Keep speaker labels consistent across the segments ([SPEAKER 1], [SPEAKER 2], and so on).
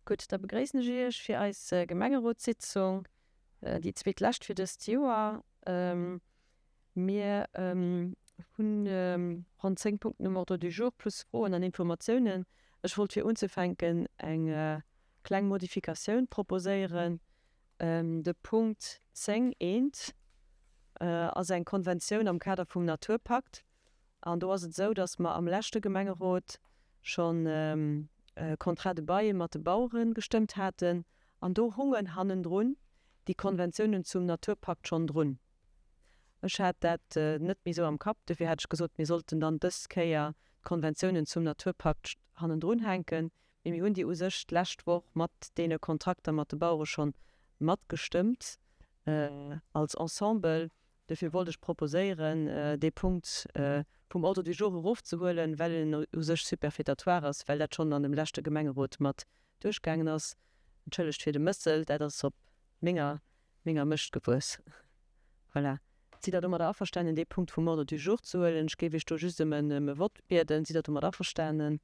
[SPEAKER 1] Gutt, da begréissen ech Iech fir eis Gemengerotssitzung, déi zweetlescht fir dëst Joer. Mir hunn ronn 10 Punkten um Ordre du jour plus Froen an Informatiounen. Ech wollt fir unzefänken eng kleng Modifikatioun proposéieren. De Punkt 10, eent ass eng Konventioun am Kader vum Naturpakt. An do ass et esou, datt mer am leschte Gemengerot schonn e Contrat de bail mat de Bauere gestëmmt haten. An do hungen hannendrun déi Konventiounen zum Naturpakt schonn drun. Ech hat dat net méi esou am Kapp, dofir hat ech gesot, mir sollten dann dës Kéier d'Konventiounen zum Naturpakt hannendrun hänken. Mee mir hunn déi u sech d'lescht Woch mat deene Kontrakter mat de Bauere schonn matgestëmmt als Ensemble. Dofir wollt ech proposéieren, dee Punkt vum Ordre du jour erofzehuelen, well en u sech superfétatoire ass, well dat schonn an dem leschte Gemengerot mat duerchgaangen ass. Entschëllegt fir de Mëssel, dat ass op menger, menger Mëscht gewuess. Voilà. Sidd Der domadder averstanen, dee Punkt vum Ordre du jour ze huelen? Ech géif Iech do just ëm e Vott bieden. Sidd Der domat averstanen?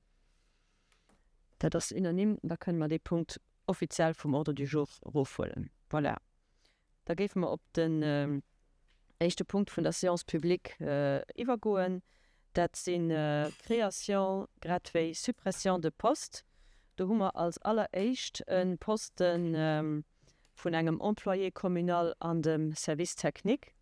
[SPEAKER 1] Dat ass unanime. Da kënne mer dee Punkt offiziell vum Ordre du jour erofhuelen. Voilà. Da géife mer op den éischte Punkt vun der Séance publique iwwergoen. Dat si Création grad wéi Suppression de postes. Do hu mer als alleréischt e Poste vun engem Employé communal an dem Service technique.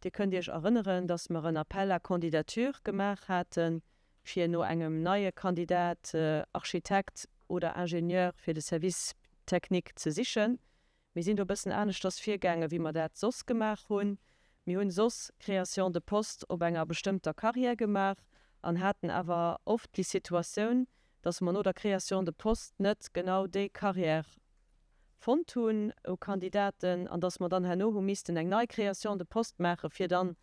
[SPEAKER 1] Dir kënnt Iech erënneren, dass mer en Appel à candidatures gemaach hate fir no engem neie Kandidat, Architekt oder Ingenieur fir de Service technique ze sichen. Mir sinn do e bëssen aneschters virgaangen, wéi mer dat soss gemaach hunn. Mir hunn soss Création de poste op enger bestëmmter Carrière gemaach an haten awer oft déi Situatioun, dass mer no der Création de poste net genau déi Carrière fonnt hunn u Kandidaten an dass mer dann herno hu missten eng nei Création de poste maachen, fir dann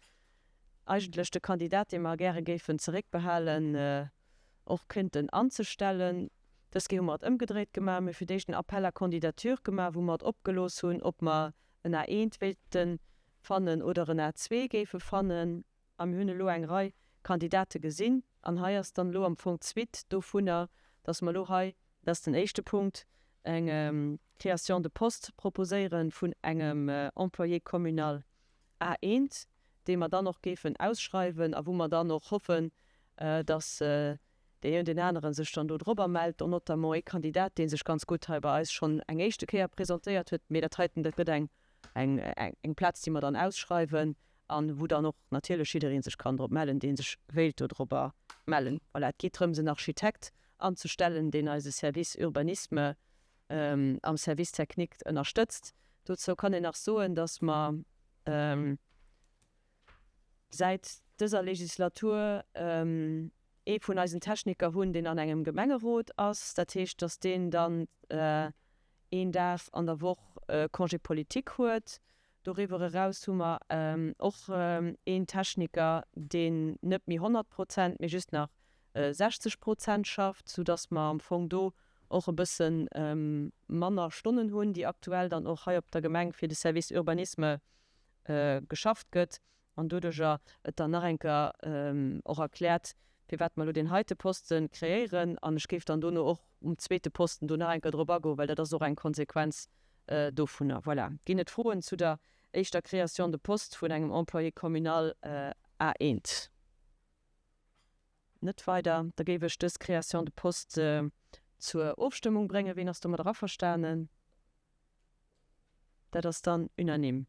[SPEAKER 1] eigentlech de Kandidat, dee mer gäre géifen zeréckbehalen, och kéinten anzestellen. Dës Kéier hu mer et ëmgedréit gemaach. Mir hu fir d'éischt en Appel à candidatures gemaach, wou mer et opgelooss hunn, ob mer en A1 wéilte fannen oder en A2 géife fannen. A mir hunn elo eng Rei Kandidate gesinn. An hei ass dann elo am Fong d'Suite dovunner, dass mer elo hei, dat ass den éischte Punkt, eng Création de poste proposéiere vun engem Employé communal A1, dee mer dann och géifen ausschreiwen a wou mer dann och hoffen, dass deen een deen anere sech dann do drobber mellt, dont notamment ee Kandidat, dee sech ganz gutt hei bei eis schonn eng éischte Kéier presentéiert huet. Mee dat heiten, dat gëtt eng, eng, eng Plaz, déi mer dann ausschreiwen a wou dann och natierlech jidderee sech kann drop mellen, dee sech wéilt dodrobber mellen. Voilà, et geet drëms, en Architekt anzestellen, deen eise Service Urbanisme am Service technique ënnerstëtzt. Dozou kann een nach soen, dass mer säit dëser Legislatur ee vun eisen Techniker hunn, deen an engem Gemengerot ass. Dat heescht, dass deen dann een Dag an der Woch Congé politique huet. Doriwwer eraus hu mer och een Techniker, deen net méi 100 Prozent, mee just nach 60 Prozent schafft, soudass mer am Fong do och e bësse manner Stonnen hunn, déi aktuell dann och hei op der Gemeng fir de Service Urbanisme geschafft gëtt an doduerjer et dann nach eng Kéier och erkläert, firwat mer elo deen heite Poste kreéieren. An ech géif dann dono och um zweete Posten do nach eng Kéier drop agoen, well dat ass och eng Konsequenz dovunner. Voilà. Ginn et Froen zu der éischter Création de poste vun engem Employé communal A1? Net weider. Da géif ech dës Création de poste zur Ofstëmmung bréngen. Ween ass domadder averstanen? Dat ass dann unanime.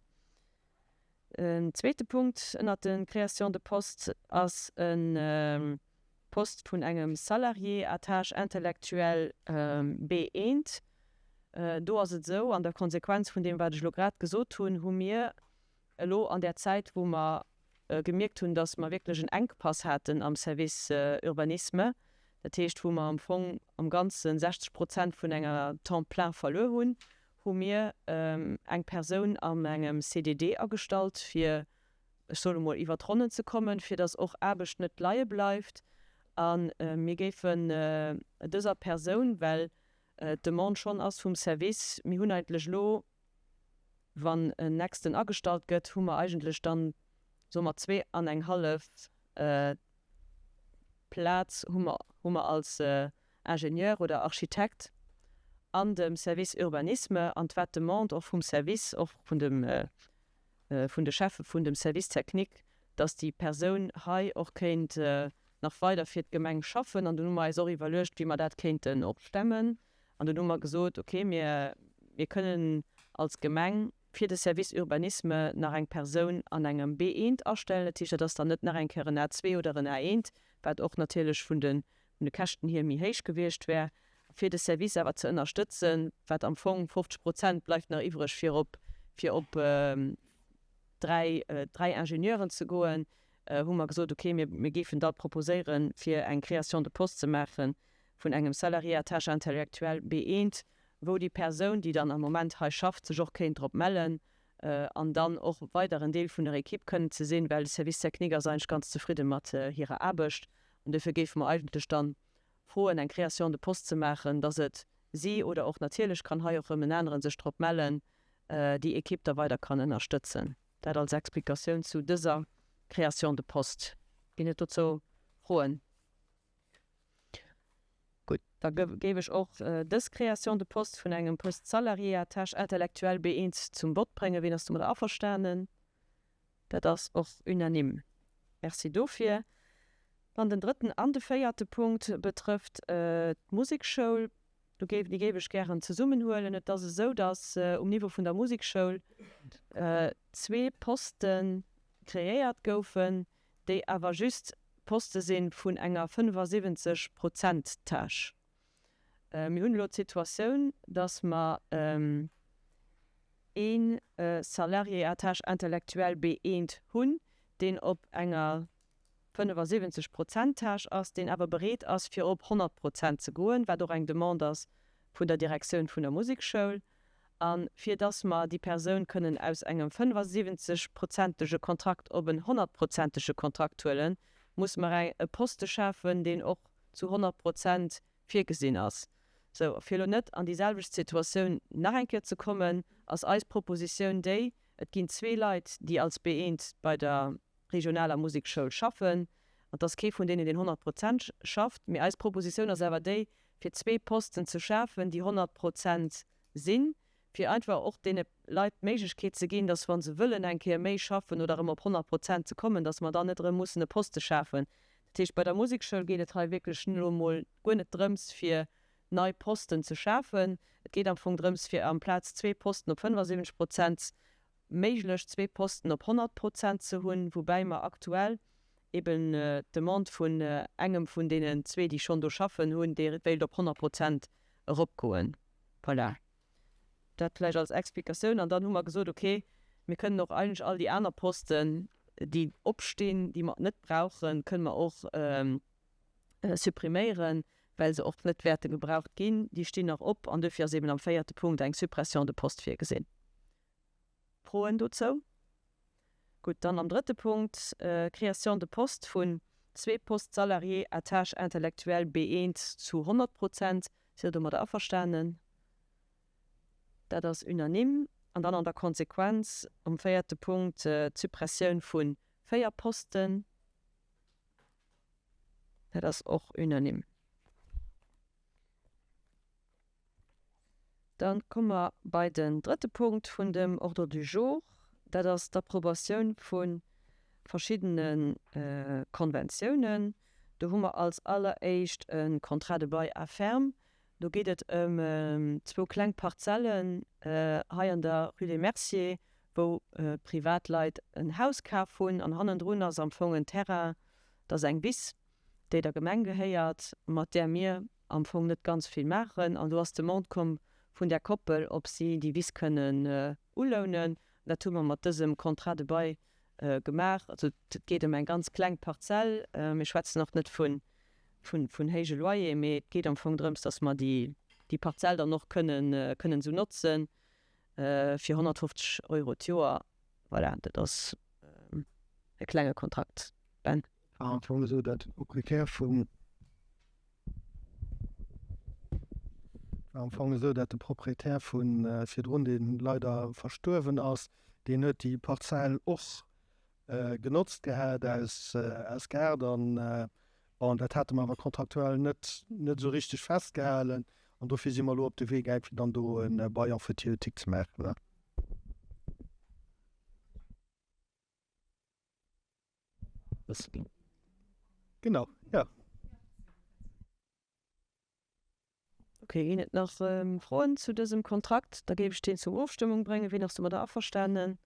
[SPEAKER 1] En zweete Punkt ënnert de Créations de postes ass e Poste vun engem Salarié à tâche intellectuelle B1. Do ass et esou, an der Konsequenz vun deem, wat ech elo grad gesot hunn, hu mir elo an där Zäit, wou mer gemierkt hunn, dass mer wierklech en Enkpass haten am Service Urbanisme, dat heescht wou mer am Fong am Ganze 60 Prozent vun enger Temps plein verluer hunn, hu mir eng Persoun an engem CDD agestallt, fir, ech soen emol, iwwer d'Ronnen ze kommen, fir dass och Aarbecht net leie bleift. A mir géifen dëser Persoun, well d'Demande schonn ass vum Service, mir hunn eigentlech elo, Wann en nächsten agestallt gëtt, hu mer eigentlech dann, soe mer, zwee an eng hallef Plaz hu mer, hu mer als Ingenieur oder Architekt. an dem Service Urbanisme an 't war d'Demande och vum Service, och vun dem, vun de Cheffe vun dem Service technique, dass déi Persoun hei och kéint nach weider fir d'Gemeng schaffen. An dunn hu mer eis och iwwerluecht, wéi mer dat kéinten och stemmen. An dunn hu mer gesot, okay, mir, mir kënnen als Gemeng fir de Service Urbanisme nach eng Persoun an engem B1 astellen. Dat heescht, dat ass dann net nach eng Kéier en A2 oder en A1, wat och natierlech vun de vun de Käschten hier méi héich gewiescht wär, fir de Service awer ze ënnerstëtzen, wat am Fong 50 Prozent bleift nach iwwreg fir op fir op 3 dräi Ingenieuren ze goen, hu mer gesot, okay, mir mir géifen da proposéieren, fir eng Création de poste ze maache vun engem Salarié à tâche intellectuelle B1, wou déi Persoun, déi dann am Moment hei schafft, sech och kéint drop mellen an dann och weider en Deel vun der Equipe kënnen ze sinn, well de Service technique ass eigentlech ganz zefridde mat hirer Aarbecht. An duerfir géife mer eigentlech dann froen, eng Création de poste ze maachen, dass et si oder och natierlech kann hei och erëm en aneren sech drop mellen, déi Equipe da weider kann ënnerstëtzen. Dat als Explikatioun zu dëser Création de poste. Ginn et dozou Froen? Gutt, da géif ech och dës Création de poste vun engem Poste salarié à tâche intellectuelle B1 zum Vott bréngen. Wien ass domadder averstanen? Dat ass och unanime. Merci dofir. Dann den drëtten an de véierte Punkt betrëfft d'Musekschoul. Do géif, déi géif ech gären zesummenhuelen. Et ass esou, datt um Niveau vun der Musekschoul zwee Poste kreéiert goufen, déi awer just Poste si vun enger 75 Prozent Tâche. Mir hunn elo d'Situatioun, datt mer ee Salarié à tâche intellectuelle B1 hunn, deen op enger 75 Prozent Tâche ass, deen awer bereet ass, fir op 100 Prozent ze goen, wat och eng Demande ass vun der Direktioun vun der Musekschoul. A fir datt mer déi Persoun kënnen aus engem 75 prozentege Kontrakt op en 100 prozentege Kontrakt huelen, muss mer e Poste schafen, deen och zu 100 Prozent virgesinn ass. Sou, a fir elo net an déi selwecht Situatioun nach eng Kéier ze kommen, ass eis Propositioun déi, Et ginn zwee Leit, déi als B1 bei der regionaler Musekschoul schaffen, an et ass kee vun deenen, deen 100 Prozent schafft. Mee eis Propositioun ass awer déi, fir zwee Posten ze schafen, déi 100 Prozent sinn, fir einfach och deene Leit d'Méiglechkeet ze ginn, dass, wa se wëllen eng Kéier méi schaffen oder erëm op 100 Prozent ze kommen, dass mer dann net erëm mussen e Poste schafen. Dat heescht, bei der Musekschoul geet et hei wierklech elo emol guer net drëms, fir nei Posten ze schafen. Et geet am Fong drëms, fir amplaz zwee Posten op 75 Prozent méiglech zwee Posten op 100 Prozent ze hunn, woubäi mer aktuell eben d'Demande vun engem vun deenen zwee, déi schonn do schaffen, hunn, dee wéilt op 100 Prozent eropgoen. Voilà, dat vläicht als Explikatioun. An dann hu mer gesot, okay, mir kënnen och eigentlech all déi aner Posten, déi opstinn, déi mer net brauchen, kënnen mer och suppriméieren, well se och net wäerte gebraucht ginn. Déi stinn nach op an duerfir ass eben am véierte Punkt eng Suppression de poste virgesinn. Froen dozou? Gutt, dann am drëtte Punkt, Création de poste vun zwee Postes salariés à tâche intellectuelle B1 zu 100 Prozent. Sidd Der domadder averstanen? Dat ass unanime. An dann an der Konsequenz am véierte Punkt d'Suppressioun vu véier Posten. Dat ass och unanime. Da komme mer bei den drëtte Punkt vun dem Ordre du jour. Dat ass d'Approbatioun vu verschiddene Konventiounen. Do hu mer als alleréischt e Contrat de bail à ferme. Do geet et ëm zwou kleng Parzellen hei an der Rue des Merciers, wou Privatleit en Haus kaf hunn. An hannendrun ass am Fong en Terrain, dat ass eng Wiss, déi der Gemeng gehéiert, mat där mir am Fong net ganz vill maachen. An do ass d'Demande komm vun där Koppel, ob si déi Wiss kënnen ulounen. Dat hu mer mat dësem Contrat de bail gemaach. Also et geet ëm eng ganz kleng Parzell. Mir schwätzen och net vun héije Loyer, mee et geet am Fong drëms, datt mer déi Parzell dann och kënnen esou notzen fir 150 Euro d'Joer. Voilà, dat ass e klenge Kontrakt, Ben.
[SPEAKER 2] War am Fong esou, datt de Proprietär vum, war am Fong esou, datt de Proprietär vu virdrun, dee leider verstuerwen ass, deen huet déi Parzell och genotzt gehat aus, aus Gaart an, bon, dat hate mer awer kontraktuell net, net esou richteg festgehalen. An dofir si mer elo op de Wee gaang, fir dann do e Bail emphytéotique ze maachen. Genau, jo.
[SPEAKER 1] Ok, ginn et nach Froen zu dësem Kontrakt? Da géif ech deen zur Ofstëmmung bréngen. Wien ass domadder averstanen?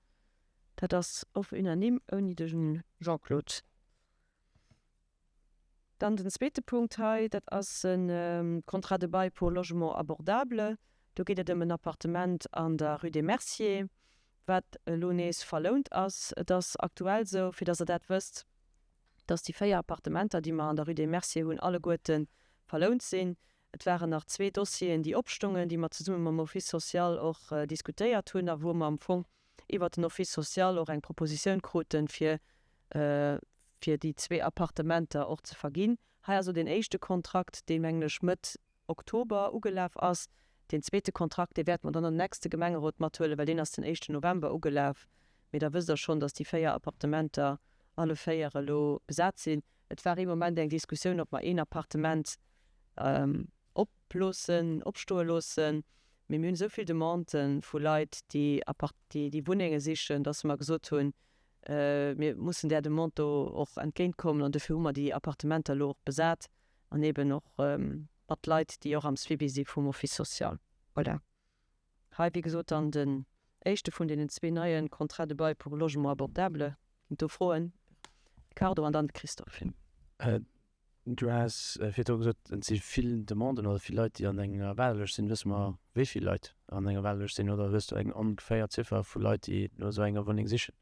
[SPEAKER 1] Dat ass och unanime, ouni de Jean-Claude. Dann den zweete Punkt hei, dat ass e Contrat de bail pour logement abordable. Do geet et ëm en Appartement an der Rue des Merciers, wat elo nees verlount ass. Et ass aktuell esou, fir datt Der dat wësst, datt déi 4 Appartementer, déi mer an der Rue des Merciers hunn, alleguerte verlount sinn. Et waren nach zwee Dossieren, déi opstongen, déi mer zesumme mam Office social och diskutéiert hunn a wou mer am Fong iwwert den Office social och eng Propositioun kruten, fir fir déi zwee Appartementer och ze verginn. Hei ass elo deen éischte Kontrakt, dee mengen ech Mëtt Oktober ugelaf ass. Deen zweete Kontrakt, dee wäerte mer dann an den nächste Gemengerot mathuelen, well deen ass den éischten November ugelaf. Mee da wësst Der schonn, dass déi 4 Appartementer alle 4 elo besat sinn. Et war ee Moment eng Diskussioun, ob mer een Appartement oploossen, opstoe loossen. Mee mir hunn esou vill Demandë vu Leit, déi déi Wunnenge sichen, dass mer gesot hunn, mir mussen där Demande do och entgéintkommen. An dofir hu mer déi Appartementer elo och besat an eeben och mat Leit, déi och am Suivi si vum Office social. Voilà. Hei, wéi gesot, dann den éischte vun deenen zwee neie Contrats de bail pour logement abordable. Ginn et do Froen? Ricardo an dann de Christophe.
[SPEAKER 3] Du has virdru gesot, et si vill Demanden oder vill Leit, déi an enger Waardelëscht sinn. Wësse mer, wéi vill Leit an enger Waardelëscht sinn oder hues du eng ongeféier Ziffer vu Leit, déi no esou enger Wunneng sichen?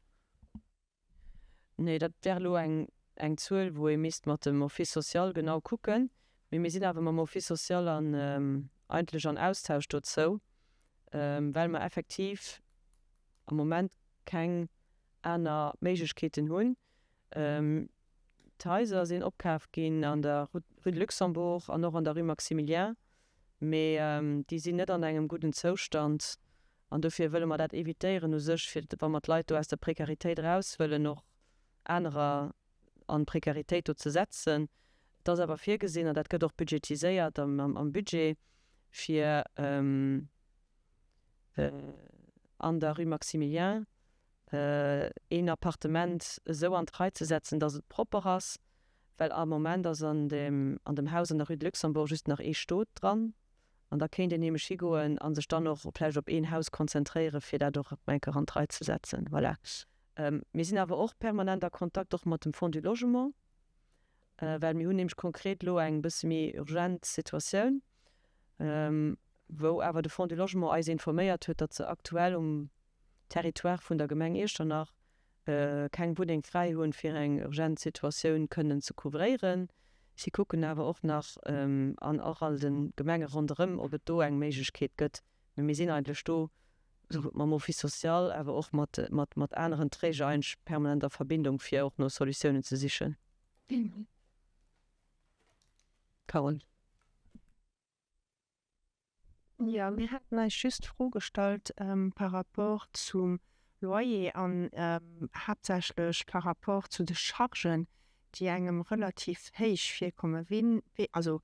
[SPEAKER 1] Nee, dat wär elo eng eng Zuel, wou ee misst mat dem Office social genau kucken. Mee mir sinn awer mam Office social an eigentlech an Austausch dozou, well mer effektiv am Moment keng aner Méiglechkeeten hunn. D'Haiser sinn opkaf ginn an der Rue de Luxembourg an och an der Rue Maximilien, mee déi sinn net an engem gudden Zoustand. An dofir wëlle mer dat évitéieren u sech, fir, wa mer d'Leit do aus der Prekaritéit eraus wëllen, och anerer an d'Prekaritéit do ze setzen. Et ass awer virgesinn, an dat gëtt och budgetiséiert am Budget, fir an der Rue Maximilien een Appartement esou an d'Rei ze setzen, dass et propper ass, well am Moment ass an dem Haus an der Rue de Luxembourg just nach ee Stot dran. An da kéint een nämlech higoen a sech dann och vläicht op een Haus konzentréieren, fir dat och eng Kéier an d'Rei ze setzen. Voilà. Mir sinn awer och permanent a Kontakt och mat dem Fonds du Logement, well mir hunn nämlech konkret elo eng bësse méi urgent Situatioun, wou awer de Fonds du Logement eis informéiert huet, datt se aktuell um Territoire vun der Gemeng Iechternach keng Wunneng fräi hunn, fir eng urgent Situatioun kënnen ze couvréieren. Si kucken awer och nach an och all de Gemenge ronderëm, ob et do eng Méiglechkeet gëtt. Mee mir sinn eigentlech do mam Office social, awer och mat mat aneren Träger eigentlech permanent a Verbindung, fir och no Solutiounen ze sichen. Carole.
[SPEAKER 4] Jo, mir haten eis just d'Fro gestallt par rapport zum Loyer an haaptsächlech par rapport zu de Chargen, déi engem relativ héich virkommen. Wien, also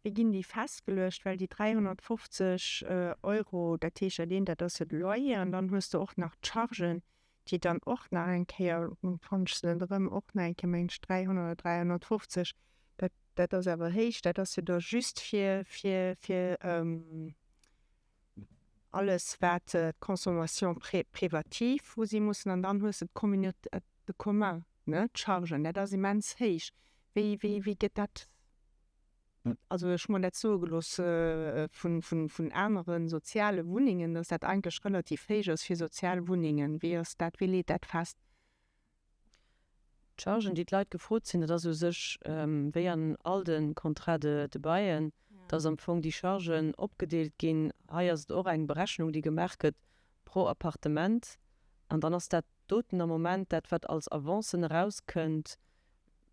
[SPEAKER 4] wéi ginn déi festgeluecht? Well déi 350 Euro, dat heescht dat eent, dat ass jo de Loyer an dann hues de och nach d'Chargen, déi dann och nach eng Kéier, fannen ech se net erëm, och nach eng Kéier mengen ech 300 oder 350, dat, dat ass awer héich, dat ass jo da just fir, fir, fir alles wat d'Consommation privative, wou si mussen, an dann hues de d'Communauté, de commun, ne, d'Chargen, dat ass immens héich. Wéi, wéi, wéi gëtt dat? Also ech hu mer dat soe gelooss vun anere soziale Wunnengen, datt dat eigentlech relativ héich ass fir sozial Wunnengen. Wéi ass dat, wéi leet dat fest?
[SPEAKER 1] D'Chargen, déi d'Leit gefrot sinn, dat ass u sech wéi an all de Contrats de baillen, datt am Fong déi Chargen opgedeelt ginn. Hei ass et och eng Berechnung, déi gemaach gëtt pro Appartement. An dann ass dat doten am Moment dat, wat als Avancen erauskënnt,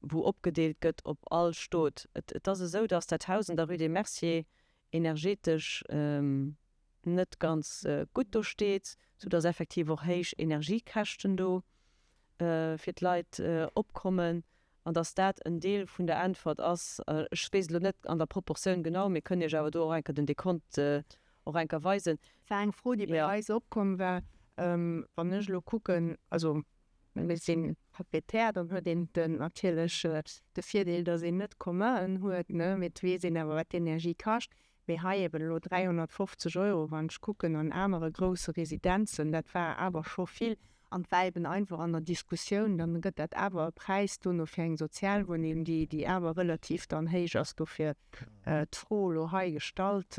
[SPEAKER 1] wou opgedeelt gëtt op all Stot. Et ass esou, datt dat Haus an der Rue des Merciers energetesch net ganz gutt do steet, soudatt effektiv och héich Energiekäschten do fir d'Leit opkommen. An dass dat en Deel vun der Äntwert ass. Ech weess et elo net an der Proportioun genau, mir kënnen Iech awer do och eng Kéier den Dekont och eng Kéier weisen.
[SPEAKER 4] War eng Fro, déi bei eis opkomm war. Wann ech elo kucken, also mir si Proprietär, dann huet een den natierlech de Virdeel, dass een net Communen huet, ne, mee et weess een awer, wat d'Energie kascht. Mee hei eben elo 350 Euro, wann ech kucken an anere grousse Residenzen, dat war awer scho vill. An et war eben einfach an der Diskussioun, dann gëtt dat awer e Präis dono fir eng Sozialwunneng, déi, déi awer relativ dann héich ass. Dofir d'Fro elo hei gestallt,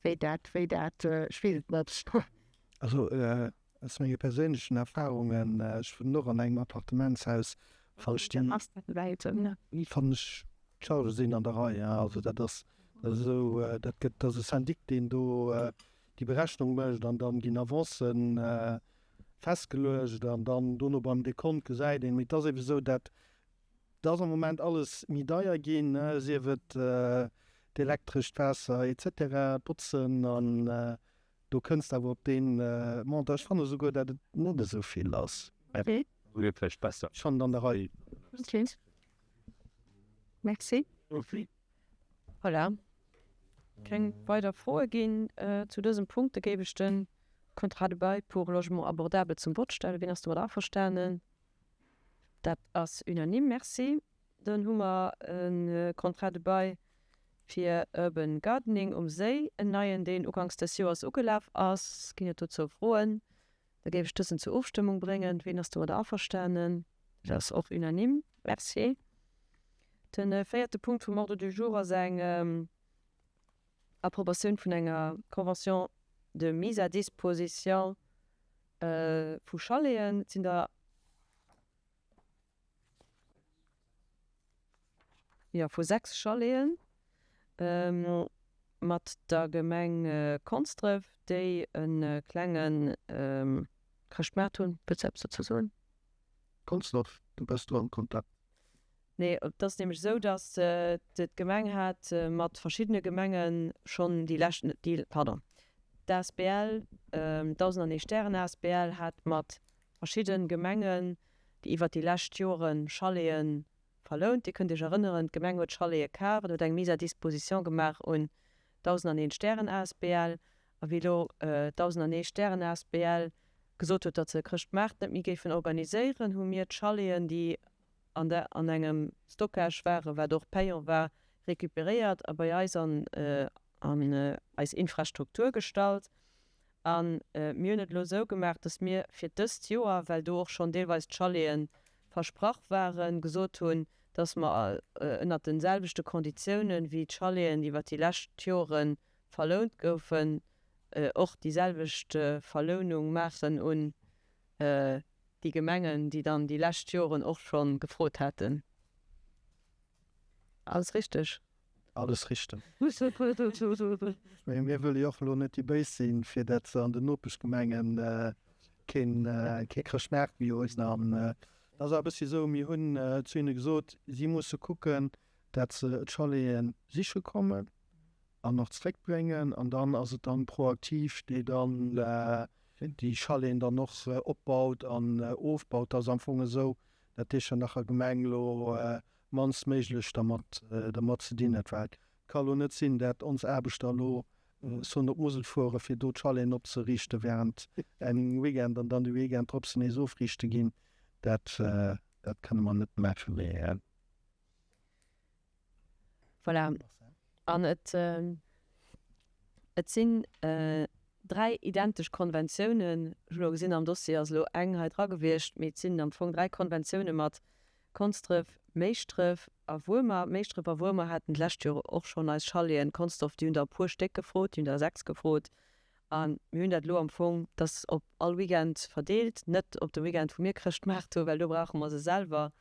[SPEAKER 4] wéi dat, wéi dat, ech weess et net.
[SPEAKER 2] Also aus menge perséinlechen Erfahrungen, ech wunnen och an engem Appartementshaus, fannen ech déi, fannen ech d'Chargë sinn an der Rei. Also dat ass esou, dat gëtt, dat ass e Syndic, deen do déi Berechnung mécht an dann ginn Avancen festgeluecht an dann dono beim Dekont gesäit een, mee et ass ebe sou, dat ass am Moment alles méi deier ginn, sief et d'Elektresch, d'Waasser et cetera, d'Botzen an do kënns de awer op dee Montant. Ech fanne souguer, dat et net esou vill ass.
[SPEAKER 5] Wier vläicht besser.
[SPEAKER 2] Ech fannen et an der Rei.
[SPEAKER 4] Merci.
[SPEAKER 1] Voilà. Keng weider Froe ginn zu dësem Punkt. Da géif ech de Contrat de bail pour logement abordable zum Vott stellen. Wien ass domat averstanen? Dat ass unanime. Merci. Dann hu mer e Contrat de bail fir Urban Gardening um Séi, en neien, deen uganks des Joers ugelaf ass. Ginn et dozou Froen? Da géif ech dësen zur Ofstëmmung bréngen. Wien ass domadder averstanen? Dat ass och unanime. Merci. De véierte Punkt vum Ordre du jour ass eng Approbatioun vun enger Convention de mise à disposition vu Chaleten. Et sinn der. Jo, vu 6 Chaleten mat der Gemeng Konsdref, déi e klenge Chrëschtmaart hunn. Wëlls du eppes dozou soen?
[SPEAKER 2] Konsdref, du bass do am Kontakt.
[SPEAKER 1] Nee, et ass nämlech esou, datt d'Gemeng hat mat verschiddene Gemenge schonn déi lescht, déi, pardon, d'ASBL 1001 Stären asbl hat mat verschidde Gemengen, déi iwwert déi lescht Jore Chalete verlount. Dir kënnt Iech erënneren, d'Gemeng huet Chalete kaf an huet eng Mise à disposition gemaach un 1001 Stären asbl. A wéi elo 1001 Stären asbl gesot huet, datt se e Chrëschtmaart net méi géifen organiséieren, hu mir d'Chaleten, déi an der an engem Stockage waren, wat och payant war, récupéréiert a bei eis an an eis Infrastruktur gestallt. A mir hunn et elo esou gemaach, datt mir fir dëst Joer, well do och schonn deelweis d'Chalete versprach waren, gesot hunn, datt mer ënnert de selwechte Konditiounen, wéi d'Chaleten iwwert déi lescht Jore verlount goufen, och déi selwecht Verlounung maachen un déi Gemengen, déi dann déi lescht Joren och scho gefrot haten. Alles richteg?
[SPEAKER 2] Alles richteg. Mee mir wëlle jo och elo net déi Béis sinn, fir dat se an den Nopeschgemengen keen Chrëschtmaart méi hunn. An et ass awer e bëssi esou, mir hunn zu hinne gesot, si musse kucken, dat se d'Chaleten siche kommen an och zréckbréngen. An dann ass et dann ProActif, déi dann déi Chaleten dann och opbaut an ofbaut. Dat ass am Fong esou, dat d'Iechternacher Gemeng elo mannst méiglech dermat dermat ze dinn huet. Well et ka elo net sinn, dat ons Aarbechter elo sollen op d'Musel fuere fir do d'Chaleten opzeriichte während engem Weekend an dann de Weekend drop se nees ofriichte ginn. Dat dat kënne mer net maachen.
[SPEAKER 1] Voilà. An et et sinn 3 identesch Konventiounen. Ech hunn elo gesinn, am Dossier ass elo eng hei dra gewiescht, mee et sinn am Fong 3 Konventioune mat Konsdref, Méischdref a Wuermer. Méischdref a Wuermer haten d'lescht Joer och schonn eis Chaleten. Konsdorf, déi hunn der e puer Stéck gefrot, déi hunn der 6 gefrot. A mir hunn dat elo am Fong, dass op all Weekend verdeelt, net op de Weekend, wou mir Chrëschtmaart hunn, well do brauche mer se selwer.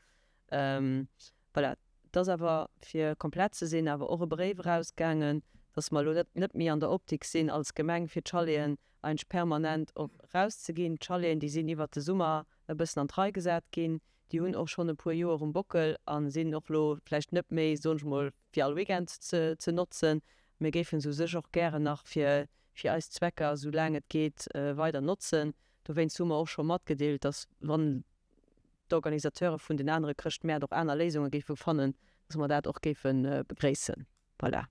[SPEAKER 1] Voilà, et ass awer, fir komplett ze sinn, awer och e Bréif erausgaangen, dass mer elo net net méi an der Optik sinn als Gemeng, fir d'Chaleten eigentlech permanent och erauszeginn. D'Chaleten, déi sinn iwwert de Summer e bëssen an d'Rei gesat ginn. Déi hunn och schonn e puer Joer um Bockel a sinn och elo vläicht net méi, soen ech mol, fir all Weekend ze ze notzen. Mir géife se u sech och gären nach fir fir eis Zwecker, esou laang et geet, weider notzen. Dowéinst hu mer och scho matgedeelt, dass wann. d'Organisateure vun den anere Chrëschtmäert och aner Léisunge géife fannen, dass mer dat och géife begréissen. Voilà.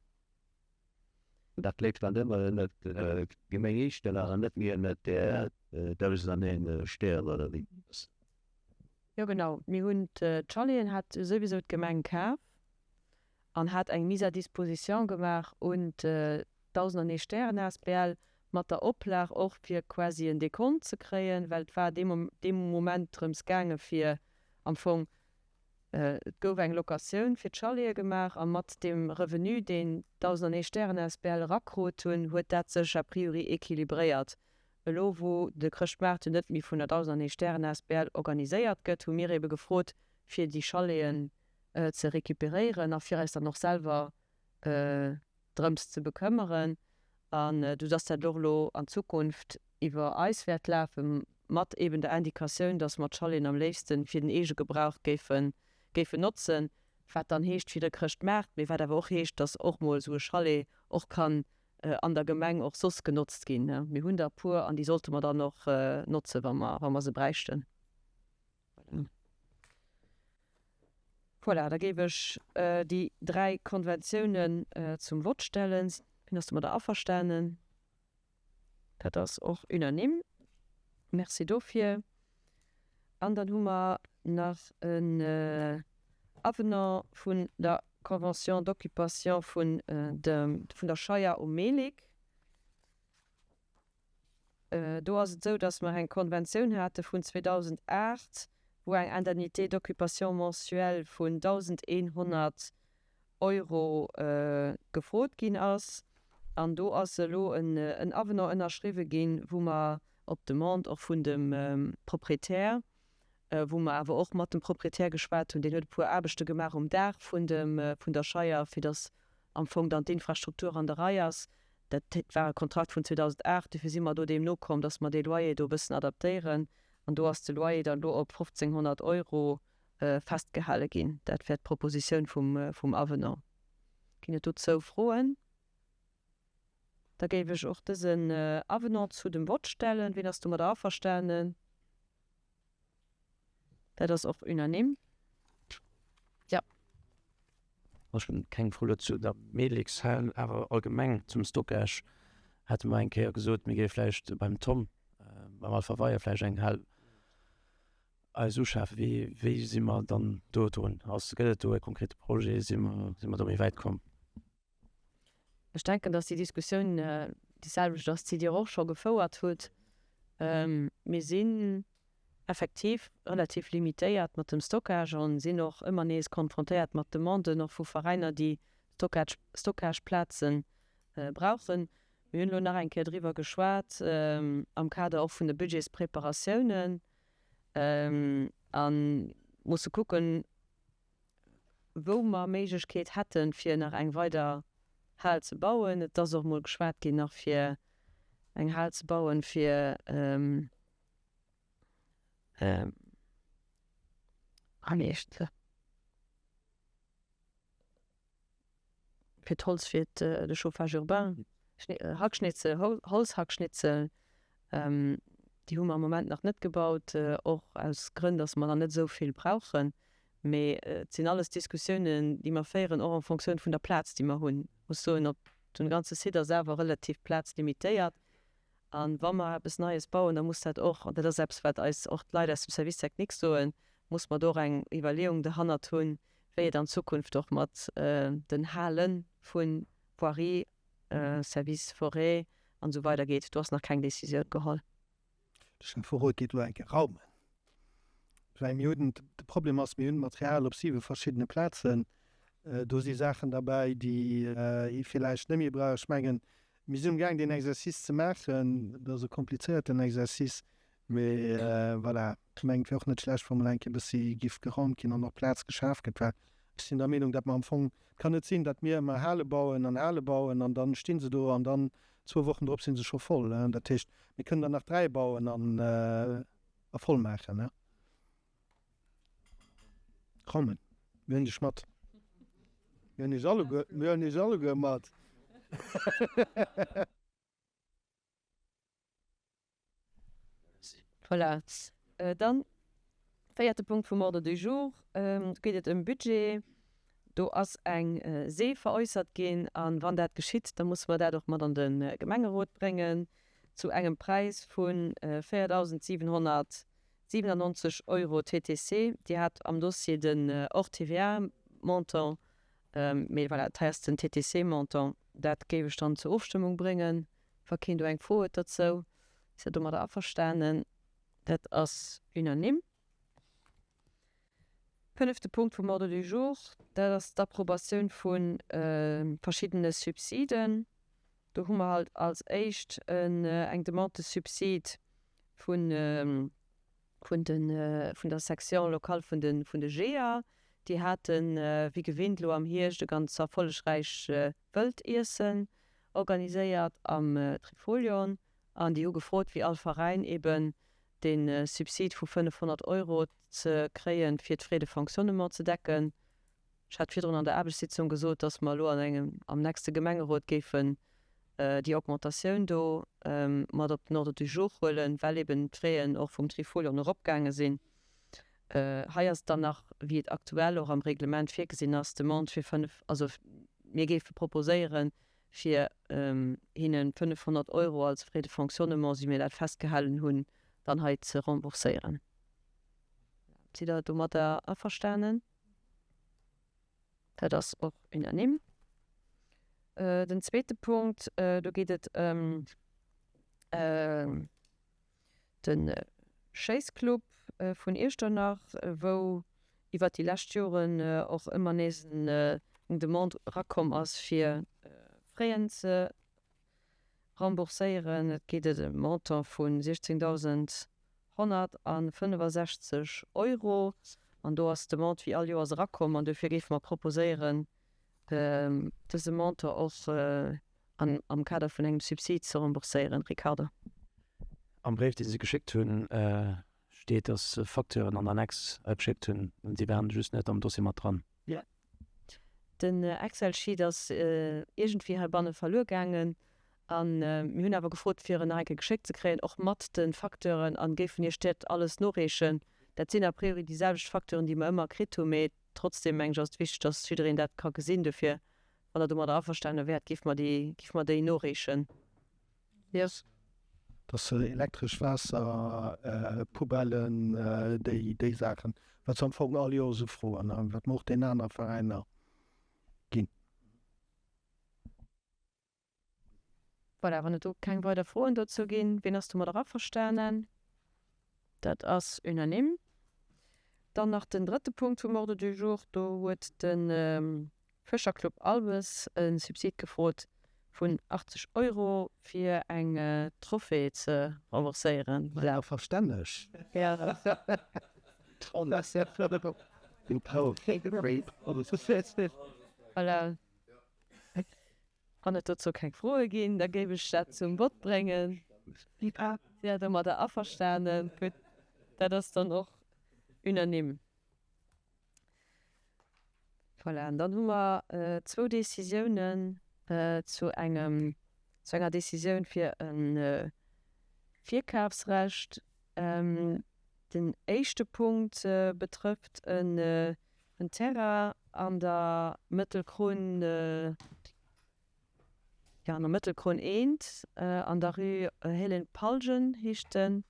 [SPEAKER 5] Dat leeft dann ëmmer ënnert Gemeng Iechternach an net méi ënnert der 1001 Stären, oder wéi?
[SPEAKER 1] Jo genau, mir hunn d'Chaleten hat souwisou d'Gemeng kaf an hat eng Mise à disposition gemaach un d'1001 Stären asbl mat der Oplag och fir quasi en Dekont ze kréien, well et war dee Moment drëms gaange fir am Fong Et gouf eng Locatioun fir d'Chalete gemaach a mat deem Revenu, deen d'Dausendanee Stären asbl erakrut hunn, huet dat sech a priori equilibréiert. Elo wou de Chrëschtmaart jo net méi vun der Dausendanee Stären asbl organiséiert gëtt, hu mir ebe gefrot, fir déi Chaleten ze recuperéieren a fir eis dann och selwer drëms ze bekëmmeren an du dass dat och elo an Zukunft iwwer eis wäert lafen, mat eben der Indikatioun, dass mer d'Chaleten am léifsten fir den Eegegebrauch géifen géifen notzen, wat dann heescht fir de Chrëschtmaart, mee wat awer och heescht, dass och mol esou e Chalet och kann an der Gemeng och soss genotzt ginn. Mir hunn der e puer an déi sollte mer dann och notzen, wa mer wa mer se bräichten. Voilà, da géif ech déi dräi Konventiounen zum Vott stellen. Wien ass domadder averstanen? Dat ass och unanime. Merci dofir. An dann hu mer nach en Avenant vun der Convention d'occupation vun der Scheier um Melick. Do ass et esou, dass mer eng Konventioun hate vun 2008, wou eng Indemnité d'occupation mensuelle vun 1.100 Euro gefrot ginn ass. An do ass elo en Avenant ënnerschriwwe ginn, wou mer op Demande och vun dem Proprietär, wou mer awer och mat dem Proprietär geschwat hunn, deen huet e puer Aarbechte gemaach um Daach vun dem, vun der Scheier, fir dass am Fong dann d'Infrastruktur an der Rei ass. Dat war e Kontrakt vun 2008, dofir si mer do deem nokomm, dass mer dee Loyer do e bëssen adaptéieren. An do ass de Loyer dann elo op 1.500 Euro festgehale ginn. Dat wär d'Propositioun vum Avenant. Ginn et dozou Froen? Da géif ech och dësen Avenant zu dem Vott stellen. Wien ass domadder averstanen? Dat ass och unanime. Jo.
[SPEAKER 3] Ech hunn keng Fro dozou der Melikshal, awer allgemeng zum Stockage hate mer eng Kéier gesot, mir géife vläicht beim Tom, beim Alpha Weier vläicht eng Hal eis uschafen. Wéi, wéi si mer dann do drun? Ass, gëtt et do e konkrete Projet? Si mer, si mer do méi wäit komm?
[SPEAKER 1] Ech denken, dass déi Diskussioun déi selwecht ass, déi Dir och scho gefouert hutt. Mir sinn effektiv relativ limitéiert mat dem Stockage a sinn och ëmmer nees konfrontéiert mat Demanden och vu Veräiner, déi Stockageplaze brauchen. Mir hunn elo nach eng Kéier driwwer geschwat am Kader och vun de Budgetspreparatiounen a musse kucken, wou mer Méiglechkeet hätten, fir nach eng weider Hal ze bauen. Et ass och mol geschwat ginn nach fir eng Hal ze bauen, fir fir d'Holz fir de Chauffage urbain, Hackschnitzel, Holzhackschnitzel, déi hu mer am Moment nach net gebaut, och aus Grënn, datt mer der net esou vill brauchen. Mee et sinn alles Diskussiounen, déi mer féieren, och en Fonctioun vun der Plaz, déi mer hunn. Ech muss soen, op dem ganze Site ass awer relativ plazlimitéiert. A wa mer eppes Neies bauen, da muss dat och, an dat ass eppes, wat eis och d'Leit aus dem Service technique soen, muss mer do och eng Iwwerleeung derhannert hunn, wéi et an Zukunft och mat den Hale vu Voirie, Service Forêt an esou weider geet. Do ass nach keng Décisioun geholl.
[SPEAKER 2] De Schäfferot geet elo eng Kéier raumen. Well mir hunn, de Problem ass, mir hunn Material op siwe verschiddene Plazen. Do si Saachen derbäi, déi ee villäicht net méi brauch. Ech mengen, mir sinn amgaang deen Exercice ze maachen. Dat ass e komplizéierten Exercice, mee voilà. Ech mengen, et wär och net schlecht, wa mol eng Kéier e bëssi géif geraumt ginn an och Plaz geschaf gëtt, well ech sinn der Meenung, datt mer am Fong, et kann net sinn, datt mir ëmmer Hale bauen an Hale bauen an dann sti se do an dann zwou Wochen drop si se scho voll. Dat heescht, mir kënnen der nach 3 bauen an a voll maachen. Raumen, mir hunn dech mat. Mir hunn iech alleguer, mir hunn iech alleguer mat.
[SPEAKER 1] Voilà. Dann. Véierte Punkt vum Ordre du jour, do geet et ëm Budget. Do ass eng See veräussert ginn a wann dat geschitt, da musse mer dat och mat an de Gemengerot bréngen zu engem Präis vu 4.797 Euro TTC. Dir hat am Dossier den hors TVA-Montant, mee voilà, dat hei ass den TTC-Montant. Dat géif ech dann zur Ofstëmmung bréngen, wa keen do eng Fro huet dozou. Sidd Der domadder averstanen? Dat ass unanime. Fënnefte Punkt vum Ordre du jour, dat ass d'Approbatioun vu verschiddene Subsiden. Do hu mer halt als éischt eng Demande de subside vun vun der Section locale vun de Jeeër. Déi haten, wéi gewinnt elo am Hierscht, e ganz erfollegräich Wëldiessen organiséiert am Trifolion. An déi hu gefrot, wéi all Veräin eben dee Subsid vu 500 Euro ze kréien, fir d'Frais de fonctionnement ze decken. Ech hat virdrun an der Aarbechtssitzung gesot, dass mer elo an engem, am nächste Gemengerot géifen déi Augmentatioun do mat op den Ordre du jour huelen, well eben d'Fraisen och vum Trifolion eropgaange sinn. Hei ass et dann nach, wéi et aktuell och am Reglement virgesinn ass, d'Demande fir 5, also mir géife proposéieren, fir hinnen 500 Euro als Frais de fonctionnement, esou wéi mir dat festgehalen hunn, dann hei ze rembourséieren. Sidd Der domadder averstanen? Dat ass och unanime. Den zweete Punkt, do geet et ëm de Schéissclub vun Iechternach, wou iwwert déi lescht Joren och ëmmer nees eng Demande erakomm ass, fir Frais ze rembourséieren. Et geet ëm e Montant vu 16.165 Euro. An do ass d'Demande wéi all Joers erakomm an dofir géife mer proposéieren, dëse Montant och am Kader vun engem Subsid ze rembourséieren. Ricardo.
[SPEAKER 3] Am Bréif, dee se geschéckt hunn, steet, datt se Facturen an Annex geschéckt hunn. Déi waren just net am Dossier mat dran.
[SPEAKER 1] Den Excel-Sheet ass iergendwéi heibanne verluer gaangen a mir hunn awer gefrot, fir en nach eng Kéier geschéckt ze kréien, och mat de Facteuren, a géifen Iech dat alles noreechen. Dat sinn a priori déi selwecht Facteuren, déi mer ëmmer kritt hunn, mee trotzdem mengen ech ass et wichteg, dass jiddereen dat ka gesinn. Dofir, wann Der domadder averstane wäert, géife mer déi, géife mer déi noreechen.
[SPEAKER 2] Yes. Dass elektresch Waasser, Poubellen, déi, déi Saachen, wat se am Fong all Joers ufroen a wat mer och den anere Veräiner ginn.
[SPEAKER 1] Voilà, wann et do keng weider Froen dozou ginn, wien ass domadder averstanen? Dat ass unanime. Dann nach den drëtte Punkt vum Ordre du jour. Do huet de Fëscherclub Albes e Subsid gefrot vun 80 Euro fir eng Trophée ze rembourséieren.
[SPEAKER 2] Voilà. Verstänneg.
[SPEAKER 1] Voilà. Wann et dozou keng Froe ginn, da géif ech dat zum Vott bréngen. Sidd Der domadder averstanen? Gutt, dat ass dann och unanime. Voilà, an dann hu mer zwou Décisiounen zu engem, zu enger Décisioun fir e Virkafsrecht. Den éischte Punkt betrëfft en Terrain an der Mëttelkrunn, jo an der Mëttelkrunn eent, an der Rue Hélène Palgen heescht den,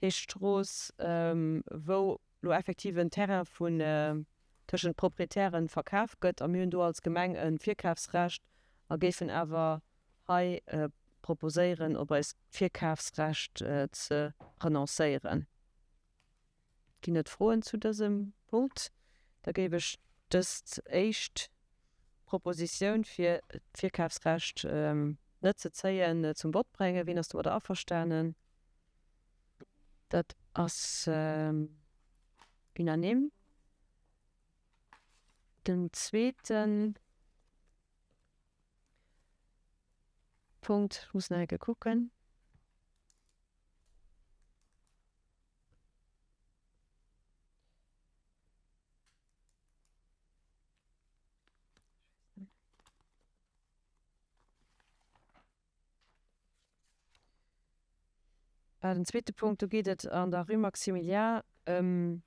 [SPEAKER 1] heescht d'Strooss, wou lo effektiv en Terrain vun tëschent Proprietären verkaf gëtt a mir hunn do als Gemeng e Virkafsrecht a géifen awer hei proposéieren op eist Virkafsrecht ze renoncéieren. Ginn et Froen zu dësem Punkt? Da géif ech dëst éischt Propositioun fir d'Virkafsrecht net ze zéien zum Vott bréngen. Wien ass domadder averstanen? Dat ass unanime. Den zweeten Punkt, ech muss nach eng Kéier kucken. Den zweete Punkt, do geet et an der Rue Maximilien ëm.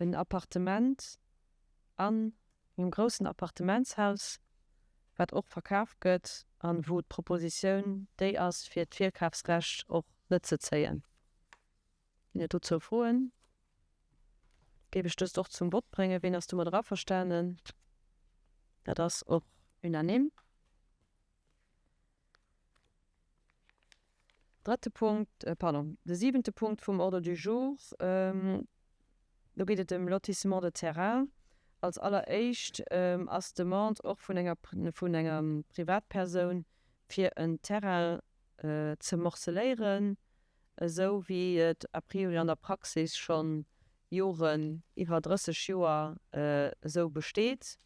[SPEAKER 1] en Appartement an engem groussen Appartementshaus, wat och verkaf gëtt an wou d'Propositioun déi ass, fir d'Virkafsrecht och net ze zéien. Ginn et dozou Froen? Géif ech dëst och zum Vott bréngen. Ween ass domadder averstanen? Dat ass och unanime. Drëtte Punkt, pardon, de siwente Punkt vum Ordre du jour, do geet et ëm Lotissement de terrain. Als alleréischt ass d'Demande och vun enger, vun enger Privatpersoun, fir en Terrain ze morceléieren, esou wéi et a priori an der Praxis scho Joren, iwwer 30 Joer esou besteet.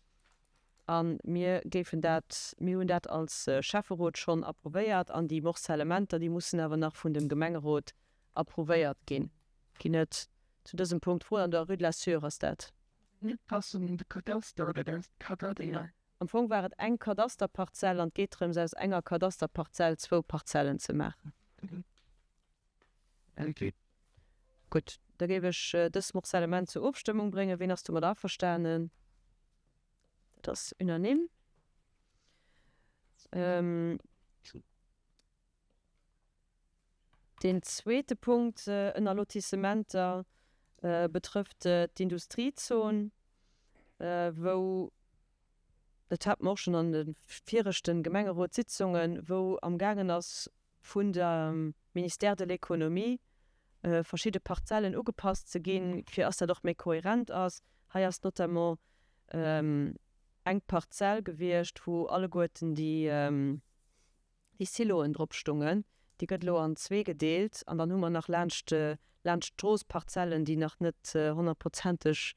[SPEAKER 1] A mir géifen dat, mir hunn dat als Schäfferot schonn approuvéiert an déi Morcellementer, déi mussen awer nach vun dem Gemengerot approuvéiert ginn. Ginn et zu dësem Punkt Froen? An der Rue de la Sûre ass dat. Am Fong war et eng Kadasterparzell an et geet drëms, aus enger Kadasterparzell zwou Parzellen ze maachen. Gutt, da géif ech dës Morcellement zur Ofstëmmung bréngen. Ween ass domat averstanen? Dat ass unanime. Deen zweete Punkt ënner Lotissementer betrëfft d'Industriezon, wou, dat hate mer och schonn an de viregte Gemengerotssitzungen, wou amgaangen ass vun dem Ministère de l'Économie verschidde Parzellen ugepasst ze ginn, fir ass dat och méi kohärent ass. Hei ass notamment eng Parzell gewiescht, wou alleguerten déi, déi Siloen drop stungen, déi gëtt elo an zwee gedeelt an dann hu mer nach laanscht laanscht d'Strooss Parzellen, déi nach net honnertprozenteg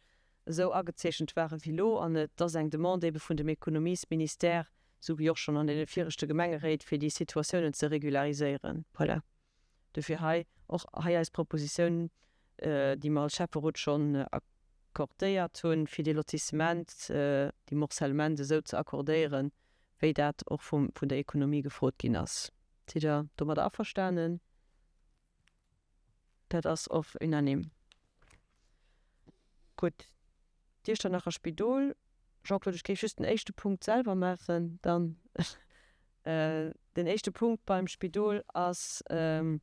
[SPEAKER 1] esou agezeechent ware wéi elo. An et ass eng Demande ebe vun dem Ekonomiesministère, esou wéi och schonn an deene viregte Gemengeréit, fir déi Situatiounen ze regulariséieren. Voilà. Dofir hei och hei eis Propositioun, déi mer als Schäfferot schonn accordéiert hunn, fir dee Lotissement, dee Morcellement esou ze accordéieren, wéi dat och vum, vun der Ekonomie gefrot ginn ass. Sidd Der domadder averstanen? Dat ass och unanime. Gutt. D'Iechternacher Spidol, Jean-Claude, ech géif just den éischte Punkt selwer maachen dann. Den éischte Punkt beim Spidol ass de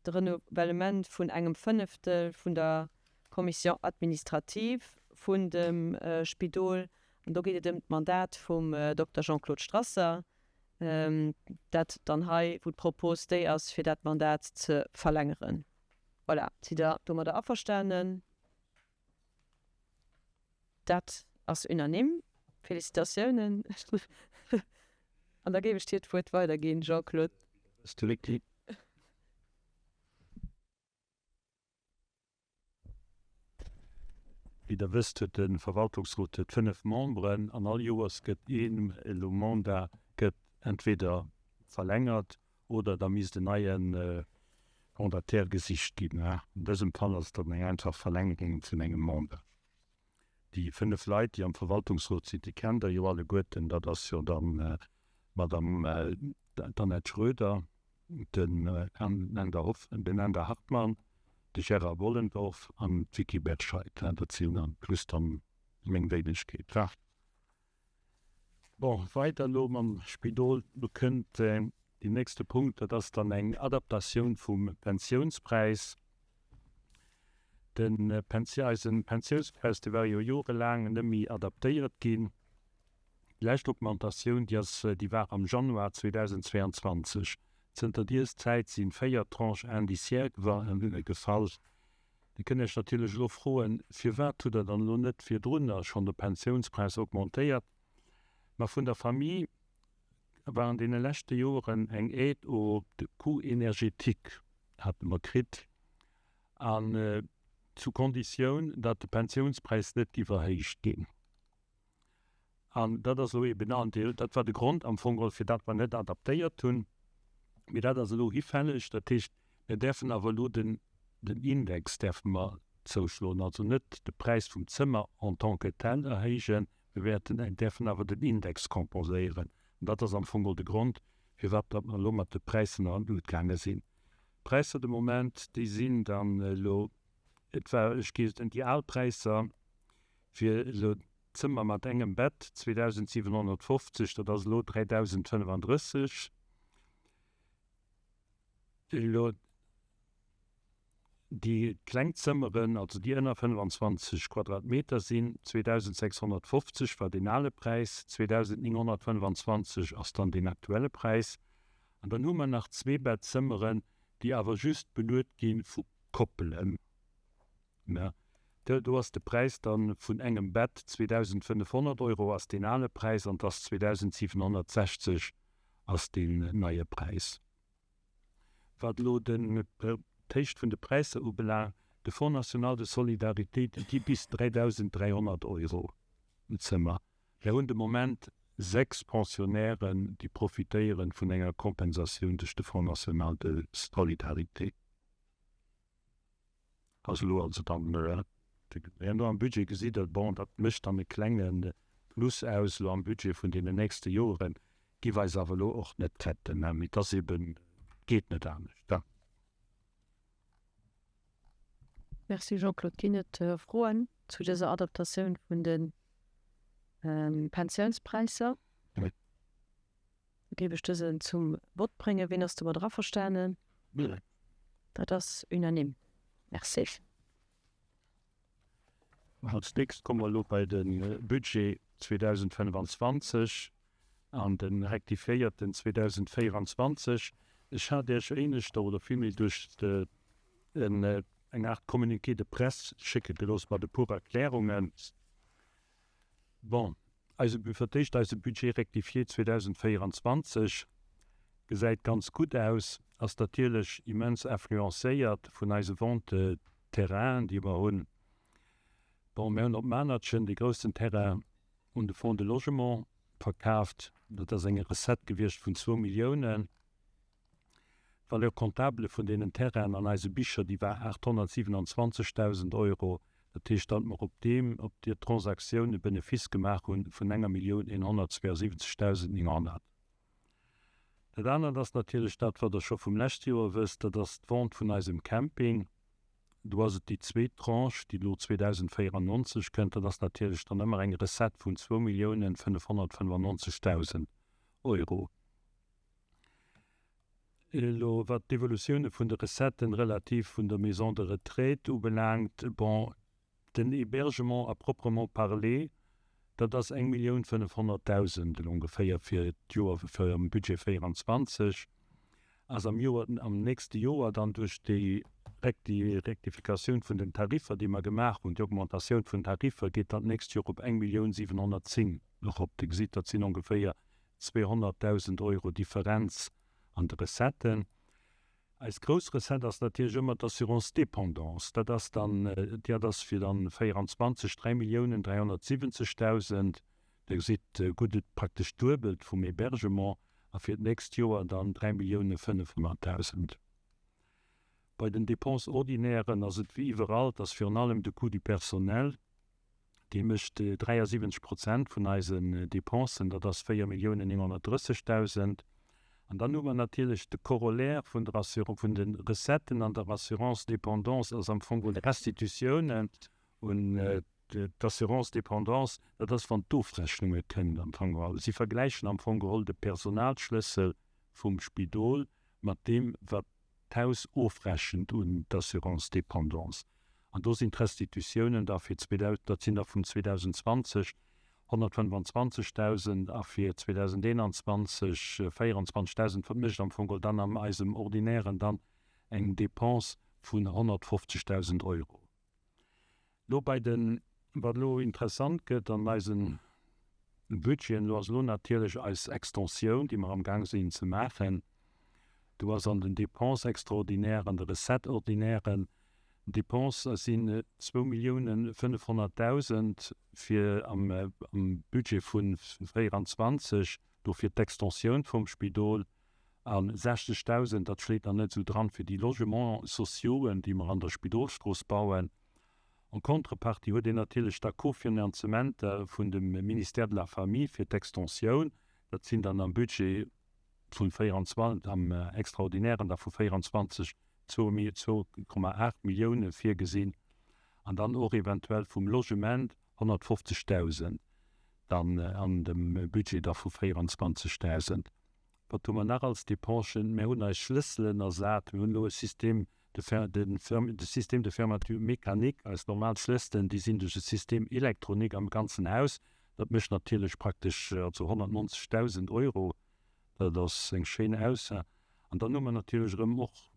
[SPEAKER 1] Renouvellement vun engem Fënneftel vun der Commission administrative vun dem Spidol. An do geet et ëm d'Mandat vum Dokter Jean-Claude Strasser, dat dann hei, wou d'Propos déi ass, fir dat Mandat ze verlängeren. Voilà, sidd Der domadder averstanen? Dat ass unanime. Félicitatiounen. An da géif ech dir d'Wuert weiderginn, Jean-Claude.
[SPEAKER 6] Wéi Der wësst, huet de Verwaltungsrot huet 5 Memberen an all Joers gëtt een elo Mandat gëtt entweder verlängert oder da misst en neie Mandataire gesicht ginn. An dësem Fall ass et dann eng einfach Verlängerung vun engem Mandat. Déi 5 Leit, déi am Verwaltungsrot sinn, déi kennt Der jo alleguerten. Dat ass jo dann d'Madame d'Annette Schroeder, den Änder Hartmann, de Gérard Wollendorf an d'Vicky Berscheid. Dat sinn dann plus dann meng Wéinegkeet. Bon, weider elo mam Spidol. Do kënnt deen nächste Punkt, dat ass dann eng Adaptatioun vum Pensiounspräis. Den eisen Pensiounspräis, dee war jo jorelaang net méi adaptéiert ginn. Déi lescht Augmentatioun, déi ass, déi war am Januar 2022. Zënter dies Zäit si 4 Tranches indiciaires gefall. Dir kënnt Iech natierlech elo froen, Firwat hutt Der dann elo net virdrunner schonn de Pensiounspräis augmentéiert? Ma vun der Famille war an deene leschte Joren eng Aide au coût énergétique hate mer kritt, an zu Konditioun, datt de Pensiounspräis net géif erhéicht ginn. An dat ass elo eben an dee, dat war de Grond am Fong geholl, fir dat mer net adaptéiert hunn. Mee dat ass elo hifälleg. Dat heescht, mir däerfen awer elo den, den Index däerfe mer zouschloen, also net de Präis vum Zëmmer en tant que tel erhéijen, mir wäerten, däerfen awer den Index compenséieren. An dat ass am Fong geholl de Grond, firwat datt mer elo mat de Präisser nach an d'Lut gaange sinn. D'Präisser de Moment, déi sinn dann elo. Et war, ech gi déi al Präisser fir elo d'Zëmmer mat engem Bett, 2.750, dat ass elo 3.035. Elo déi kleng Zëmmeren, also déi ënner 25 Quadratmeter sinn, 2.650 war deen ale Präis, 2.925 ass dann deen aktuelle Präis. An dann hu mer nach Zweebettzëmmeren, déi awer just beluet gi vu Koppelen. Do ass de Präis dann vun engem Bett 2.500 Euro ass deen ale Präis an 't ass 2.760 ass deen neie Präis. Wat elo den d'Héicht vun de Präisser ubelaangt, de Fonds national de solidarité, dee gi bis 3.300 Euro en Zëmmer. Mir hunn de Moment 6 Pensionnairen, déi profitéieren vun enger Kompensatioun duerch de Fonds national de solidarité. Ass elo also dann herno am Budget gesitt Der, bon, dat mécht dann e klenge Plus aus elo am Budget vun deenen nächste Joren, giff eis awer elo och net retten, mee et ass eben, et geet net anescht.
[SPEAKER 1] Merci Jean-Claude. Ginn et Froen zu dëser Adaptatioun vun de Pensiounspräisser? Da géif ech dësen zum Vott bréngen. Ween ass domadder averstanen? Dat ass unanime. Merci.
[SPEAKER 6] Als nächst komme mer elo bei de Budget 2025 an de rektifiéierten 2024. Ech hat Iech éineschter oder villméi duerch eng Aart Communiqué de presse schécke gelooss mat e puer Erklärungen. Bon, eise, fir d'éischt eise Budget rectifié 2024 gesäit ganz gutt aus, ass natierlech immens influencéiert vun eise Vente de terrainen, déi mer hunn. Bon, mir hunn op Manertchen dee groussen Terrain un de Fonds de Logement verkaaft. Dat ass eng Recette gewiescht vun zwou Milliounen. D'Valeur comptable vun deenen Terrainen an eise Bicher, déi war 827.000 Euro. Dat heescht, datt mer op deem, op deer Transaktioun e Benefice gemaach hu vun enger Millioun 172.900. Dat anert ass natierlech dat, wat Der scho vum leschte Joer wësst, dat ass d'Vente vun eisem Camping. Do ass et déi zweet Tranche, déi elo 2094 kënnt. Dat ass natierlech dann ëmmer eng Recette vun 2.595.000 Euro. Elo wat d'Evolutioune vun de Recetten relativ vun der Maison de retraite ubelaangt, bon, den Hébergement à proprement parler, dat ass 1.500.000 elo ongeféier fir d'Joer, fir am Budget 24, ass am Joer, am nächste Joer dann duerch déi Rectificatioun vun den Tariffer, déi mer gemaach hunn, déi Augmentatioun vun Tariffer, geet dann d'nächst Joer op 1.710.000 erop. Dir gesitt, dat sinn ongeféier 200.000 Euro Differenz an de Recetten. Eis grouss Recette ass natierlech ëmmer d'Assurance dépendance. Dat ass dann, dat ass fir dann 24 3.370.000. Dir gesitt gutt, et praktesch d'Duebelt vum Hébergement a fir d'nächst Joer dann 3.500.000. Bei den Dépenses ordinairen ass et wéi iwwerall, et ass virun allem de Coût du personnel, Dee mécht 73 Prozent vun eisen Dépensen, dat ass 4.930.000. An dann hu mer natierlech de Corollaire vun der Assurance, vun de Recetten an der Assurance dépendance ass am Fong geholl d'Restitutiounen un d'Assurance dépendance, dat ass wann d'Ofrechnunge kënnen am Fong geholl. Si vergläichen am Fong geholl de Personalschlëssel vum Spidol mat deem wat d'Haus ofrechent un d'Assurance dépendance. An do sinn d'Restitutiounen da fir dat sinn der vun 2020 125.000 a fir 2021 24.000, wat mécht am Fong geholl dann an eisem Ordinären dann eng Dépense vun 150.000 Euro. Lo bei den, wat elo interessant gëtt an eise Budgeten, do ass elo natierlech eis Extensioun, déi mer amgaang sinn ze maachen. Do ass an den Dépenses extraordinaires, an de Recettes ordinairen Dépenses sinn 2.500.000 fir am Budget vu 24, do fir d'Extensioun vum Spidol, a 60.000, dat schléit nach net esou dran, fir déi Logements sociauxen, déi mer an der Spidolstrooss bauen. En contrepartie huet een natierlech da Kofinanzementer vun dem Ministère de la Famille fir d'Extensioun. Dat sinn dann am Budget vun 24, am Extraordinären da vu 24 2,8 Millioune virgesinn. An dann och eventuell vum Logement 150.000 dann an dem Budget da vu 24.000. Wat hu mer nach als Dépensen? Mir hunn eis Schlësselen ersat. Mir hunn elo e Système de fer, de ferm, de Système de fermeture mécanique. Eis normal Schlësselen, déi sinn duerch e Système électronique am ganzen Haus. Dat mécht natierlech praktesch also 190.000 Euro. Dat ass eng schéin Aussa. An dann hu mer natierlech erëm och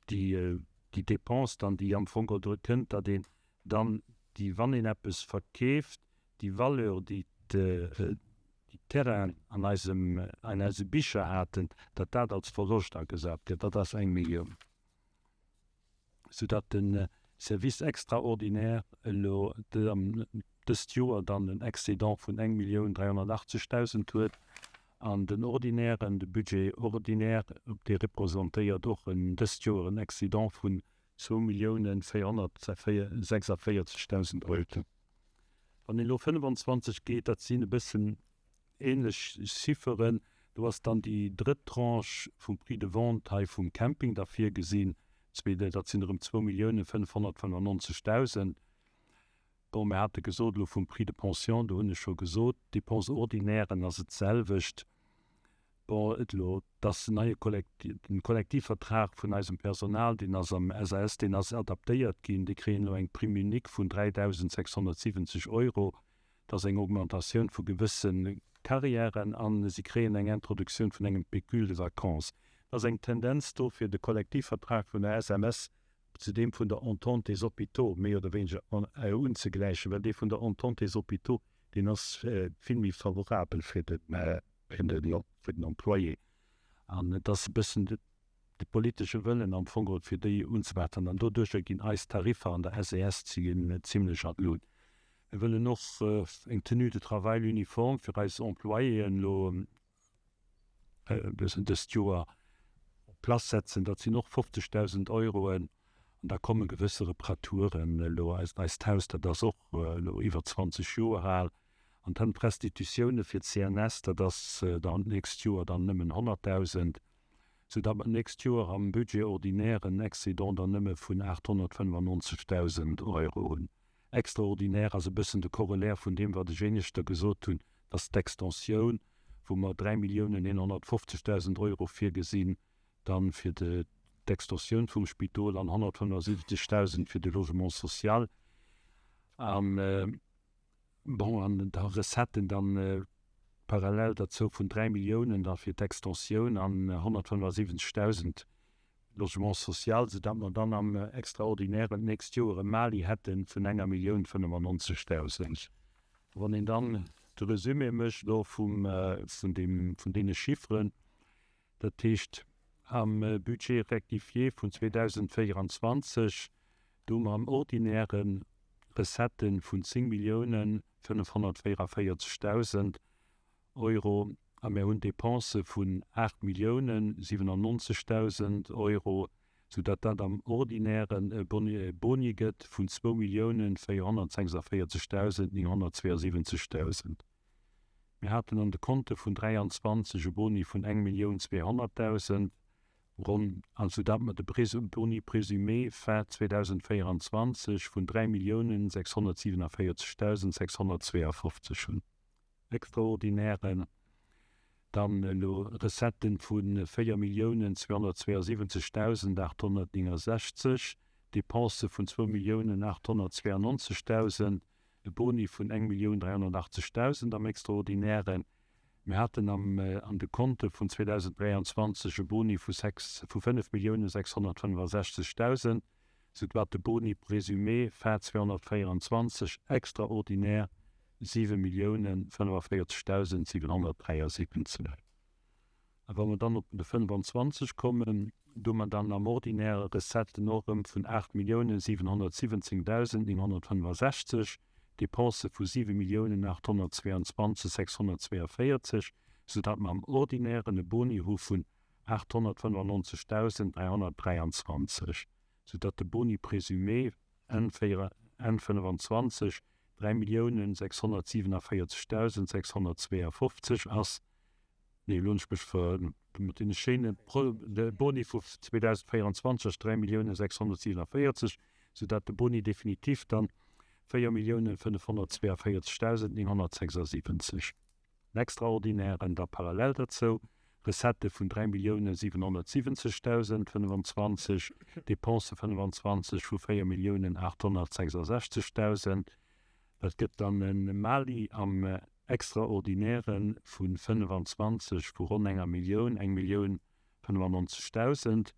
[SPEAKER 6] déi, déi Dépense dann, déi am Fong geholl do kënnt, datt een dann déi, wann een eppes verkeeft, déi Valeur, déi d'Terrainen an eisem, an eise Bicher haten, datt dat als Verloscht agesat gëtt, dat ass eng Millioun, soudatt de Service extraordinaire elo dëst Joer dann en Excédent vun 1.380.000 huet an den ordinären, de Budget ordinaire, dee representéiert och en dëst Joer en Excédent vun 2.446.000 Euro. Wann een elo 25 geet, dat sinn e bëssen ähnlech Chifferen, do ass dann déi drëtt Tranche vum Prix de vente hei vum Camping da virgesinn, dat sinn erëm 2.595.000. Bon, mir hate gesot elo vum Prix de pension, do hunn ech scho gesot, Dépenses ordinairen ass et d'selwecht. Bon, et elo, dass den neie Kollekti, den Kollektivvertrag vun eisem Personal, deen ass am SAS, deen ass adaptéiert ginn, déi kréien elo eng Prime unique vun 3.670 Euro. Dat ass eng Augmentatioun vu gewësse Carrièren a si kréien eng Introduktioun vun engem Pécule de vacances. Et ass eng Tendenz do, fir de Kollektivvertrag vun der SMS zu deem vun der Entente des Hôpitaux méi oder wéineger unzegläichen, well dee vun der Entente des Hôpitaux, deen ass vill méi favorabel fir den Employé. An et ass e bëssen de politesche Wëllen am Fong geholl, fir déi unzepassen. An doduercher ginn eis Tariffer an der SES zimlech an d'Lut. Mir wëllen och eng Tenue de travail uniforme fir eis Employéen elo dëst Joer en place setzen. Dat sinn och 50.000 Euroen. An da komme gewësse Reparaturen elo. Eist Haus, dat ass och elo iwwer 20 Joer al. An dann d'Restitutioune fir d'CNS, dat ass dann d'nächst Joer dann nëmmen 100.000, soudatt mer d'nächst Joer am Budget ordinaire en Excédent dann nëmme vun 895.000 Euro hunn. Extraordinaire ass e bëssen de Corollaire vun deem, wat ech éineschter gesot hunn, dass d'Extensioun, wou mer 3.150.000 Euro virgesinn, dann fir d'Extensioun vum Spidol an 175.000 fir de Logement social an, bon, an da Recetten dann parallel derzou vun 3 Milliounen da fir d'Extensioun an 175.000 Logement social, soudatt mer dann am Extraordinairen d'nächst Joer e Mali hätte vun enger Millioun 95.000. Wann een dann de Resumé mécht elo vum, vun deem, vun deene Chifferen, dat heescht am Budget rectifié vun 2024, do hu mer am Ordinaire Recettë vun 10 Milliounen 544.000, Euro a mir hunn Depensë vun 8 Milliounen 97.000 Euro, soudatt dat am Ordinairen e Boni gëtt vun zwou Milliounen 446.972 Dausend. Mir haten an de Konte vun 23 e Boni vun eng Millioun 200.000 ronn, an soudatt mer de Boni présumé fin 2024 vun 3 Milliounen 647.652 hunn. Extraordinären, dann elo Recetten vu 4.272.869, Depensë vun 2.892.000, e Boni vun 1.380.000 am Extraordinären. Mir haten am an de Konte vun 2023 e Boni vu 5.665.000. soudatt de Boni présumé fin 224 extraordinaire 7.045.773. A wa mer dann op de 25 kommen, do hu mer dann am Ordinaire Recetten och erëm vun 8.717.965, Dépensë vu 7.822.642, soudatt mer am Ordinairen e Boni hu vun 895.323. soudatt de Boni présumé Enn 25 3.647.652 ass, nee, elo hunn ech mech ver, mat deene schéine, de Boni vu 2024 ass 3.647. Soudatt de Boni définitif dann 4.542.976. En Extraordinairen da parallel derzou, Recettë vun 3.770.025, Dépense 25 vu 4.866.000. Dat gëtt dann e Mali am Extraordinaire vu 25 vu ronn enger Millioun, 1.095.000.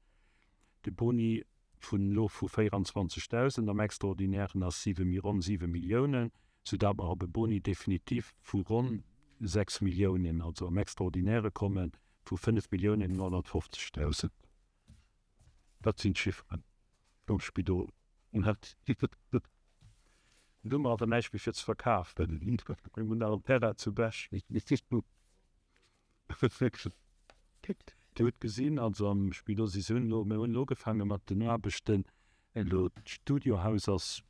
[SPEAKER 6] De Boni vun elo vu 24.000 am Extraordinairen ass siwe, ronn siwe Milliounen, soudatt mer op e Boni définitif vu ronn 6 Milliounen, also am Extraordinaire komme vu 5.950.000. Dat sinn d'Chifferen vum Spidol. Elo hu mer awer näischt méi fir ze verkafen. Mir hunn nach en Terrain zu Bech. Dir hutt gesinn, also am Spidol, si hunn elo, mir hunn elo ugefaange mat den Aarbechten. Elo d'Studiohaus ass,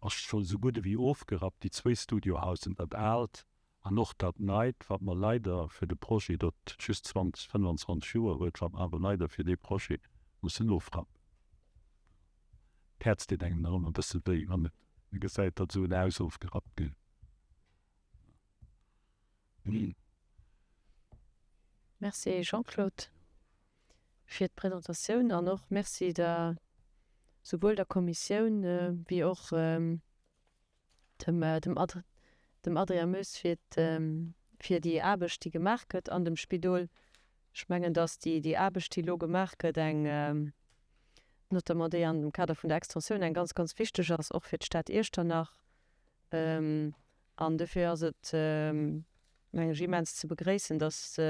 [SPEAKER 6] ass scho esou gutt ewéi ofgerappt, déi zwéi Studiohausen, dat aalt an och dat neit, wat mer leider fir de Projet, dat just 20, 25 Joer huet, wat mer awer leider fir dee Projet mussen ofrappen. D'Häerz deet engem nach ëmmer e bësse wéi, wann et gesäit, datt esou en Haus ofgerappt gëtt.
[SPEAKER 1] Merci Jean-Claude fir d'Presentatioun an och Merci der souwuel der Kommissioun wéi och dem dem Adrien Moes fir fir déi Aarbecht déi gemaach gëtt an dem Spidol. Ech mengen, datt déi déi Aarbecht déi elo gemaach gëtt eng notamment déi an dem Kader vun der Extensioun eng ganz ganz wichteg ass och fir d'Stad Iechternach. An dofir ass et, mengen ech, immens ze begréissen, dass,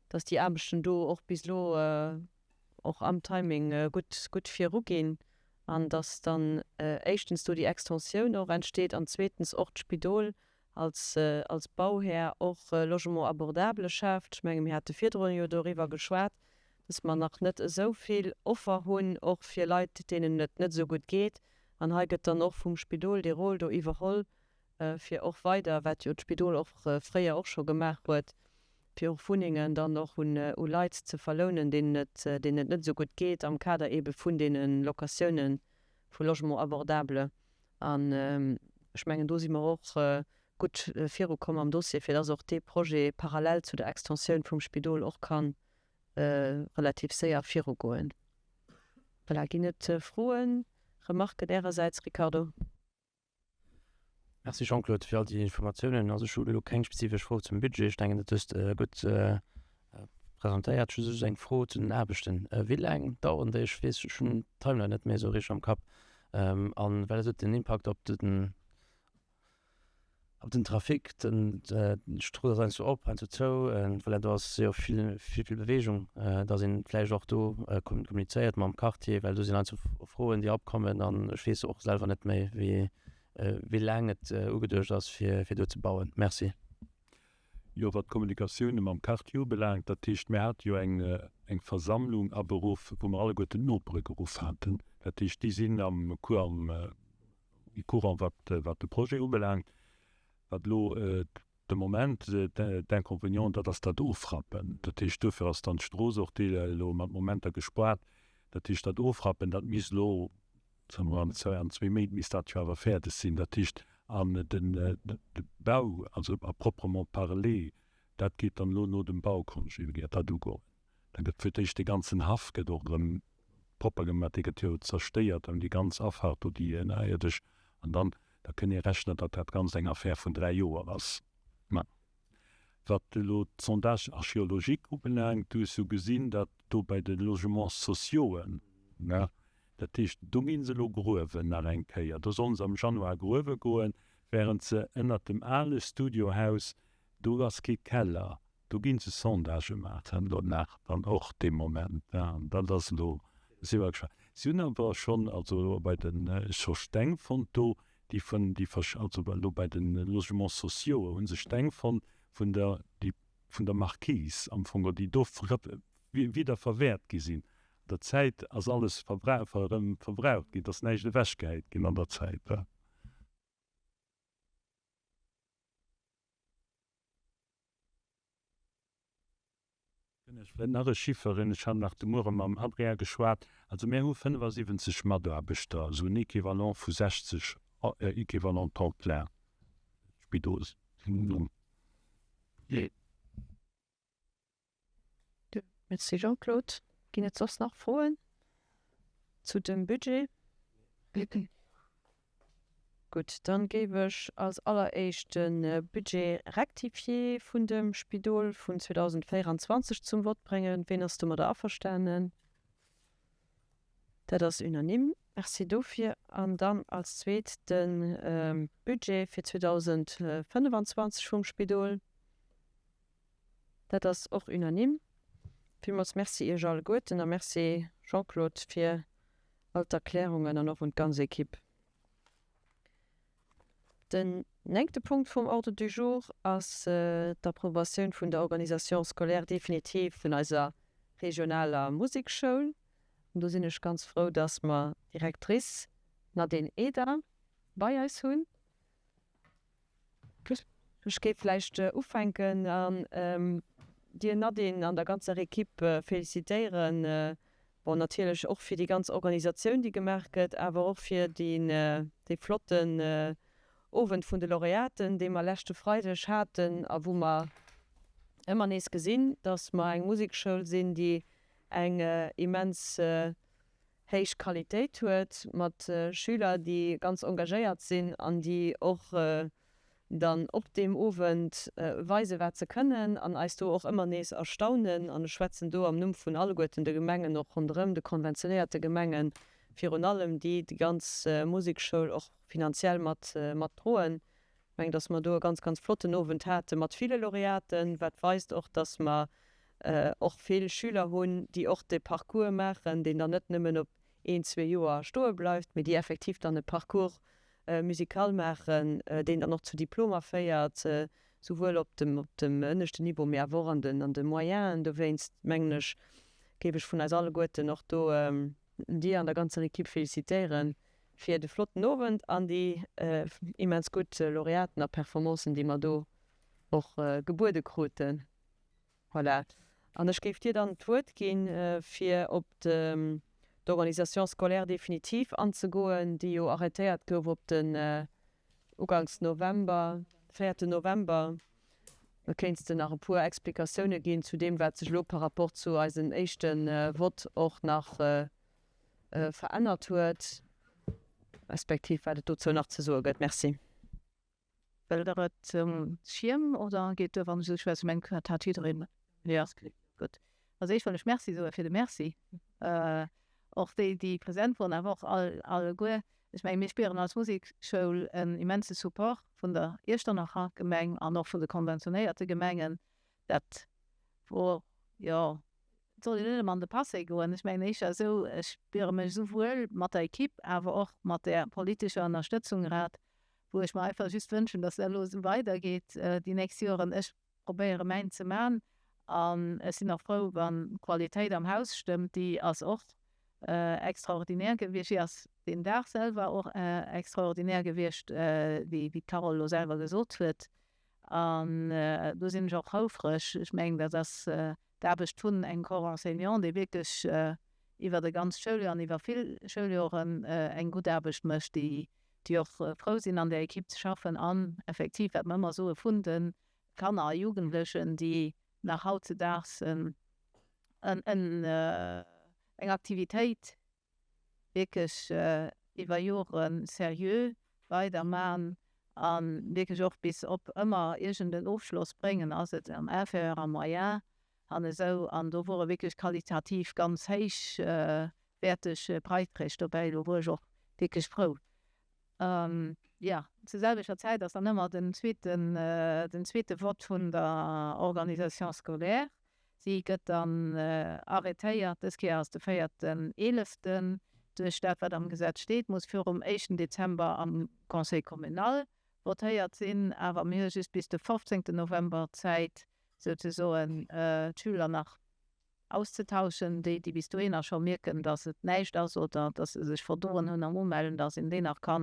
[SPEAKER 1] dass déi Aarbechten do och bis elo och am Timing gutt, gutt viruginn an dass dann éischtens do déi Extensioun och entsteet an zweetens och d'Spidol als, als Bauhär och Logement abordable schaaft. Ech menge mir hate virdrun jo doriwwer geschwat, dass mer nach net esou vill Offer hunn, och fir Leit, deenen et net esou gutt geet. An hei gëtt dann och vum Spidol dee Rôle do iwwerholl, fir och weider, wat jo d'Spidol och fréier och scho gemaach huet, fir och Wunnengen dann och un u Leit ze verlounen, deenen et, deenen et net esou gutt geet, am Kader eebe vun deene Locatiounen vu Logement abordable. An ech mengen, do si mer och gutt virukomm am Dossier, fir dass och dee Projet parallel zu der Extensioun vum Spidol och ka relativ séier virugoen. Voilà, ginn et Froen, Remarken Ärersäits, Ricardo?
[SPEAKER 3] Merci Jean-Claude fir all déi Informatiounen. Also ech hu elo keng spezifesch Fro zum Budget. Ech denken, dat hues de gutt presentéiert. Ech hu just eng Fro zu den Aarbechten. Wéi laang daueren déi? Ech weess, ech hunn d'Timeline net méi esou richteg am Kapp. An well huet den Impakt op den Op den Trafic, den d'Strooss ass heiansdo op, heiansdo zou, voilà, do ass jo vill, vill Beweegung, dass een vläicht och do kommunizéiert mam Quartier, well do sinn heiansdo Froen, déi opkommen an ech weess och selwer net méi, wéi, wéi laang et ugeduecht ass, fir, fir do ze bauen. Merci.
[SPEAKER 6] Jo, wat d'Kommunikatioune mam Quartier ubelaangt, dat heescht, mir hate jo eng, eng Versammlung aberuff, wou mer alleguerten d'Nopere geruff haten. Dat heescht, déi sinn am Cours, am Courant wat de Projet ubelaangt. Wat elo de Moment d'Inconvénient, dat ass dat Ofrappen. Dat heescht, duerfir ass dann d'Strooss och déi elo mat Momenter gespaart. Dat heescht, dat Ofrappen, dat misst elo, soe mer an zwee Méint misst dat jo awer fäerdeg sinn. Dat heescht, an de Bau, also à proprement parler, dat geet dann elo no dem Baucongé, gétt dat ugoen. Da gëtt fir d'éischt dee ganzen Haff gëtt och erëm propper gemaach, dee gëtt jo zerstéiert an déi ganz Afaart do, déi ënnerierdesch. An dann, da kënnt ee rechnen, datt dat Ganzt eng Affär vun 3 Joer ass. Mä wat elo d'Sondages archéologiques ubelaangt, du hues jo gesinn, datt do bei de Logements sociauxen, dat heescht, do gi se elo gruewen nach eng Kéier, do solle se am Januar gruewe goen, während se ënnert dem ale Studiohaus, do ass kee Keller, Do ginn se Sondagë maachen elo nach dann och dee Moment. An dat ass elo, si mer gespaant. Si hunn awer schonn also elo bei de scho Steng fonnt do, déi vun, déi versch, also elo bei de Logements sociaux hu se Steng fonnt vun der, déi vun der Marquise am Fong, déi do wieder verwäert gi sinn. An der Zäit ass alles verbra, erëm verbraucht ginn, et ass näischt ewechgehäit ginn an der Zäit. Ech vläicht nach e Chiffer, ech hat nach de Muere mam Adrien geschwat, also mär hu 75 Mataarbechter, esou en Equivalent vu 60 Equivalent temps plein Spidol.
[SPEAKER 1] Merci Jean-Claude. Ginn et soss nach Froen zu dem Budget? Gutt, dann géif ech als alleréischt de Budget rectifié vun dem Spidol vun 2024 zum Vott bréngen. Ween ass domadder averstanen? Dat ass unanime. Merci dofir. An dann als zweet de Budget fir 2025 vum Spidol. Dat ass och unanime. Villmools Merci Iech alleguerten a Merci Jean-Claude fir all d'Erklärungen an och un d'ganz Equipe. Den néngte Punkt vum Ordre du jour ass d'Approbatioun vun der Organisation scolaire définitive vun eiser regionaler Musekschoul. An do sinn ech ganz frou, dass mer d'Directrice Nadine Eder bei eis hunn. Ech géif vläicht ufänken an dir Nadine an der ganzer Equipe félicitéieren. Bon, natierlech och fir déi ganz Organisatioun, déi gemaach gëtt, awer och fir dee flotten Owend vun de Laureaten, dee mer leschte Freideg haten a wou mer ëmmer nees gesinn, dass mer eng Musekschoul sinn, déi eng immens héich Qualitéit huet, mat Schüler, déi ganz engagéiert sinn an déi och dann op deem Owend weisen, wat se kënnen an eis do och ëmmer nees erstaunen. An ech schwätzen do am Numm vun alleguerten de Gemengen och ronderëm, de konventionéierte Gemengen virun allem, déi déi ganz Musekschoul och finanziell mat droen. Ech mengen, dass mer do e ganz, ganz flotten Owend hate mat ville Laureaten, wat weist och, dass mer och vill Schüler hunn, déi och de Parcours maachen, deen dann net nëmmen op een, zwee Joer stoe bleift, mee déi effektiv dann e Parcours musical maachen, deen dann och zu Diplomer féiert, souwuel op dem op dem ënneschten Niveau, mee awer och an den an de Moyenen. Dowéinst mengen ech, géif ech vun eis alleguerten och do dir an der ganzer Equipe félicitéiere fir de flotten Owend an déi immens gutt Laureaten a Performancen, déi mer do och gebuede kruten. Voilà. An ech géif dir dann d'Wuert ginn, fir op d'Organisation scolaire définitive anzegoen, déi jo arrêtéiert gouf op den uganks November, véierten November. Da kéints de nach e puer Explikatioune ginn zu deem, wat sech elo par rapport zu eisem éischte Vott och nach verännert huet, respektiv wat et dozou nach ze soe gëtt. Merci.
[SPEAKER 7] Wëllt Der et zum Schierm oder geet duer, wann ech esou schwätzen? Ech mengen, dat hat jiddereen. Jo, gutt. Als éischt wëll ech Merci soe fir de Merci. Och déi, déi present woren, awer och all, alleguer. Ech mengen, mir spieren als Musekschoul en immense Support vun der Iechternacher Gemeng an och vun de konventionéierte Gemengen. Dat wor, jo, et soll een net ëmmer an de Passé goen. Ech mengen éischter esou, ech spiere mech esou wuel mat der Equipe, awer och mat där politescher Ënnerstëtzung grad, wou ech mer einfach just wënschen, dass dat elo esou weidergeet déi nächst Joren. Ech probéiere mäint ze man an ech sinn och frou, wann d'Qualitéit am Haus stëmmt. Déi ass och extraordinär gewiescht. Déi ass deen Dag selwer och extraordinär gewiescht, wéi d'Carole elo selwer gesot huet. An do sinn ech och houfreg. Ech mengen, dat ass d'Aarbecht vun engem Corps enseignant, dee wierklech iwwert e ganzt Schouljoer an iwwer vill Schouljoren eng gutt Aarbecht mécht, déi déi och frou sinn an där Equipe ze schaffen an effektiv, wat mer ëmmer soe vun de Kanner a Jugendlechen, déi nach hautzedaags eng Aktivitéit wierklech iwwer Jore seriö weider man a wierklech och bis op ëmmer iergend en Ofschloss bréngen, ass et am Inférieur, am Moyen an esou, an do wore wierklech qualitativ ganz héichwäerteg Beiträg dobäi, do wor ech och wierklech frou. Jo, zur selwechter Zäit ass dann ëmmer den zweeten, den zweete Vott vun der Organisation scolaire. Si gëtt dann arrêtéiert, dës Kéier ass de véierten eeleften. Duerch dat, wat am Gesetz steet, muss virum éischten Dezember am Conseil communal votéiert sinn, awer mir hu just bis de 15 November Zäit, souzesoen d'Schüler nach auszetauschen, déi, déi bis dohinner scho mierken, dass et näischt ass oder dass se sech verdoen hunn am Umellen, dass een déi nach ka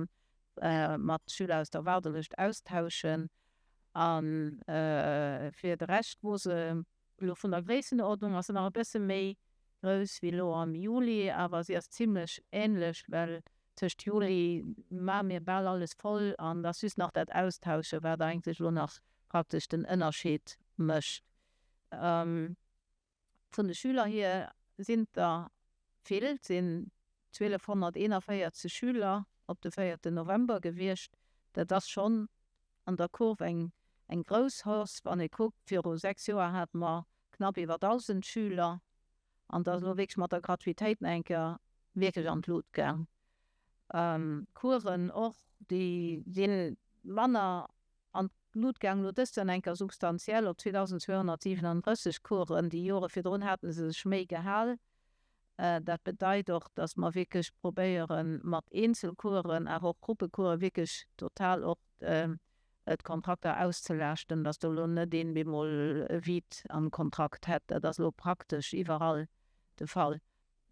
[SPEAKER 7] mat Schüler aus der Waardelëscht austauschen. A fir de Rescht, wou se. Elo vun der Gréissenordnung ass se nach e bësse méi grouss wéi elo am Juli, awer si ass zimlech änlech, well tëscht Juli maache mir bal alles voll an et ass just nach dat Austauschen, wat eigentlech elo nach praktesch den Ënnerscheed mécht. Vun de Schüler hier sinn et der vill, et sinn 1241 Schüler op de véierten November gewiescht. Dat ass schonn an der Kurv eng grouss Hausse. Wann ee kuckt, viru 6 Joer hate mer knapp iwwer 1.000 Schüler an et ass elo wierklech mat der Gratuitéit nach eng Kéier wierklech an d'Lut gaang. D'Coursen och, déi si manner an d'Lut gaang, elo dëst Joer nach eng Kéier substantiell op 2.237 Coursen. Déi Jore virdrun hate se sech méi gehal. Dat bedeit och, dass mer wierklech probéieren, mat Eenzelcoursen, awer och Gruppecoursen wierklech total och d'Kontrakter auszelaaschten, dass do elo net een bemol e Vide am Kontrakt hätt. Dat ass elo praktesch iwwerall de Fall,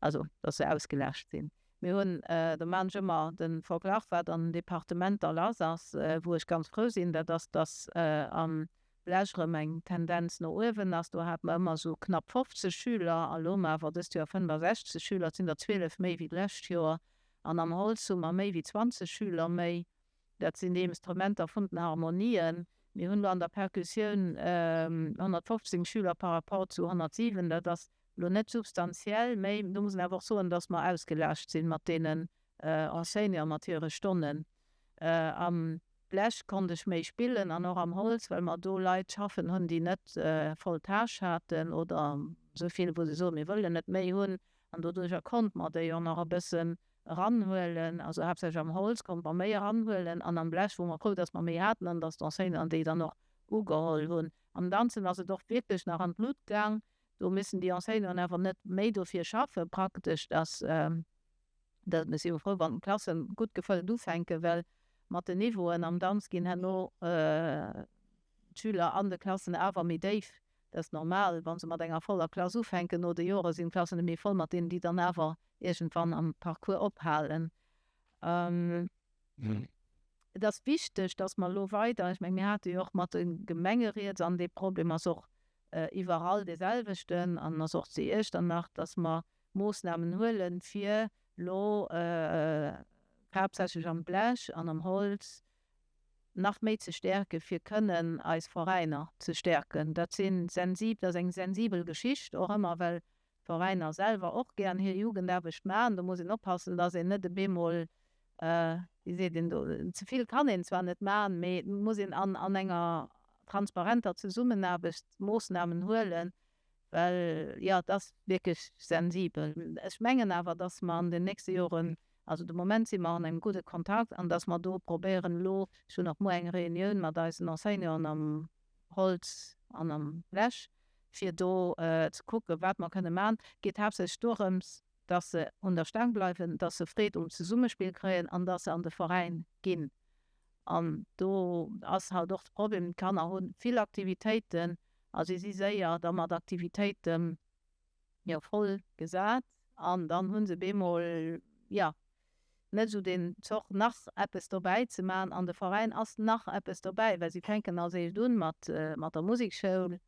[SPEAKER 7] also dass se ausgelaascht sinn. Mir hunn, do maachen ech ëmmer de Verglach, wat an den Departementer lass ass, wou ech ganz frou sinn, dat ass, dass am Blech erëm eng Tendenz no uewen ass. Do hate mer ëmmer esou knapp 50 Schüler a lo hu mer awer dëst Joer 65 Schüler. Et sinn der 12 méi wéi d'lescht Joer. An am Holz hu mer méi wéi 20 Schüler méi. Dat sinn déi Instrumenter vun den Harmonien. Mir hunn elo an der Perkussioun 115 Schüler par rapport zu 107. Dat ass elo net substantiell méi. Do muss een awer och soen, dass mer ausgelaascht sinn mat deenen Enseignanten, mat hire Stonnen. Am Blech konnt ech méi spillen an och am Holz, well mer do Leit schaffen hunn, déi net voll Tâche haten oder esou vill, wou se soen, mir wëllen net méi hunn. An doduercher konnte mer déi och nach e bëssen eranhuelen. Also haaptsächlech am Holz konnte mer méi eranhuelen an am Blech wore mer frou, dass mer méi haten an dass d'Enseignanten déi dann och ugeholl hunn. Am Danzen ass et och wierklech nach an d'Lut gaang. Do müssen déi Enseignanten awer net méi dofir schaffen praktesch, dass Dat, mir si jo frou, wann d'Klasse gutt gefëllt ufänken, well mat den Niveauen am Danz ginn herno d'Schüler an de Klassen awer méi déif. Dat ass normal, wa se mat enger voller Klass ufänken. No de Jore sinn d'Klassen net méi voll mat deenen, déi dann awer iergendwann am Parcours ophalen. Et ass wichteg, dass mer elo weider, ech menge mir hate jo och mat de Gemenge rieds an dee Problem ass och iwwerall dee selwechten an ass och zu Iechternach, dass mer Moossnamen huelen, fir elo haaptsächlech am Blech an am Holz nach méi ze stäerken, fir kënnen eis Veräiner ze stäerken. Dat si sensibel, dat ass eng sensibel Geschicht och ëmmer, well d'Veräiner selwer och gären hir Jugendaarbecht maachen. Do muss een oppassen, dass een net e bemol, wéi seet een do, ze vill kann een zwar net maachen, mee et muss een an enger transparenter Zesummenaarbecht Moossnamen huelen, Well, jo, et ass wierklech sensibel. Ech mengen awer, dass mer an den nächste Joren, also de Moment si mer an engem gudde Kontakt, an dass mer do probéieren elo, ech hunn och muer eng Reunioun mat eisen Enseignanten am Holz an am Blech, fir do ze kucken, wat mer kënne maachen. Et geet haaptsächlech dorëms, dass se un der Staang bleiwen, dass se Freed um Zesummespill kréien an dass se an de Veräin ginn. An do ass halt och de Problem, d'Kanner hu vill Aktivitéiten a si si séier da mat Aktivitéite jo voll gesat an dann hu se bemol jo net esou den Zoch nach eppes dobäi ze maachen. An de Veräin ass nach eppes dobäi, well si fänken als éischt un mat mat der Musekschoul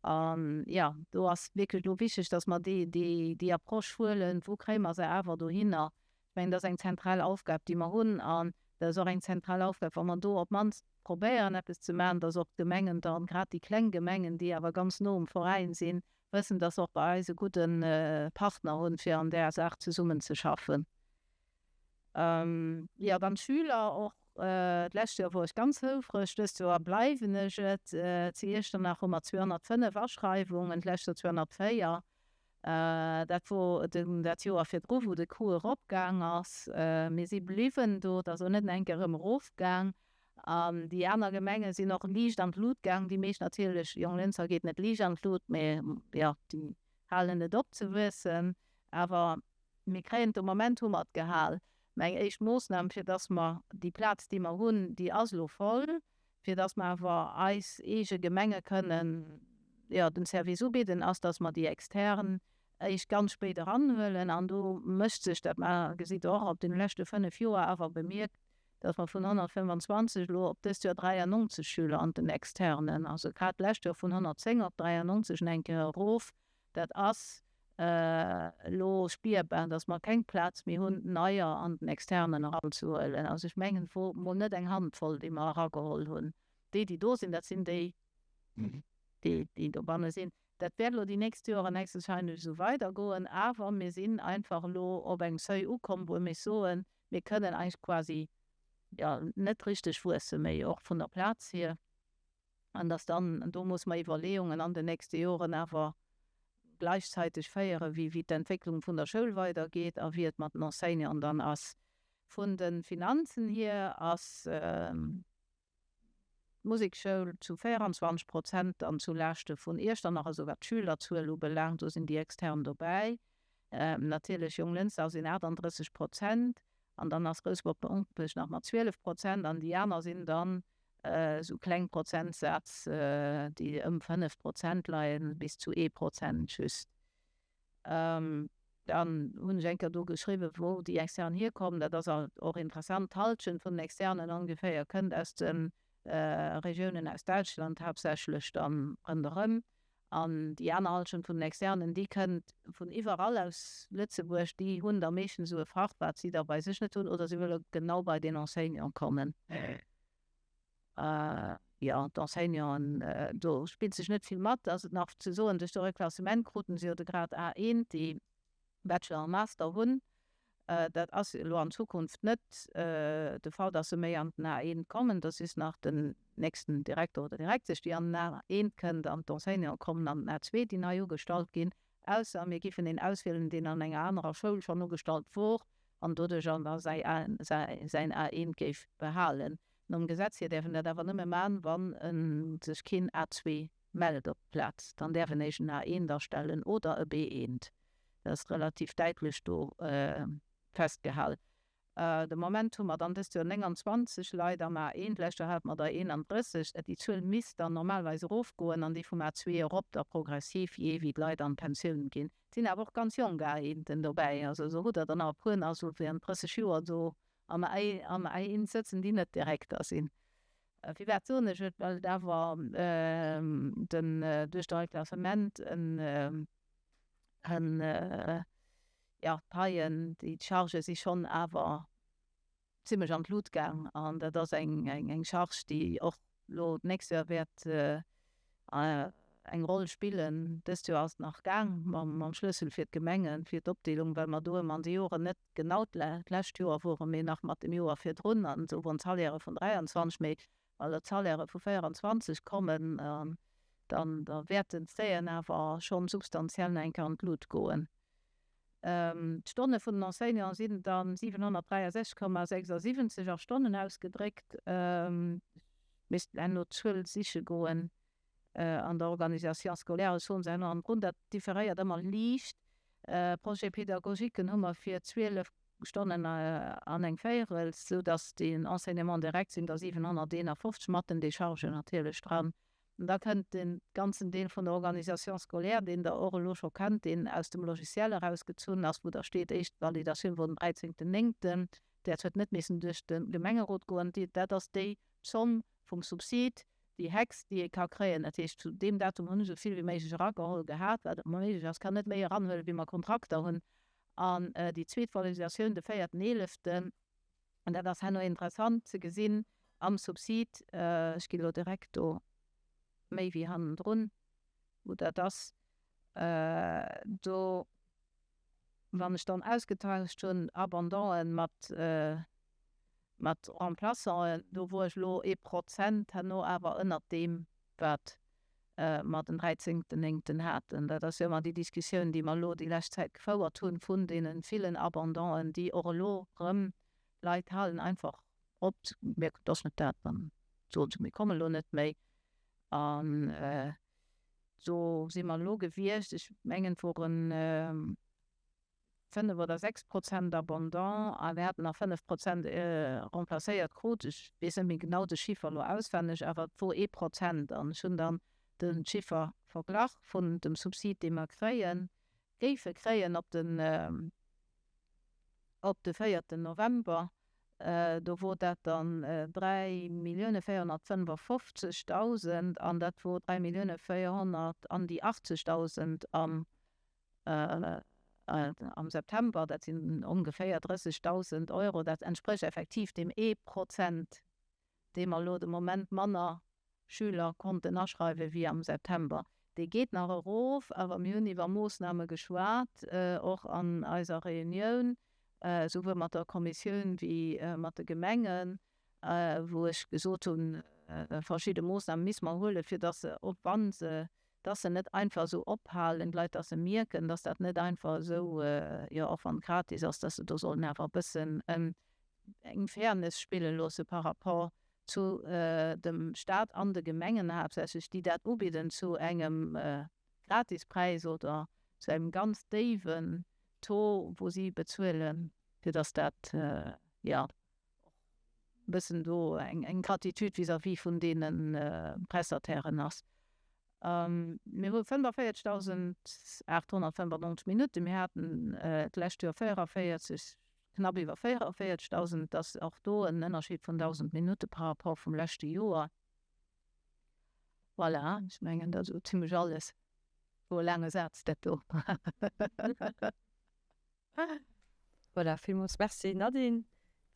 [SPEAKER 7] an jo do ass wierklech elo wichteg, datt mer déi déi déi Approche huelen, wou kréie mer se awer dohinner Ech mengen, dat ass eng zentral Aufgab, déi mer hunn. An dat ass och eng zentral Aufgab, wa mer do op d'mannst probéieren, eppes ze maachen, dass och d'Gemengen dann, grad déi kleng Gemengen, déi awer ganz no um Veräin sinn, wëssen, dass se och bei eis e gudde Partner hunn, fir an där Saach zesummenzeschaffen. Jo, dann d'Schüler och. D'lescht Joer wor ech ganz houfreg, dëst Joer bleiwen ech et. Zu Iechternach hu mer 205 Aschreiwungen, d'lescht Joer 204. Dat wor dat Joer virdru wou de Cours eropgaang ass. Mir si bliwwen do, et ass och net eng Kéier erëm erofgaang. An déi aner Gemenge sinn och liicht an d'Lut gaang, déi meescht natierlech, Jonglënster geet net liicht an d'Lut, mä jo, déi halen net op ze wuessen. Awer mir kréien et, de Moment hu mer et gehal. Mä eng éischt Moossnam, fir dass mer déi Plaz, déi mer hunn, déi ass elo voll, Fir dass mer awer eis eege Gemenge kënnen, jo, den Service ubidden, ass, dass mer déi extern éischt ganz spéit eranhuelen. An do mécht sech, dat gesitt Der och op deene leschte 5 Joer awer bemierkt. Datt mer vun 125 elo op dëst Joer 93 Schüler an den Externen, also grad d'lescht Joer vun 110 op 93 eng Kéier erof, dat ass elo spierbar, datt mer keng Plaz méi hunn, neier an den Externen eranzehuelen. Also ech mengen, et wor mol net eng Handvoll, déi mer erageholl hunn. Déi, déi do sinn, dat sinn déi, déi dobanne sinn. Dat wäert elo déi nächst Joren héchstwahrscheinlech esou weidergoen, awer mir sinn einfach elo op engem Seuil ukomm, wou mir soen, mir kënnen eigentlech quasi, jo, net richteg wuesse méi, och vun der Plaz hier. An dass dann, do muss mer Iwwerleeungen an den nächste Joren awer gleichzeitig féieren, wéi wéi d'Entwécklung vun der Schoul weidergeet a wéi et mat den Enseignanten dann ass. Vun de Finanzen hier ass d'Musekschoul zu 24 Prozent dann zu Laaschte vun Iechternach, esou wat d'Schülerzuel ubelaangt, do sinn déi extern dobäi. Natierlech Jonglënster sinn 38 Prozent an dann ass Rouspert-Mompech nach mat 12 Prozent an déi aner sinn dann esou kleng Prozentsätz, déi ëm 5 Prozent leien, bis zu ee Prozent just. Dann hunn ech eng Kéier do geschriwwen, wou déi Externen hierkommen. Dat ass och interessant. D'Hallschent vun den Externen ongeféier kënnt aus de Regiounen aus Däitschland, haaptsächlech dann ronderëm. An déi aner Hallschent vun den Externen, déi kënnt vun iwwerall aus Lëtzebuerg. Déi hunn da meeschtens esou e Fach, wat si da bei sech net hunn, oder si wëlle genau bei den Enseignant kommen. Jo, d'Enseignanten, do spillt sech net vill mat. Ass et nach ze soen, duerch de Reklassement kruten se jo de Grad A1, déi Bachelor a Master hunn. Dat ass elo an Zukunft net de Fall, datt se méi an den A1 kommen. Dat ass just nach den nächsten Direkter oder Direktesch, déi an den A1 kënnt an d'Enseignanten kommen an den A2, déi nei ugestallt ginn. Ausser mir giffen een auswielen, deen an enger anerer Schoul schonn ugestallt wor an doduerch an da säi säin A1 géif behalen. Nom Gesetz hier däerf en dat awer nëmme man, wann e sech keen A2 mellt op d'Plaz. Dann däerf en éischt en A1 astellen oder e B1. Dat ass relativ däitlech do festgehal. De Moment hu mer dann dëst Joer 29 Leit am A1, d'lescht Joer hate mer der 31. Déi Zuel misst dann normalerweis erofgoen an déi vum A2 erop, da progressiv, jee wéi d'Leit an d'Pensioun ginn. Et sinn awer och ganz jonk A1en dobäi, also esou hutt Der der nach e puer nach esou während 30 Joer do am A1 sëtzen, déi net Direkter sinn. Firwat soen ech et? Well et awer den duerch de Reklassement en jo, d'Paien, déi Chargë si schonn awer zimlech an d'Lut gaang an dat ass eng eng Charge, déi och elo d'nächst Joer wäert eng Roll spillen. Dëst Joer ass et nach gaang mam Schlëssel fir d'Gemengen, fir d'Opdeelung, well mer do ëmmer an de Joren net genau d'lescht Joer wore mee nach mat dem Joer virdrun an esou woren d'Salairë vun 23, mee wa elo d'Salairë vu 24 kommen, dann da wäerten d'Fraien awer schonn substantiell nach eng Kéier an d'Lut goen. D'Stonne vun den Enseignanten sinn da 763,76 a Stonnen ausgedréckt. Ech misst herno d'Zuel siche goen an der Organisation scolaire. Ech soen se herno am Grund, dat differéiert ëmmer liicht. Projet pédagogiquen hu mer fir 12 Stonnen an eng Véierels, sou datt den Enseignement direct sinn der 751 mat den Déchargen natierlech dran. An da kënnt de ganzen Deel vun der Organisation scolaire, deen Der och elo scho kennt, deen aus dem Logiciel erausgezunn ass, wou da steet, éischt Validatioun wor den 13.9. Dat huet net missen duerch de Gemengerot goen. Dat ass déi Zomm vum Subsid, déi héchst, déi ee ka kréien. Dat heescht, zu deem Datum hunn ech esou vill wéi méiglech erageholl gehat, wat ëmmer méiglech ass. Ech kann net méi eranhuelen, wéi mer Kontrakter hunn. An déi zweet Valorisatioun de véierten eeleften, an dat ass herno interessant ze gesinn am Subsid, ech ginn elo direkt do méi wéi hannendrun, wou dat ass, do wann ech dann ausgetauscht hunn Abandon'en mat mat Remplaçanten, do wor ech elo ee Prozent herno awer ënnert deem wat mer den dräizéngten néngten haten. Dat ass jo ëmmer déi Diskussioun, déi mer elo déi lescht Zäit gefouert hunn, vun deene villen Abandon'en, déi och elo erëm, d'Leit halen einfach op, se mierken, et ass net dat, dann soen se, mir kommen elo net méi. An do si mer elo gewiescht, ech mengen, et woren 5 oder 6 Prozent Abondant a mir haten nach 5 Prozent remplacéiert krut. Ech weess net méi genau de Chiffer elo auswenneg, awer et wor ee Prozent. An ech hunn dann de Chiffer verglach vun dem Subsid, dee mer kréien, géife kréien op den, op de véierten November. Do wor dat dann 3.455.000 an dat wor 3 Millioune 400 an déi 80.000 am am September. Dat sinn ongeféier 30.000 Euro. Dat entsprécht effektiv deem ee Prozent, dee mer elo de Moment manner Schüler konnten aschreiwen wéi am September. Dee geet nach erof, awer mir hunn iwwer Moossname geschwat, och an eiser Reunioun, souwuel mat der Kommissioun wéi mat de Gemengen, wou ech gesot hunn, verschidde Moossname misse mer huelen, fir dass se, och wa se, dass se net einfach esou ophalen, d'Leit, dass se mierken, dass dat net einfach esou, jo, och wann et gratis ass, dass se do sollen awer e bëssen eng Fairness spille loosse par rapport zu dem Stat an de Gemengen haaptsächlech, déi dat ubidden zu engem Gratispräis oder zu engem ganz déiwen Taux, wou si bezuelen, fir dass dat, jo, och e bëssen do eng Gratitude vis-à-vis vun deene Prestatairen ass. Mir hu 45.895 Minutten. Mir haten d'lescht Joer 44 Knapp iwwer 44.000, et ass och do en Ënnerscheed vun 1.000 Minutte par rapport vum leschte Joer. Voilà, ech mengen, dat ass esou zimlech alles. Wor e laange Saz, dat do.
[SPEAKER 1] Voilà, villmools Merci Nadine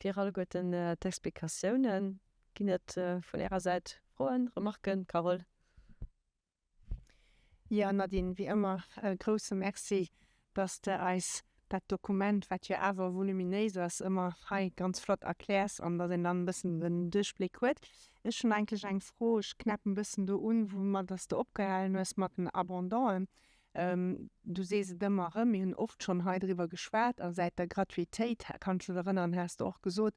[SPEAKER 1] fir alleguerten d'Explikatiounen. Ginn et vun Ärer Säit Froen, Remarken? Carole?
[SPEAKER 4] Jo Nadine, wéi ëmmer e grousse Merci, dass de eis dat Dokument, wat jo awer voluminéis ass, ëmmer hei ganz flott erkläers an dass een dann e bëssen den Duerchbléck huet. Ech hunn eigentlech eng Fro, ech knäppen e bëssen do un, woumat dass de opgehalen hues mat den Abandon'en. Du sees et ëmmer erëm, mir hunn oft schonn hei driwwer geschwat a säit der Gratuitéit, kanns de dech erënneren, has de och gesot,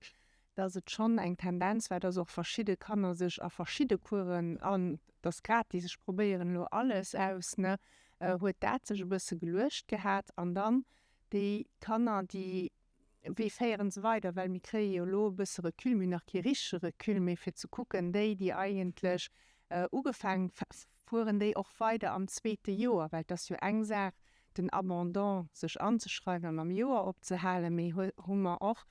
[SPEAKER 4] dass et schonn eng Tendenz war, dass och verschidde Kanner sech a verschidde Coursen, an dass gratis, ech probéieren elo alles aus, ne, huet dat sech e bësse geluecht gehat. An dann déi Kanner, déi, wéi féiere se weider? Well mir kréie jo elo e bësse Recul, mir hunn nach kee richtege Recul, mee fir ze kucken, déi, déi eigentlech ugefaangen, fueren déi och weider am zweete Joer? Well et ass jo eng Saach, den Abandon sech anzeschreiwen an am Joer opzehalen, mee hu mer och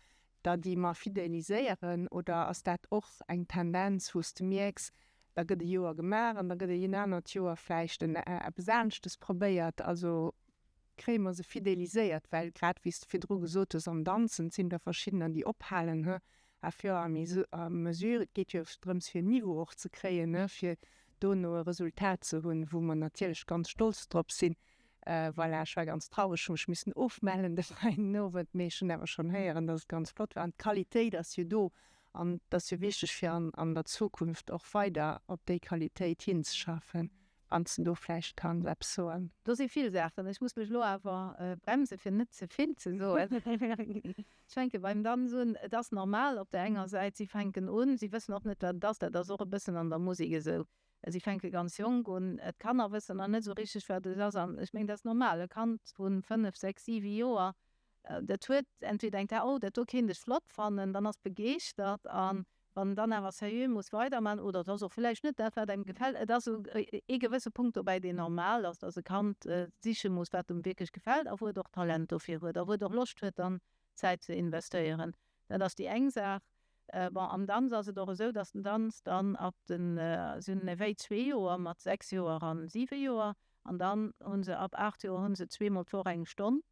[SPEAKER 4] der déi mer fidéliséieren, oder ass dat och eng Tendenz, wou s de mierks, da gëtt e Joer gemaach an da gëtt en anert Joer vläicht en eppes aneschtes probéiert? Also kréie mer se fidéliséiert? Well grad wéi s de virdru gesot hues, am Danzen sinn der verschiddener, déi ophalen, he, à fur et à mesure. Et geet jo drëms, fir en Niveau och ze kréien, ne, fir dono e Resultat ze hunn, wou mer natierlech ganz stolz drop sinn. Voilà, ech war ganz traureg, hu mech missen ofmellen de Freiden Owend, mee ech hunn awer schonn héieren, dass et ganz flott war. An d'Qualitéit ass jo do an et ass jo wichteg, fir an der Zukunft och weider op déi Qualitéit hinzeschaffen. Wann s de do vläicht kanns eppes soen.
[SPEAKER 7] Do si vill Saachen. Ech muss mech elo awer bremsen, fir net ze vill ze soen. Ech fänke beim Danz un. Et ass normal op där enger Säit, si fänken un, si wëssen och net, wat et ass. Dat ass och e bëssen an der Musek esou. Si fänke ganz jonk un. D'Kanner wëssen nach net esou richteg, wat et ass. An ech mengen, dat ass normal. E Kand vu 5, 6, 7 Joer, dat huet entweder eng, Oh, dat do kéint ech flott fannen, dann ass begeeschtert. A wann en dann awer seriö muss weiderman, oder et ass och vläicht net dat, wat engem gefält, et ass esou ee gewësse Punkt dobäi, deen normal ass, dass e Kand siche muss, wat em wierklech gefält a wou et och Talent dofir huet a wou et och Loscht huet, dann Zäit ze investéieren. Dat ass déi eng Saach. Bon, am Danz ass et och esou, dass den Danz dann ab den, si hunn en Éveil zwee Joer, mat 6 Joer an 7 Joer, an dann hu se ab 8 Joer hu se zweemol d'Woch eng Stonn.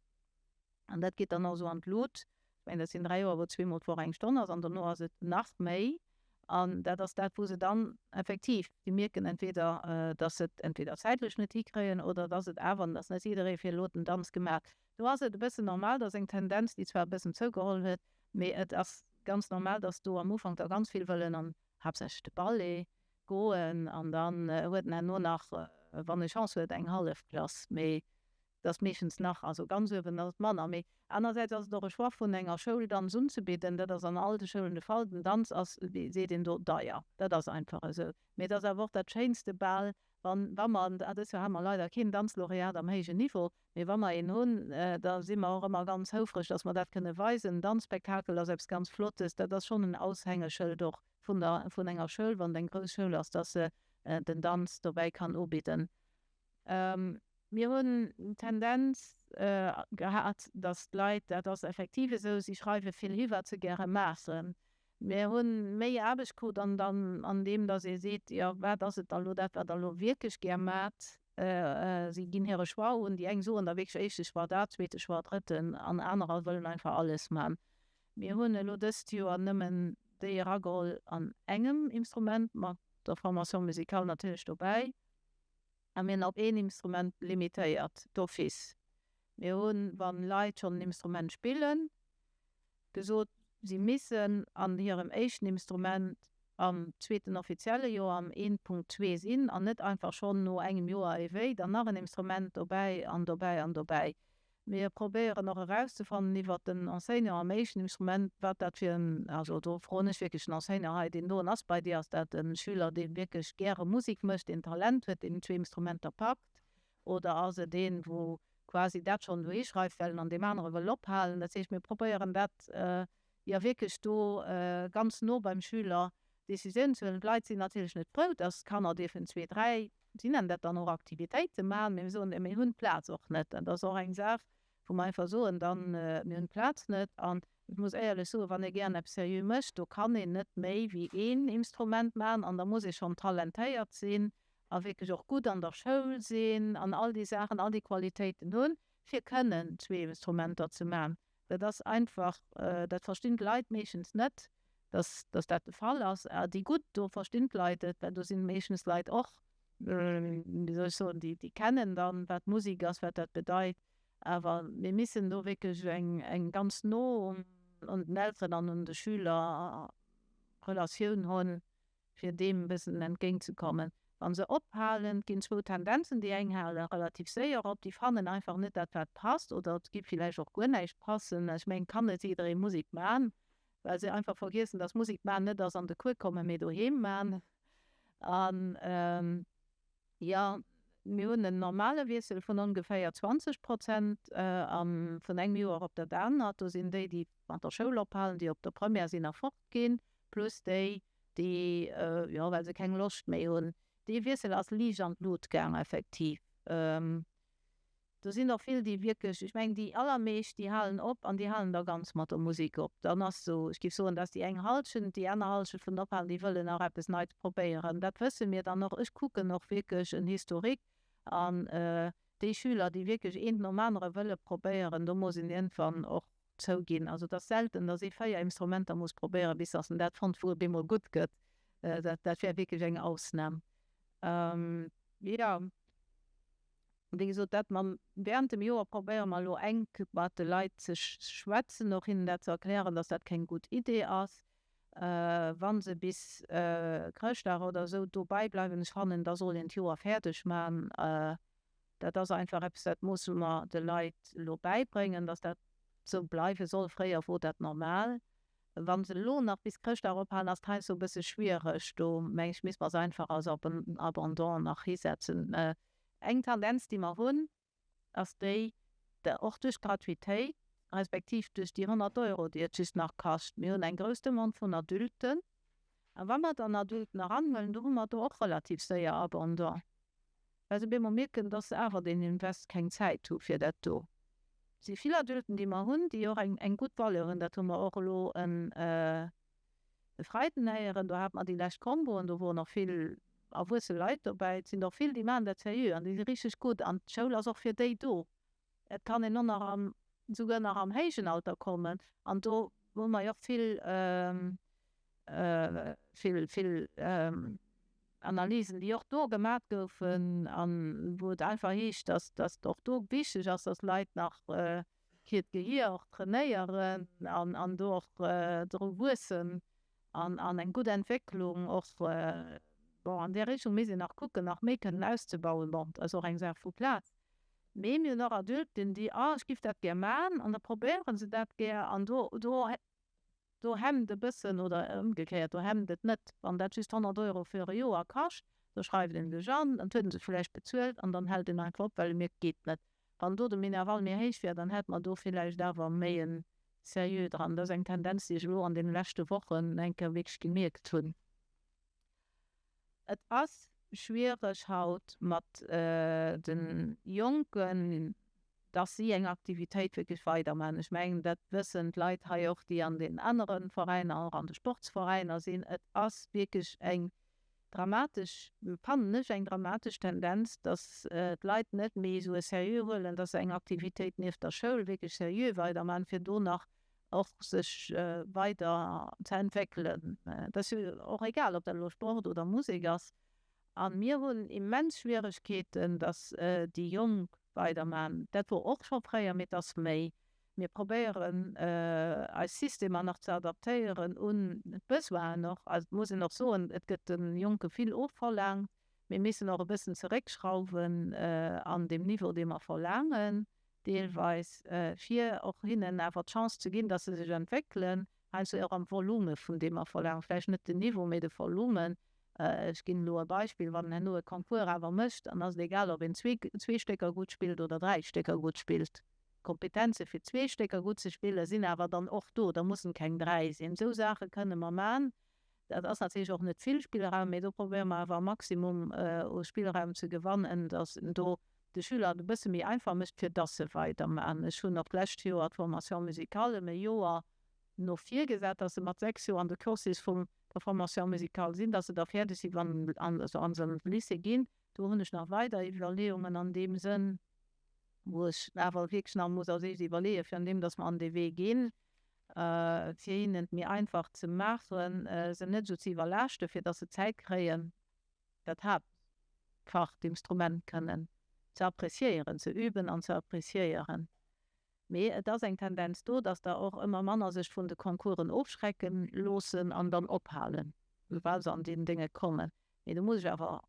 [SPEAKER 7] An dat geet dann och esou an d'Lut. Ech mengen, dat sinn 3 Joer, wou zweemol d'Woch eng Stonn ass, an dono ass et nach méi. An dat ass dat, wou se dann effektiv, déi mierken entweder, dass se et entweder zäitlech net hikréien oder dass et awer, an et ass net jidderee fir elo den Danz gemaach. Do ass et e bëssen normal, dass eng Tendenz, déi zwar e bëssen zougeholl huet, mee et ass ganz normal, dass do am Ufank der ganz vill wëllen an haaptsächlech de Ballet goen an dann huet en herno nach, wann e Chance huet, eng hallef Klass, mee et ass meeschtens nach, also ganz uewen ass et manner. Mee anersäits ass et och e Choix vun enger Schoul, Danz unzebidden. Dat ass an all de Schoulen de Fall. Den Danz ass, wéi seet een do, deier. Dat ass einfach esou. Mee et ass awer och dat schéinste bal, wann, wa mer, an dëst Joer hate mer leider keen Danzlaureat am héijen Niveau, Mee wa mer een hunn, da si mer och ëmmer ganz houfreg, dass mer dat kënne weisen. Danzspektakel ass eppes ganz Flottes. Dat ass schonn en Aushängeschëld och vun der, vun enger Schoul, wann et eng grouss Schoul ass, dass se den Danz dobäi kann ubidden. Mir hunn d'Tendenz gehat, datt d'Leit, dat ass effektiv esou, si schreiwe vill hi wat se gäre maachen. Mir hu méi Aarbecht krut an dann an deem, datt ee seet, jo wat ass et da lo dat, wat der lo wierklech gär maacht. Si ginn hire Choix un. Déi eng soen da wierklech éischte Choix dat, zweete Choix drëtten an anerer wëllen einfach alles man. Mir hunn elo dëst Joer nëmmen déi erageholl an engem Instrument, mat der Formation musicale natierlech dobäi. A mir hunn op een Instrument limitéiert, d'office. Mir hunn, wa Leit schonn en Instrument spillen, gesot, si missen an hirem éischten Instrument am zweeten offizielle Joer am 1.2 sinn an net einfach schonn no engem Joer ewéi dann nach en Instrument dobäi an dobäi an dobäi. Mir probéieren och erauszefannen iwwert den Enseignant am éischten Instrument, wat dat fir en, also do froen ech wierklech den Enseignant hei, deen doen ass bei dir, ass dat e Schüler, dee wierklech gäre Musek mécht, deen Talent huet, deen zwee Instrumenter packt, oder ass et een, wou quasi dat schonn dohi schreift, well en an deem anere wëll ophalen. Dat heescht, mir probéieren dat jo wierklech do ganz no beim Schüler Décisiounen ze huelen. D'Leit sinn natierlech net frou, dass d'Kanner dierfen zwee, dräi, si nennen dat dann och Aktivitéite maachen, mee mir soen, mir hunn d'Plaz och net. Dat ass och eng Saach, wou mer einfach soen dann, mir hunn d'Plaz net. An ech muss éierlech soen, wann ee gären eppes seriö mécht, do kann een net méi wéi een Instrument maachen an da muss ee schonn talentéiert sinn a wierklech och gutt an der Schoul sinn an all déi Saachen, all déi Qualitéiten hunn, fir kënnen zwee Instrumenter ze maachen. Dat ass einfach, dat verstinn d'Leit meeschtens net, dass, dass dat de Fall ass. A déi gutt, do verstinn d'Leit et, well do sinn meeschtens Leit och, wéi soll ech soen, déi, déi kennen dann, wat Musek ass, wat dat bedeit. Awer mir missen do wierklech eng, eng ganz no un den Elteren an un de Schüler Relatioun hunn, fir deem e bëssen entgéintzekommen. Wa se ophalen, et ginn zwou Tendenzen, déi eng hale relativ séier op, déi fannen einfach net dat wat passt oder et géif villäicht och guer näischt passen. Ech mengen, et kann net jidderee Musek man, well se einfach vergiessen, dass Musek man net ass an de Cours kommen, mee doheem man. An Jo, mir hunn en normale Wiessel vun ongeféier 20 Prozent vun engem Joer op dat anert. Do sinn déi, déi mat der Schoul ophalen, déi op der Première sinn a fortginn, plus déi, déi, jo, well se keng Loscht méi hunn. Dee Wiessel ass liicht an d'Lut gaang, effektiv. Do sinn och vill, déi wierklech, ech mengen, déi allermeescht, déi halen op an déi halen da ganz mat der Musek op. Dann ass esou, ech géif soen, dass déi eng Hallschent, déi aner Hallschent vun den Ophalen, déi wëllen nach eppes Neits probéieren. Dat wësse mir dann och. Ech kucken och wierklech en Historique an déi Schüler, déi wierklech eent nom anere wëlle probéieren, do muss een iergendwann och zouginn. Also et ass selten, dass ee 4 Instrumenter muss probéieren, bis dass en dat fonnt, wou e bemol gutt gëtt. Dat, dat wär wierklech eng Ausnam. Jo. Wéi gesot, dat mam während dem Joer probéiere mer elo enk mat de Leit ze schwätzen, och hinnen dat ze erklären, dass dat keng gutt Idee ass, wa se bis Chrëschtdag oder esou dobäi bleiwen. Ech fannen, da soll een d'Joer fäerdeg man. Dat ass einfach eppes, dat musse mer de Leit elo bäibréngen, dass dat esou bleiwe soll. Fréier wor dat normal. Wa se elo nach bis Chrëschtdag ophalen, ass et heiansdo e bësse schwiereg. Do meng ech, misst mer se einfach als Abandon nach hisetzen. Eng Tendenz, déi mer hunn, ass déi, och duerch d'Gratuitéit, respektiv duerch déi 100 Euro, déi et just nach kascht, mir hunn eng grouss Demande vun Adulten. A wa mer dann Adulten eranhuelen, do hu mer do och relativ séier Abandon, well se op eemol mierken, dass se awer deen Invest keng Zäit hu fir dat do. Et si vill Adulten, déi mer hunn, déi och eng gutt Valeur hunn. Dat hu mer och elo en E Freiden héieren, do hate mer déi lescht Comboen, do woren och vill erwuesse Leit dobäi. Et sinn och vill, déi maachen dat seriö an déi si richteg gutt an d'Schoul ass och fir déi do. Et kann een och nach am, souguer nach am héijen Alter kommen an do hu mer jo och vill, vill, vill Analysen, déi och do gemat goufen an wou et einfach heescht, dass, dass och do wichteg ass, dass Leit nach hiert Gehier och trainéieren an do och dru wuessen an eng gutt Entwécklung och, bon an där Richtung misst een nach kucken nach méi kënnen auszebauen, bon dat ass och eng Saach vu Plaz. Mee mir hunn och Adulten déi, ah ech giff dat gär man an da probéiere se dat gär an do do Do hemmt e bëssen, oder ëmgekéiert, do hemmt et net. Wann dat just 100 Euro fir e Joer kascht, da schreift een sech an, dann huet en se villäicht bezuelt an dann hält een einfach op, well e mierkt, geet net. Wann do de Minerval méi héich wär, dann hätt mer do villäicht awer méi e Seriö dran. Dat ass eng Tendenz, déi ech elo an deene leschte Wochen eng Kéier wierklech gemierkt hunn. Et ass. schwiereg haut mat de Jonken, dass si eng Aktivitéit wierklech weidermachen. Ech mengen, dat wëssen d'Leit hei och, déi an den anere Veräiner, och an de Sportsveräiner sinn. Et ass wierklech eng dramatesch, fannen ech, eng dramatesch Tendenz, dass d'Leit net méi esou e seriö huelen, dass se eng Aktivitéit nieft der Schoul wierklech seriö weidermachen, fir do nach och sech weider ze entwéckelen. Et ass jo och egal, ob dat elo Sport oder Musek ass. A mir hunn immens Schwieregkeeten, dass déi Jonk weidermachen. Dat wor och scho fréier, mee et ass méi. Mir probéieren, eis Systemer nach ze adaptéieren un d'Besoinen och. Also et muss een och soen, et gëtt de Jonke vill ofverlaangt. Mir missen och e bëssen zeréckschrauwen an deem Niveau, dee mer verlaangen. deelweis, fir och hinnen awer d'Chance ze ginn, dass se sech entwéckelen, heiansdo och am Volume vun deem mer verlaangen, vläicht net den Niveau, mee de Volume. Ech ginn elo e Beispill, Wann en herno e Concours awer mécht, dann ass et egal, ob een zwee Stécker gutt spillt oder dräi Stécker gutt spillt. D'Kompetenze fir zwee Stécker gutt ze spillen, sinn awer dann och do, da mussen keng dräi sinn. Esou Saache kënne mer man. Dat ass natierlech och net vill Spillraum, mee do probéiere mer awer e Maximum u Spillraum ze gewannen, dass en do de Schüler et e bësse méi einfach mécht, fir dass se weidermachen. Ech hunn och d'lescht Joer d'Formation musicale ëm e Joer no vir gesat, dass se mat 6 Joer an de Cursus vum der Formation musicale sinn, dass se da fäerdeg sinn, wann se an de Lycée ginn. Do hunn ech nach weider Iwwerleeungen an deem Sënn, wou ech awer wierklech nach muss als éischt iwwerleeën, virun deem dass mer an dee Wee ginn, fir hinnen et méi einfach ze maachen, se net esou ze iwwerlaaschten, fir dass se Zäit kréien, dat Haaptfach, d'Instrument kënnen ze appréciéieren, ze üben an ze appréciéieren. Mee et ass eng Tendenz do, dass der och ëmmer manner sech vun de Concoursen ofschrecken loossen an dann ophalen, soubal se an deen Dénge kommen. Mee do muss ech awer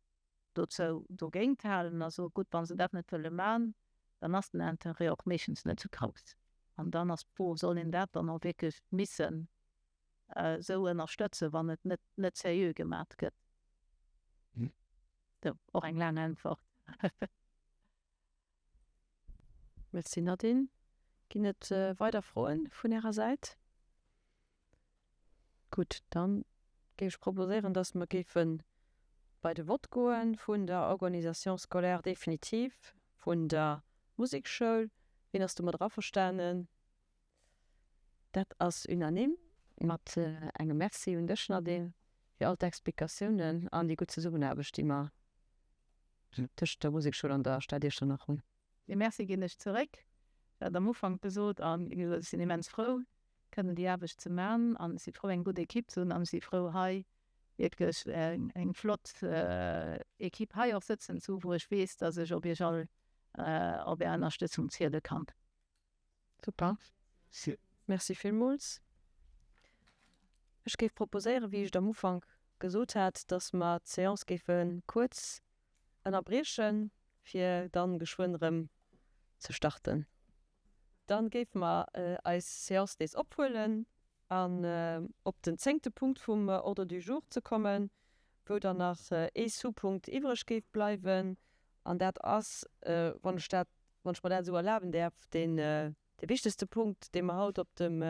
[SPEAKER 7] dozou dogéint halen a soe, gutt, wa se dat net wëlle man, dann ass den Interêt och meeschtens net esou grouss. An dann ass d'Fro, soll een dat dann och wierklech missen esou ënnerstëtzen, wann et net net seriö gemat gëtt? Sou, och eng laang Äntwert.
[SPEAKER 1] Merci Nadine. Ginn et weider Froen vun Ärer Säit? Gutt, dann géif ech proposéieren, dass mer géife bei de Vott goe vun der Organisation scolaire définitive vun der Musekschoul. Wien ass domadder averstanen? Dat ass unanime. Mat engem Merci un dech Nadine fir all d'Explikatiounen an déi gutt Zesummenaarbecht, déi mer tëscht der Musekschoul an der Stad Iechternach hunn.
[SPEAKER 7] Dee Merci ginn ech zeréck. Ech hat am Ufank gesot, an wéi gesot, ech sinn immens frou, kënnen déi Aarbecht ze man, an ech si frou, eng gutt Ekipp ze hunn, an ech si frou, hei wierklech eng flott Ekipp hei och sëtzen ze hu, wou ech weess, dass ech op Iech all, op Är Ënnerstëtzung ziele kann.
[SPEAKER 1] Super. Merci villmools. Ech géif proposéieren, wéi ech et am Ufank gesot hat, dass mer d'Séance géife kuerz ënnerbriechen, fir dann geschwënn erëm ze starten. Dann géife mer eis Séance nees ophuelen an op den zéngte Punkt vum Ordre du jour ze kommen, wou dann nach ee Sous-Punkt iwwreg géif bleiwen, an dat ass, wann ech dat wann ech mer dat esou erlaben däerf, deen dee wichtegste Punkt, dee mer haut op dem,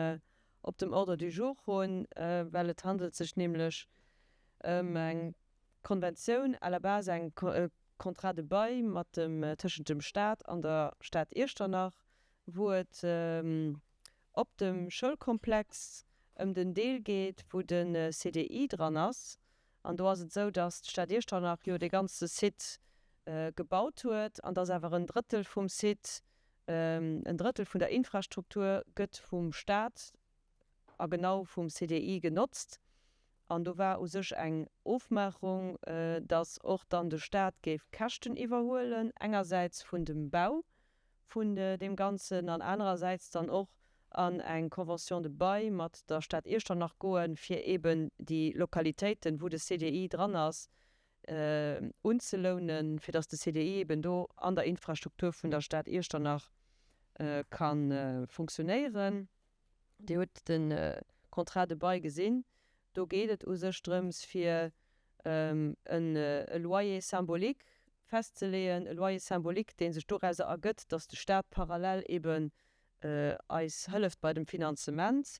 [SPEAKER 1] op dem Ordre du jour hunn, well et handelt sech nämlech ëm eng Konventioun, à la base eng, e Contrat de bail mat dem, tëschent dem Stat an der Stad Iechternach, wou et op dem Schoulkomplex ëm den Deel geet, wou de CDI dran ass. An do ass et esou, datt d'Stad Iechternach jo dee ganze Site gebaut huet an datt awer en Drëttel vum Site, en Drëttel vun der Infrastruktur gëtt vum Stat a genau vum CDI genotzt. An do war u sech eng Ofmaachung, datt och dann de Stat géif Käschten iwwerhuelen, engersäits vun dem Bau vun deem Ganzen an anerersäits dann och an eng Convention de bail mat der Stad Iechternach goen, fir eben déi Lokalitéiten, wou de CDI dran ass, unzelounen, fir datt de CDI eben do an der Infrastruktur vun der Stad Iechternach ka funktionéieren. Dir hutt de Contrat de bail gesinn. Do geet et u sech drëms, fir e Loyer symbolique festzeleeën, e Loyer symbolique, dee sech dorauser ergëtt, datt de Stat parallel eben eis hëlleft bei dem Finanzement.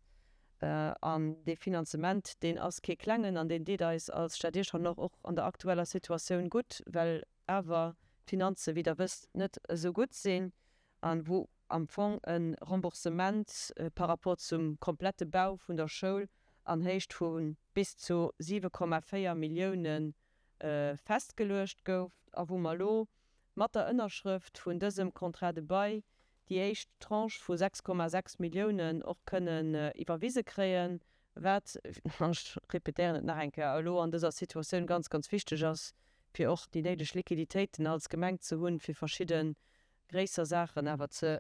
[SPEAKER 1] An dee Finanzement, deen ass kee klengen an deen deet eis als Stad Iechternach och an der aktueller Situatioun gutt, well awer d'Finanze, wéi Der wësst, net esou gutt sinn a wou am Fong e Remboursement par rapport zum komplette Bau vun der Schoul an Héicht vu bis zu 7,4 Millioune festgeluecht gouf a wou mer elo mat der Ënnerschrëft vun dësem Contrat de bail déi éischt Tranche vu 6,6 Milliounen och kënnen iwwerwise kréien, wat, an ech repetéieren et nach eng Kéier, elo an dëser Situatioun ganz, ganz wichteg ass, fir och déi néideg Liquiditéiten als Gemeng ze hunn, fir verschidde gréisser Saachen awer ze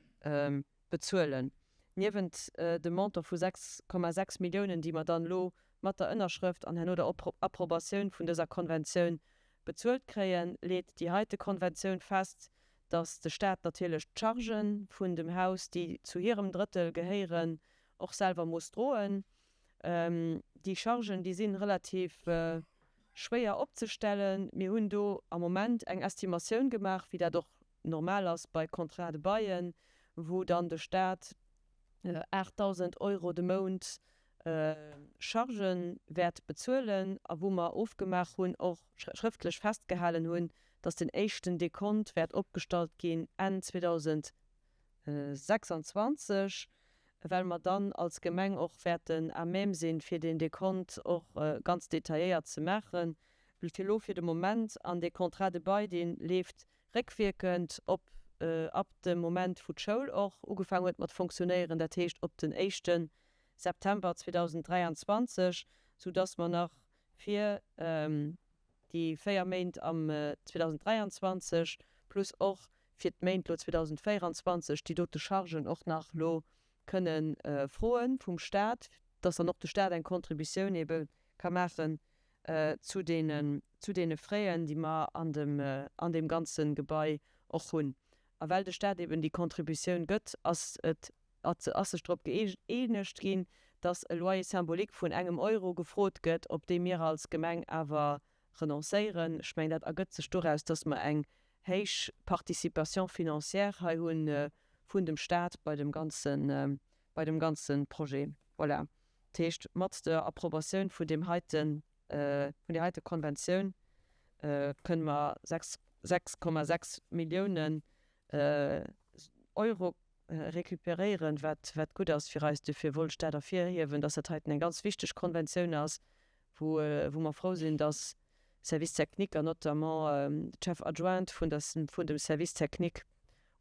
[SPEAKER 1] bezuelen. Niewent dem Montant vu 6,6 Milliounen, déi mer dann elo mat der Ënnerschrëft an herno der Approbatioun vun dëser Konventioun bezuelt kréien, leet déi heite Konventioun fest, datt de Stat natierlech d'Chargë vun dem Haus, déi zu hirem Drëttel gehéieren, och selwer muss droen. Déi Chargen, déi si relativ schwéier opzestellen. Mir hunn do am Moment eng Estimatioun gemaach, wéi dat och normal ass bei Contrats de baillen, wou dann de Stat 8.000 Euro de Mount Chargen wäert bezuelen a wou mer ofgemaach hunn, och schrëftlech festgehalen hunn, dass den éischten Dekont wäert opgestallt ginn Enn 2026, well mer dann als Gemeng och wäerten à même sinn, fir deen Dekont och ganz detailléiert ze maachen. Fir elo fir de Moment, an dee Contrat de bail, dee leeft réckwierkend op ab dem Moment, wou d'Schoul och ugefaangen huet mat fonctionnéieren, dat heescht op den éischte September 2023, soudass mer nach fir déi 4 Méint am 2023 plus och fir d'Méint lo 2024 déi dote Chargen och nach lo kënne froe vum Stat, dass dann och de Stat eng Contributioun ebe ka maachen zu deenen, zu deene Fräen, déi mer an dem, an deem ganze Gebai och hunn. A well de Stat eben déi Contributioun gëtt, ass et, ass sech drop gëeenegt ginn, dass e Loyer symbolique vun engem Euro gefrot gëtt, op dee mir als Gemeng awer renoncéieren. Ech mengen, dat ergëtt sech doraus, dass mer eng héich Participation financière hei hu vun dem Stat bei dem ganzen, bei dem ganze Projet. Voilà. Dat heescht, mat der Approbatioun vun deem heiten, vun där heite Konventioun kënne mer 6,6 Milliounen Euro recuperéieren, wat, wat gutt ass fir eis. Duerfir wollt ech dat ervirhiewen, dass dat heiten eng ganz wichteg Konventioun ass, wou, wou mer frou sinn, dass Service technique an notamment d'Chef adjointe vun der, vun dem Service technique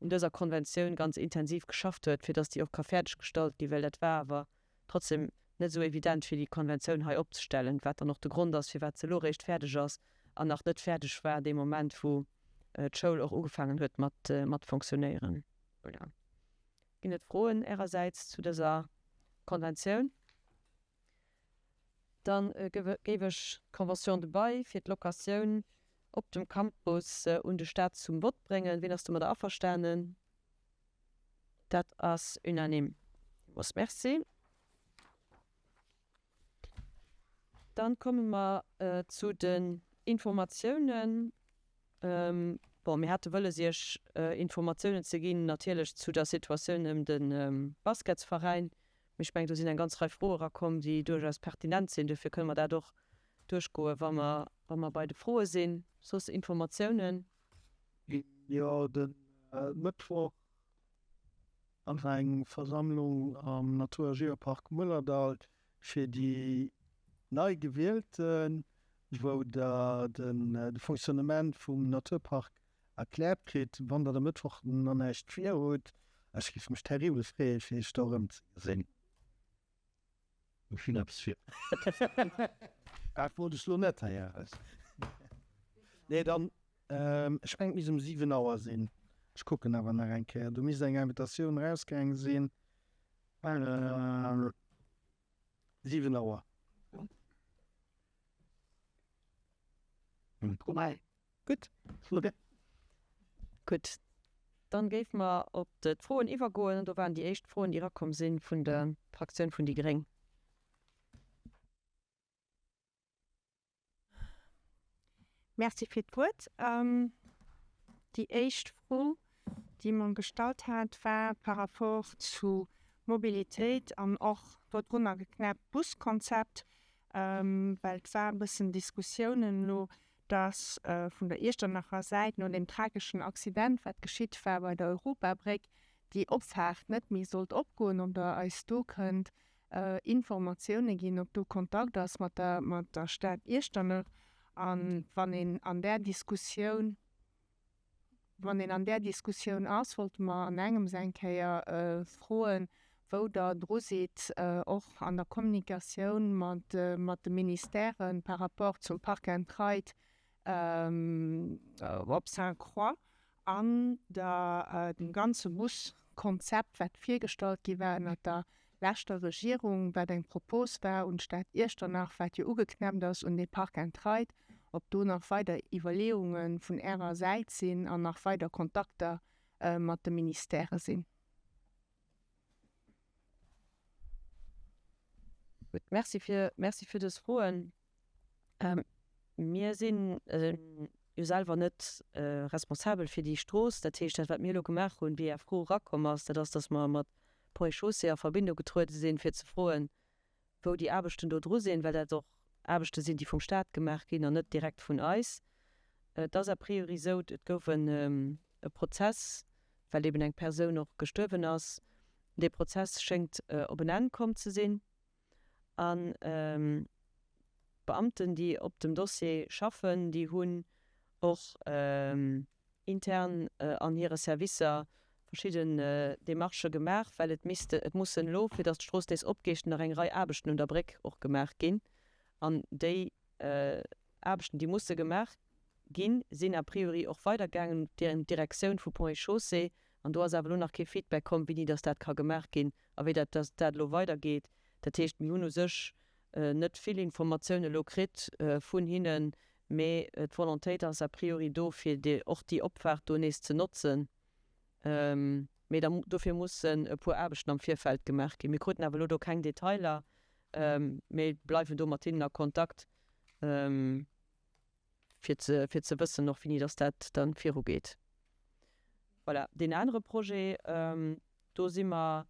[SPEAKER 1] un dëser Konventioun ganz intensiv geschafft huet, fir dass déi och ka fäerdeggestallt ginn, well dat war awer trotzdem net esou evident, fir déi Konventioun hei opzestellen, wat dann och de Grond ass, firwat se elo eréischt fäerdeg ass an nach net fäerdeg war dee Moment, wou d'Schoul och ugefaangen huet mat, mat fonctionnéieren. Voilà. Ginn et Froen Ärersäits zu dëser Konventioun? Dann géif ech d'Convention de bail fir d'Locatioun op dem Campus un de Stat zum Vott bréngen. Wien ass domadder averstanen? Dat ass unanime. Villmools Merci. Dann komme mer zu den Informatiounen. Bon, mir hate wëlles Iech Informatiounen ze ginn, natierlech zu der Situatioun ëm de Basketsveräin. Mee ech mengen, do sinn eng ganz Rei Froe erakomm, déi duerchaus pertinent sinn. Duerfir kënne mer dat och duerchgoen, wa mer, wa mer bei de Froe sinn. Soss Informatiounen?
[SPEAKER 2] Jo, de Mëttwoch ass eng Versammlung am Natur a Geopark Mëllerdall fir déi nei Gewielten, wou Der de Fonctionnement vum Naturpark Erkläert kritt, wann der de Mëttwoch nach näischt vir hutt. Ech géif mech terribel freeën, fir iech do erëm ze gesinn.
[SPEAKER 5] Ech hunn eppes vir.
[SPEAKER 2] Dat wollt ech lo net héieren. Nee, dann, ech mengen, et misst um 7 Auer sinn. Ech kucken awer nach eng Kéier. Do misst eng Invitatioun erausgaange sinn. 7 Auer.
[SPEAKER 1] Gutt. Gutt, dann géife mer op d'Froen iwwergoen. An do waren déi éischt Froen, déi erakomm sinn, vun der Fraktioun vun déi gréng.
[SPEAKER 4] Merci fir d'Wuert. Déi éischt Fro, déi mer gestallt hat, war par rapport zu Mobilitéit an och. Dodrunner geknäppt Buskonzept, well et war e bëssen Diskussiounen elo, dass vun der Iechternacher Säit no deem trageschen Accident, wat geschitt war bei der Europabréck, déi Opfaart net méi sollt opgoen, ob Der eis do kënnt Informatioune ginn, ob do Kontakt ass mat der mat der Stad Iechternach a wann een an där Diskussioun, wann een an där Diskussioun ass, wollte mer an engems eng Kéier froen, wou Der dru sidd, och an der Kommunikatioun mat mat de Ministèren par rapport zum Park and Ride op Sainte-Croix an der dem ganze Buskonzept, wat virgestallt gi war ënnert der leschter Regierung, wat eng Propos war un d'Stad Iechternach, wat jo ugeknäppt ass un dee Park and Ride, ob do nach weider Iwwerleeunge vun Ärer Säit sinn an nach weider Kontakter mat de Ministèrë sinn.
[SPEAKER 1] Gutt, Merci fir, Merci fir dës Froen. Mir si jo selwer net responsabel fir déi Strooss. Dat heescht, dat wat mir elo gemaach hunn, wéi Är Fro erakomm ass, dat ass, datt mer mat Ponts et Chaussées a Verbindung getruede sinn, fir ze froen, wou déi Aarbechten do dru sinn, well dat och Aarbechte sinn, déi vum Stat gemaach ginn an net direkt vun eis. Et ass a priori esou, et gouf e Prozess, well eben eng Persoun och gestuerwen ass. Dee Prozess schéngt op en Enn komm ze sinn. An d'Beamten, déi op dem Dossier schaffen, déi hunn och intern an hire Servicer verschidden Demarchë gemaach, well et misste, et mussen elo, fir datt d'Strooss nees opgeet, nach eng Rei Aarbechten un der Bréck och gemaach ginn. An déi Aarbechten, déi musse gemaach ginn, sinn a priori och weidergaangen un d'Direktioun vu Ponts et Chaussées. An do ass awer elo nach kee Feedback komm, wéini datt dat ka gemaach ginn a wéi dat datt dat elo weidergeet. Dat heescht, mir hunn u sech net vill Informatioun elo kritt vun hinnen, mee d'Volontéit ass a priori do, fir och déi Opfaart do nees ze notzen. Mee da dofir mussen e puer Aarbechten am Virfeld gemaach ginn. Mir kruten awer elo do keng Detailer, mee bleiwen do mat hinnen a Kontakt, fir ze, fir ze wëssen och, wéini dass dat da virugeet. Voilà, deen anere Projet, do si mer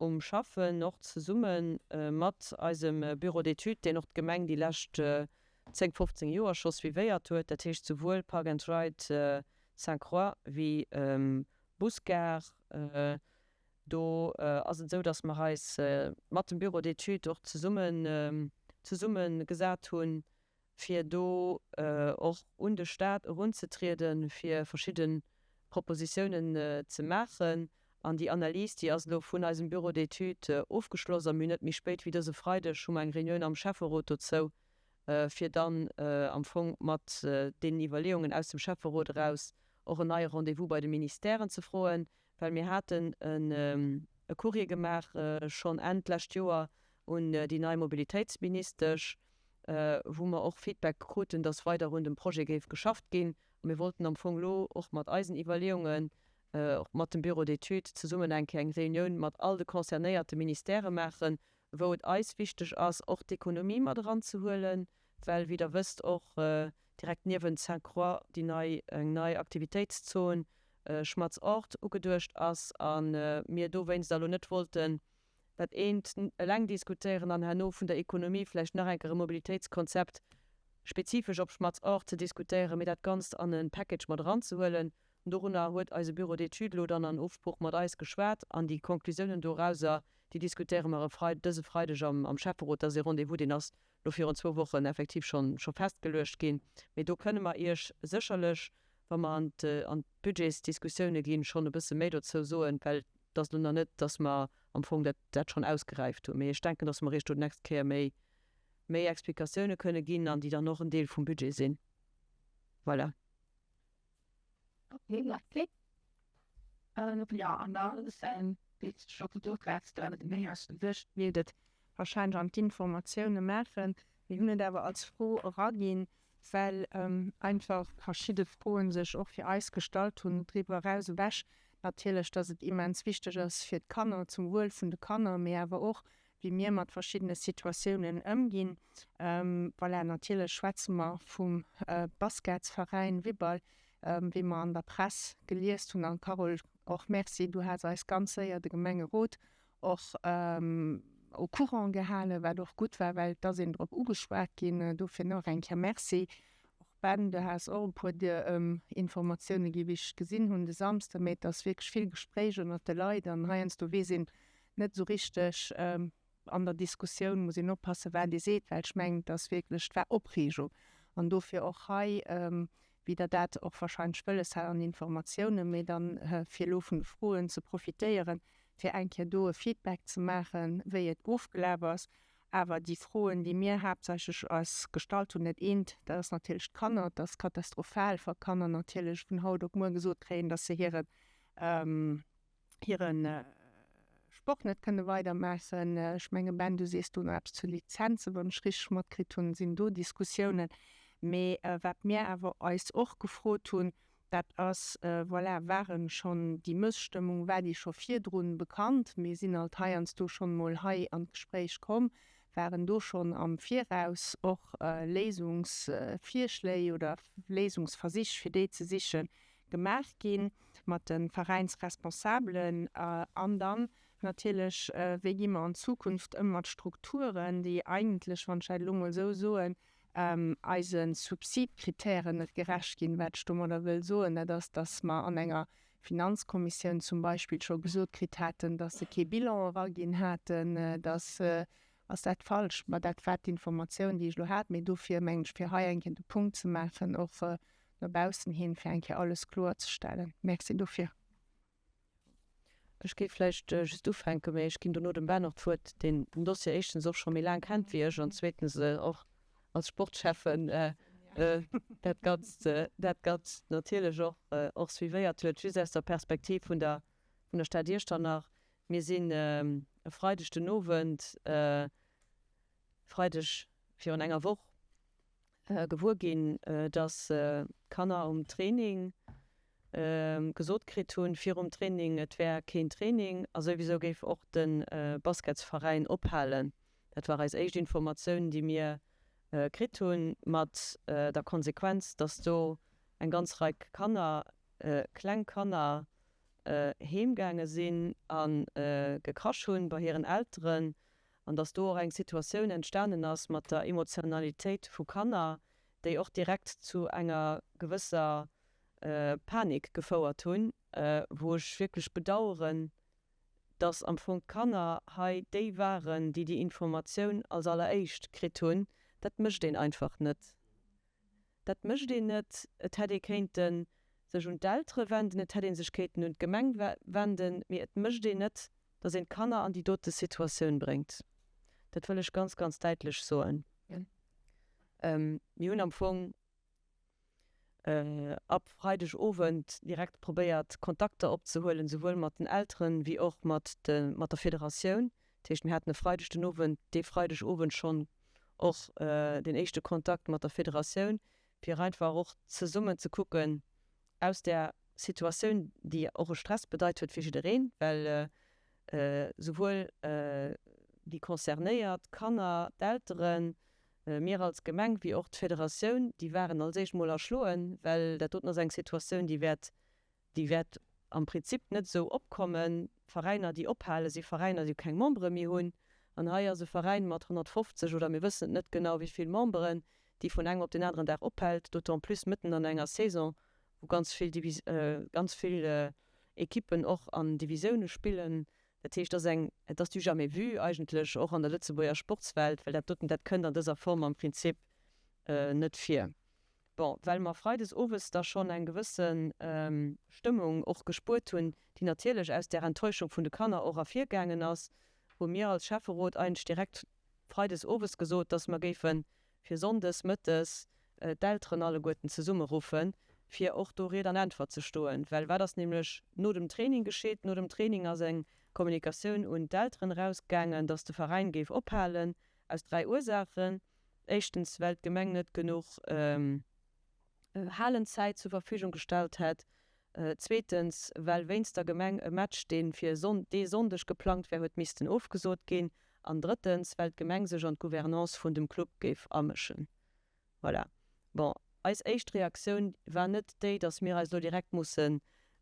[SPEAKER 1] um Schaffen, och zesumme mat eisem Bureau d'études, deen och d'Gemeng déi lescht 10, 15 Joer scho suivéiert huet, dat heescht souwuel Park and Ride Sainte-Croix wéi Busgare. Do ass et esou, dass mer eis mat dem Bureau d'études och zesummen zesummegesat hunn, fir do och un de Stat erunzetrieden, fir verschidde Propositiounen ze maachen. An déi Analys, déi ass elo vun eisem Bureau d'études ofgeschloss a mir hunn net méi spéit wéi dëse Freideg hu mer eng Reunioun am Schäfferot dozou, fir dann am Fong mat deenen Iwwerleeungen aus dem Schäfferot eraus och en neie Rendez-vous bei de Ministèren ze froen, well mir haten e Courrier gemaach schonn Enn d'lescht Joer un déi nei Mobilitéitsministesch, wou mer och Feedback kruten, dass weider un dem Projet géif geschafft ginn. A mir wollten am Fong elo och mat eisen Iwwerleeungen, och mat dem Bureau d'études zesummen eng Kéier eng Reunioun mat all de concernéierte Ministèrë maachen, wou et eis wichteg ass, och d'Ekonomie mat eranzehuelen, well, wéi Der wësst, och direkt niewent Sainte-Croix déi nei, eng nei Aktivitéitszon Schmatz-Ort ugeduecht ass a mir dowéinst elo net wollten dat eent eleng diskutéieren an herno vun der Ekonomie vläicht nach eng Kéier e Mobilitéitskonzept spezifesch op Schmatz-Ort ze diskutéieren, mee dat Ganzt an e Package mat eranzehuelen. Dorunner huet eise Bureau d'études elo dann an Ofsprooch mat eis geschwat an déi Konklusiounen dorauser, déi diskutéiere mer e Frei-, dëse Freideg am, am Schäfferot. Dat ass ee Rendez-vous, deen ass elo virun zwou Wochen effektiv schonn, scho festgeluecht ginn. Mee do kënne mer Iech sécherlech, wa mer an d', an d'Budgetsdiskussioune ginn, schonn e bësse méi dozou soen, well et ass elo nach net, dass mer am Fong dat, dat schonn ausgeräift hunn. Mee ech denken, dass mer Iech do d'nächst Kéier méi, méi Explikatioune kënne ginn an déi dann och en Deel vum Budget sinn. Voilà.
[SPEAKER 4] Okay, merci. Jo, an da wäert et warscheinlech an d'Informatioune maachen. Mir hunn et awer als Fro eraginn, well einfach verschidde Froe sech och fir eis gestallt hunn, driwwer eraus ewech natierlech, dass et immens wichteg ass fir d'Kanner, zum Wuel vun de Kanner, mee awer och wéi mir mat verschiddene Situatiounen ëmginn. Voilà, natierlech schwätze mer vum Basketsveräin Wibberl, wéi mer an der Press geliest hunn. An Carole, och Merci, du has eis ganz séier de Gemengerot. Och au courant gehalen, wat och gutt war, well et ass een drop ugeschwat ginn. Dofir nach eng Kéier Merci. Och Ben, du has och e puer Informatioune ginn, wéi ech gesinn hunn de Samsden. Mee et ass wierklech vill Gespréich ënnert de Leit an heiansdo weess een net esou richteg, an der Diskussioun muss een oppassen, wat ee seet, well ech mengen, et ass wierklech, et war Opreegung. An dofir och hei, wéi Der dat och wahrscheinlech wëlles hat an Informatiounen, mee dann, fir elo vun de Froen ze profitéieren, fir eng Kéier do e Feedback ze maachen, wéi et ofgelaf ass. Awer déi Froen, déi mir haaptsächlech eis gestallt hunn, dat eent, dat ass natierlech d'Kanner. Et ass katastrophal, wa Kanner natierlech vun haut op muer gesot kréien, dass se hire, hire Sport net kënne weidermaachen. Ech menge Ben, du sees do nach eppes zu Lizenzen, wann ech richteg matkritt hunn, sinn do Diskussiounen. Mee wat mir awer eis och gefrot hunn, Dat ass, voilà, ware schonn déi Mësstëmmung, war déi scho virdrun bekannt? Mir sinn alt heiansdo schonn emol hei an d'Gespréich komm, waren do schonn am Viraus och Léisungsvirschléi oder Léisungsversich, fir déi ze sichen, gemaach gi mat de Veräinsresponsabelen. An dann natierlech, wéi gi mer an Zukunft ëm mat Strukturen, déi eigentlech, wann ech dat elo emol esou soen, eise Subsidkritären net gerecht ginn. Wat ech domadder wëll soen, dat ass, dass mer an enger Finanzkommissioun zum Beispill scho gesot kritt haten, dass se kee Bilan eraginn haten, dass, ass dat falsch? Ma dat war d'Informatioun, déi ech elo hat. Mee dofir mengen ech, fir hei eng Kéier de Punkt ze maachen, och no baussen hin, fir eng Kéier alles kloerzestellen. Merci dofir.
[SPEAKER 1] Ech géif vläicht just ufänken, mee ech ginn dono dem Ben och d'Wuert, deen den Dossier éischtens och scho méi laang kennt wéi ech an zweetens och als Sportschäffen dat Ganzt, dat Ganzt natierlech och, och suivéiert huet. Just aus der Perspektiv vun der, vun der Stad Iechternach, Mir sinn e Freideg den Owend, Freideg virun enger Woch, gewuer ginn, dass d'Kanner um Training gesot kritt hunn, virum Training, et wär keen Training a souwisou géif och de Basketsveräin ophalen. Dat war eis éischt Informatioun, déi mir kritt hunn, mat der Konsequenz, dass do eng ganz Rei Kanner, kleng Kanner, heemgaange sinn a gekrasch hunn bei hiren Elteren. An dass do och eng Situatioun entstanen ass mat der Emotionalitéit vu Kanner, déi och direkt zu enger gewësser Panik gefouert hunn, wou ech wierklech bedaueren, dass am Fong d'Kanner hei déi waren, déi déi Informatioun als alleréischt kritt hunn. Dat mécht een einfach net. Dat mécht een net. Et hätt ee kéinte sech un d'Eltere wenden, et hätt ee sech kéinten un d'Gemeng wenden, mee et mécht een net, datt een d'Kanner an déi dote Situatioun bréngt. Dat wëll ech ganz, ganz däitlech soen. Mir hunn am Fong ab Freideg Owend direkt probéiert, Kontakter opzehuelen, souwuel mat den Elteren wéi och mat der Federatioun. Dat heescht, mir haten e Freideg den Owend, dee Freideg Owend schonn och deen éischte Kontakt mat der Federatioun, fir einfach och zesummen ze kucken, aus där Situatioun, déi och e Stress bedeit huet fir jiddereen, well souwuel déi Concernéiert, d'Kanner, d'Elteren, mir als Gemeng wéi och d'Federatioun, déi waren als éischt mol erschloen, well dat doten ass eng Situatioun, déi wäert Déi wäert am Prinzip net esou opkommen. Veräiner, déi ophalen, si Veräiner, déi keng Membere méi hunn. An hei ass e Veräin mat 150 oder mir wëssen et net genau wéi vill Memberen, déi vun engem op den aneren Dag ophält, d'autant plus mëtten an enger Saison, wou ganz vill Divis-, ganz vill Ekippen och an Divisioune spillen. Dat heescht, et ass eng, et ass du jamais vu eigentlech och an der Lëtzebuerger Sportswelt, well dat doten, dat kënnt an dëser Form am Prinzip net vir. Bon, well mer freides owes da schonn eng gewësse Stëmmung och gespuert hunn, déi natierlech aus där Enttäuschung vun de Kanner och ervirgaangen ass, hu mir als Schäfferot eigentlech direkt freides owes gesot, dass mer géife fir sonndes mëttes d'Elteren alleguerten zesummeruffen, fir och do Ried an Äntwert ze stoen. Well wat ass nämlech no dem Training geschitt? No dem Training ass eng Kommunikatioun un d'Elteren erausgaangen, dass de Veräin géif ophalen, aus 3 Ursaachen. Éischtens, well d'Gemeng net genuch Halenzäit zur Verfügung gestallt hätt. Zweetens, well wéinst der Gemeng e Match, dee fir dee Sonndeg geplangt war, huet missten ofgesot ginn. An drëttens, well d'Gemeng sech an d'Gouvernance vun dem Club géif amëschen. Voilà. Bon, eis éischt Reaktioun war net déi, datt mir eis elo direkt musse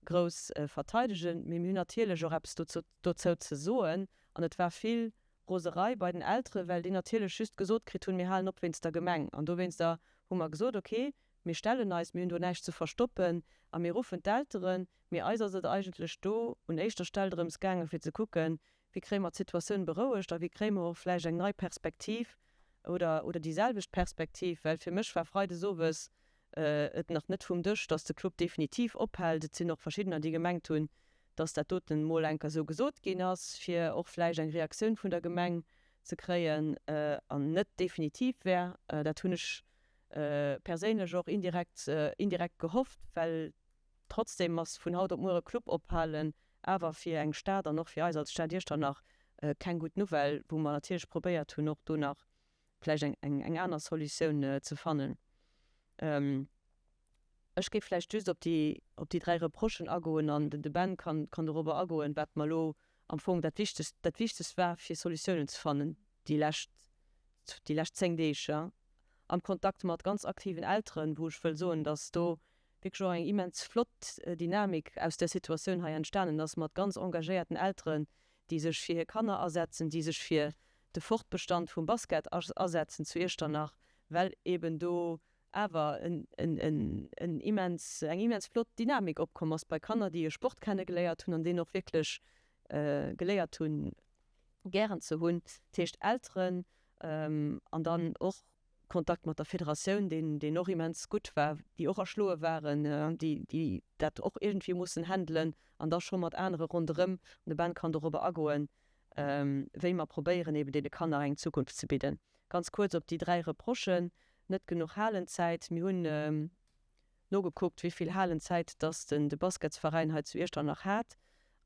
[SPEAKER 1] grouss verteidegen, mee mir hunn natierlech och eppes dozou ze soen. An et war vill Roserei bei den Elteren, well déi natierlech just gesot kritt hunn, mir halen op wéinst der Gemeng. An dowéinster hu mer gesot, okay, mir stellen eis, mir hunn do näischt ze verstoppen a mir ruffen d'Elteren. Mee eis ass et eigentlech do un éischter Stell drëms gaangen, fir ze kucken, wéi kréie mer d'Situatioun berouegt a wéi kréie mer och vläicht eng nei Perspektiv oder, oder déi selwecht Perspektiv, well fir mech war freides owes et nach net vum Dësch, dass de Club definitiv ophält. Et sinn och verschiddener, déi gemengt hunn, dass dat doten emol enker esou gesot ginn ass, fir och vläicht eng Reaktioun vun der Gemeng ze kréien an net definitiv wär. Dat hunn ech perséinlech och indirekt, indirekt gehofft, well trotzdem ass vun haut op muer e Club ophalen awer fir eng Stad an och fir eis als Stad Iechternach keng gutt Nouvelle, wou mer natierlech probéiert hunn och do nach vläicht eng, eng aner Solutioun ze fannen. Ech géif vläicht just op déi, op déi 3 Reprochen agoen an de Ben kann, kann dorobber agoen, wat mer elo am Fong dat Wichtegst, dat Wichtegst war, fir Solutiounen ze fannen déi lescht, déi lescht 10 Deeg, jo, am Kontakt mat ganz aktiven Elteren, wou ech wëll soen, dass do wierklech och eng immens flott Dynamik aus där Situatioun hei entstanen ass, mat ganz engagéierten Elteren, déi sech fir hir Kanner asetzen, déi sech fir de Fortbestand vum Basket asetzen zu Iechternach, well eben do awer en immens, eng immens flott Dynamik opkomm ass bei Kanner, déi e Sport kennegeléiert hunn an deen och wierklech geléiert hunn gären ze hunn. Dat heescht Elteren an dann och Kontakt mat der Federatioun, deen, deen och immens gutt war, déi och erschloe waren, déi, déi dat och iergendwéi mussen handelen an da scho mat anere ronderëm, an de Ben kann dorobber agoen, wéi mer probéieren eben deene Kanner eng Zukunft ze bidden. Ganz kuerz op déi 3 Reprochen, net genuch Halenzäit. Mir hunn nogekuckt, wéi vill Halenzäit dass den de Basketsveräin hei zu Iechternach hat.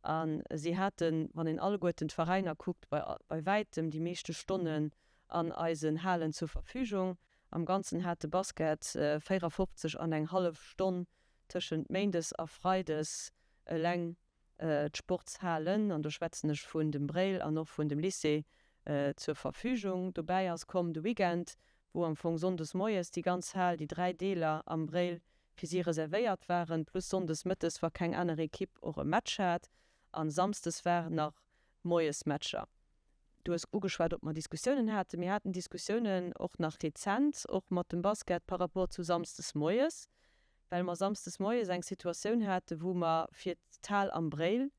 [SPEAKER 1] A si haten, wann een alleguerten d'Veräiner kuckt, bei bei wäitem déi meeschte Stonnen an eisen Halen zur Verfügung. Am Ganzen hat de Basket 54 an eng hallef Stonn tëschent méindes a freides eleng d'Sportshalen, an do schwätzen ech vun dem Bréil an och vun dem Lycée, zur Verfügung. Dobäi ass komm de Weekend, wou am Fong sonndes moies déi ganz Hal, déi 3 Deeler am Bréil, fir si reservéiert waren, plus sonndes mëttes, wa keng aner Ekipp och e Match hat, a samsdes waren nach moies Matcher. Du hues ugeschwat, ob mer Diskussiounen haten. Mir haten Diskussiounen och nach rezent, och mat dem Basket par rapport zu samsdes moies, well mer samsdes moies eng Situatioun haten, wou mer fir d'Hal am Bréil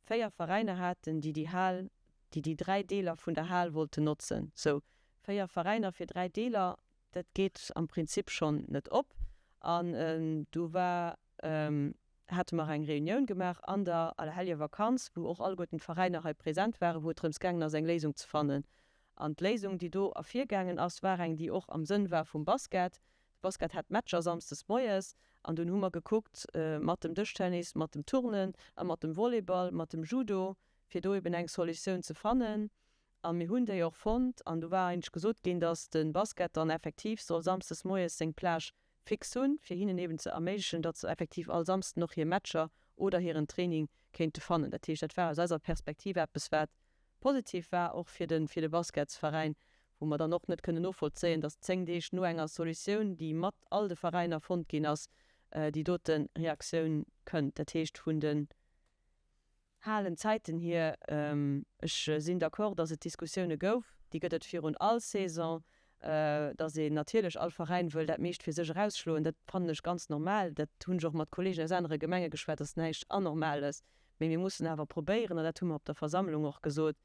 [SPEAKER 1] 4 Veräiner haten, déi déi Hal, déi déi 3 Deeler vun der Hal wollten notzen. Sou, 4 Veräiner fir 3 Deeler, dat geet am Prinzip schonn net op. An du war, hate mer eng Reunioun gemaach an der Allerhelljevakanz, wou och alleguerten d'Veräiner hei present waren, wou et drëms gaangen ass, eng Léisung ze fannen. An d'Léisung, déi do ervirgaangen ass, war eng, déi och am Sënn war vum Basket. De Basket hat Matcher samsdes moies an dunn hu mer gekuckt mat dem Dëschtennis, mat dem Turnen a mat dem Volleyball, mat dem Judo, fir do eben eng Solutioun ze fannen. A mir hunn déi och fonnt an do war eigentlech gesot ginn, datt de Basket dann effektiv soll samsdes moies seng Plage fix hunn, fir hinnen eben ze erméiglechen, datt se effektiv all Samsden och hir Matcher oder hiren Training kéinte fannen. Dat heescht, dat war aus eiser Perspektiv eppes, wat positiv war, och fir de fir de Basketsveräin, wou mer dann och net kënnen novollzéien, datt 10 Deeg no enger Solutioun, déi mat all de Veräiner fonnt ginn ass, déi dote Reaktioun kënnt. Dat heescht, vun den halen Zäiten hier, ech sinn d'accord, datt et Diskussioune gouf, déi gëtt et virun all Saison, datt een natierlech all Veräin wëll dat meescht fir sech erausschloen, dat fannen ech ganz normal. Dat hunn ech och mat Kollegen aus anere Gemenge geschwat, dat ass näischt Anormales. Mee mir mussen awer probéieren, an dat hu mer op der Versammlung och gesot,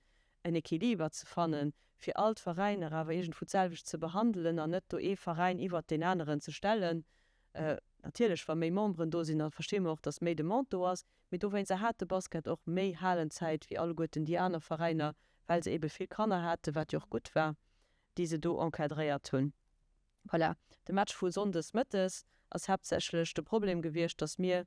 [SPEAKER 1] en Equiliber ze fannen, fir all d'Veräiner awer iergendwou d'selwecht ze behandelen an net do ee Veräin iwwert deen aneren ze stellen. Natierlech, wa méi Memberen do sinn, da versti mer och, datt méi Demande do ass. Mee dowéinster hat de Basket och méi Halenzäit wéi alleguerten déi aner Veräiner, well se ebe vill Kanner haten, wat jo och gutt war, déi se do encadréiert hunn. Voilà, de Match vu sonndes mëttes ass haaptsächlech de Problem gewiescht, dass mir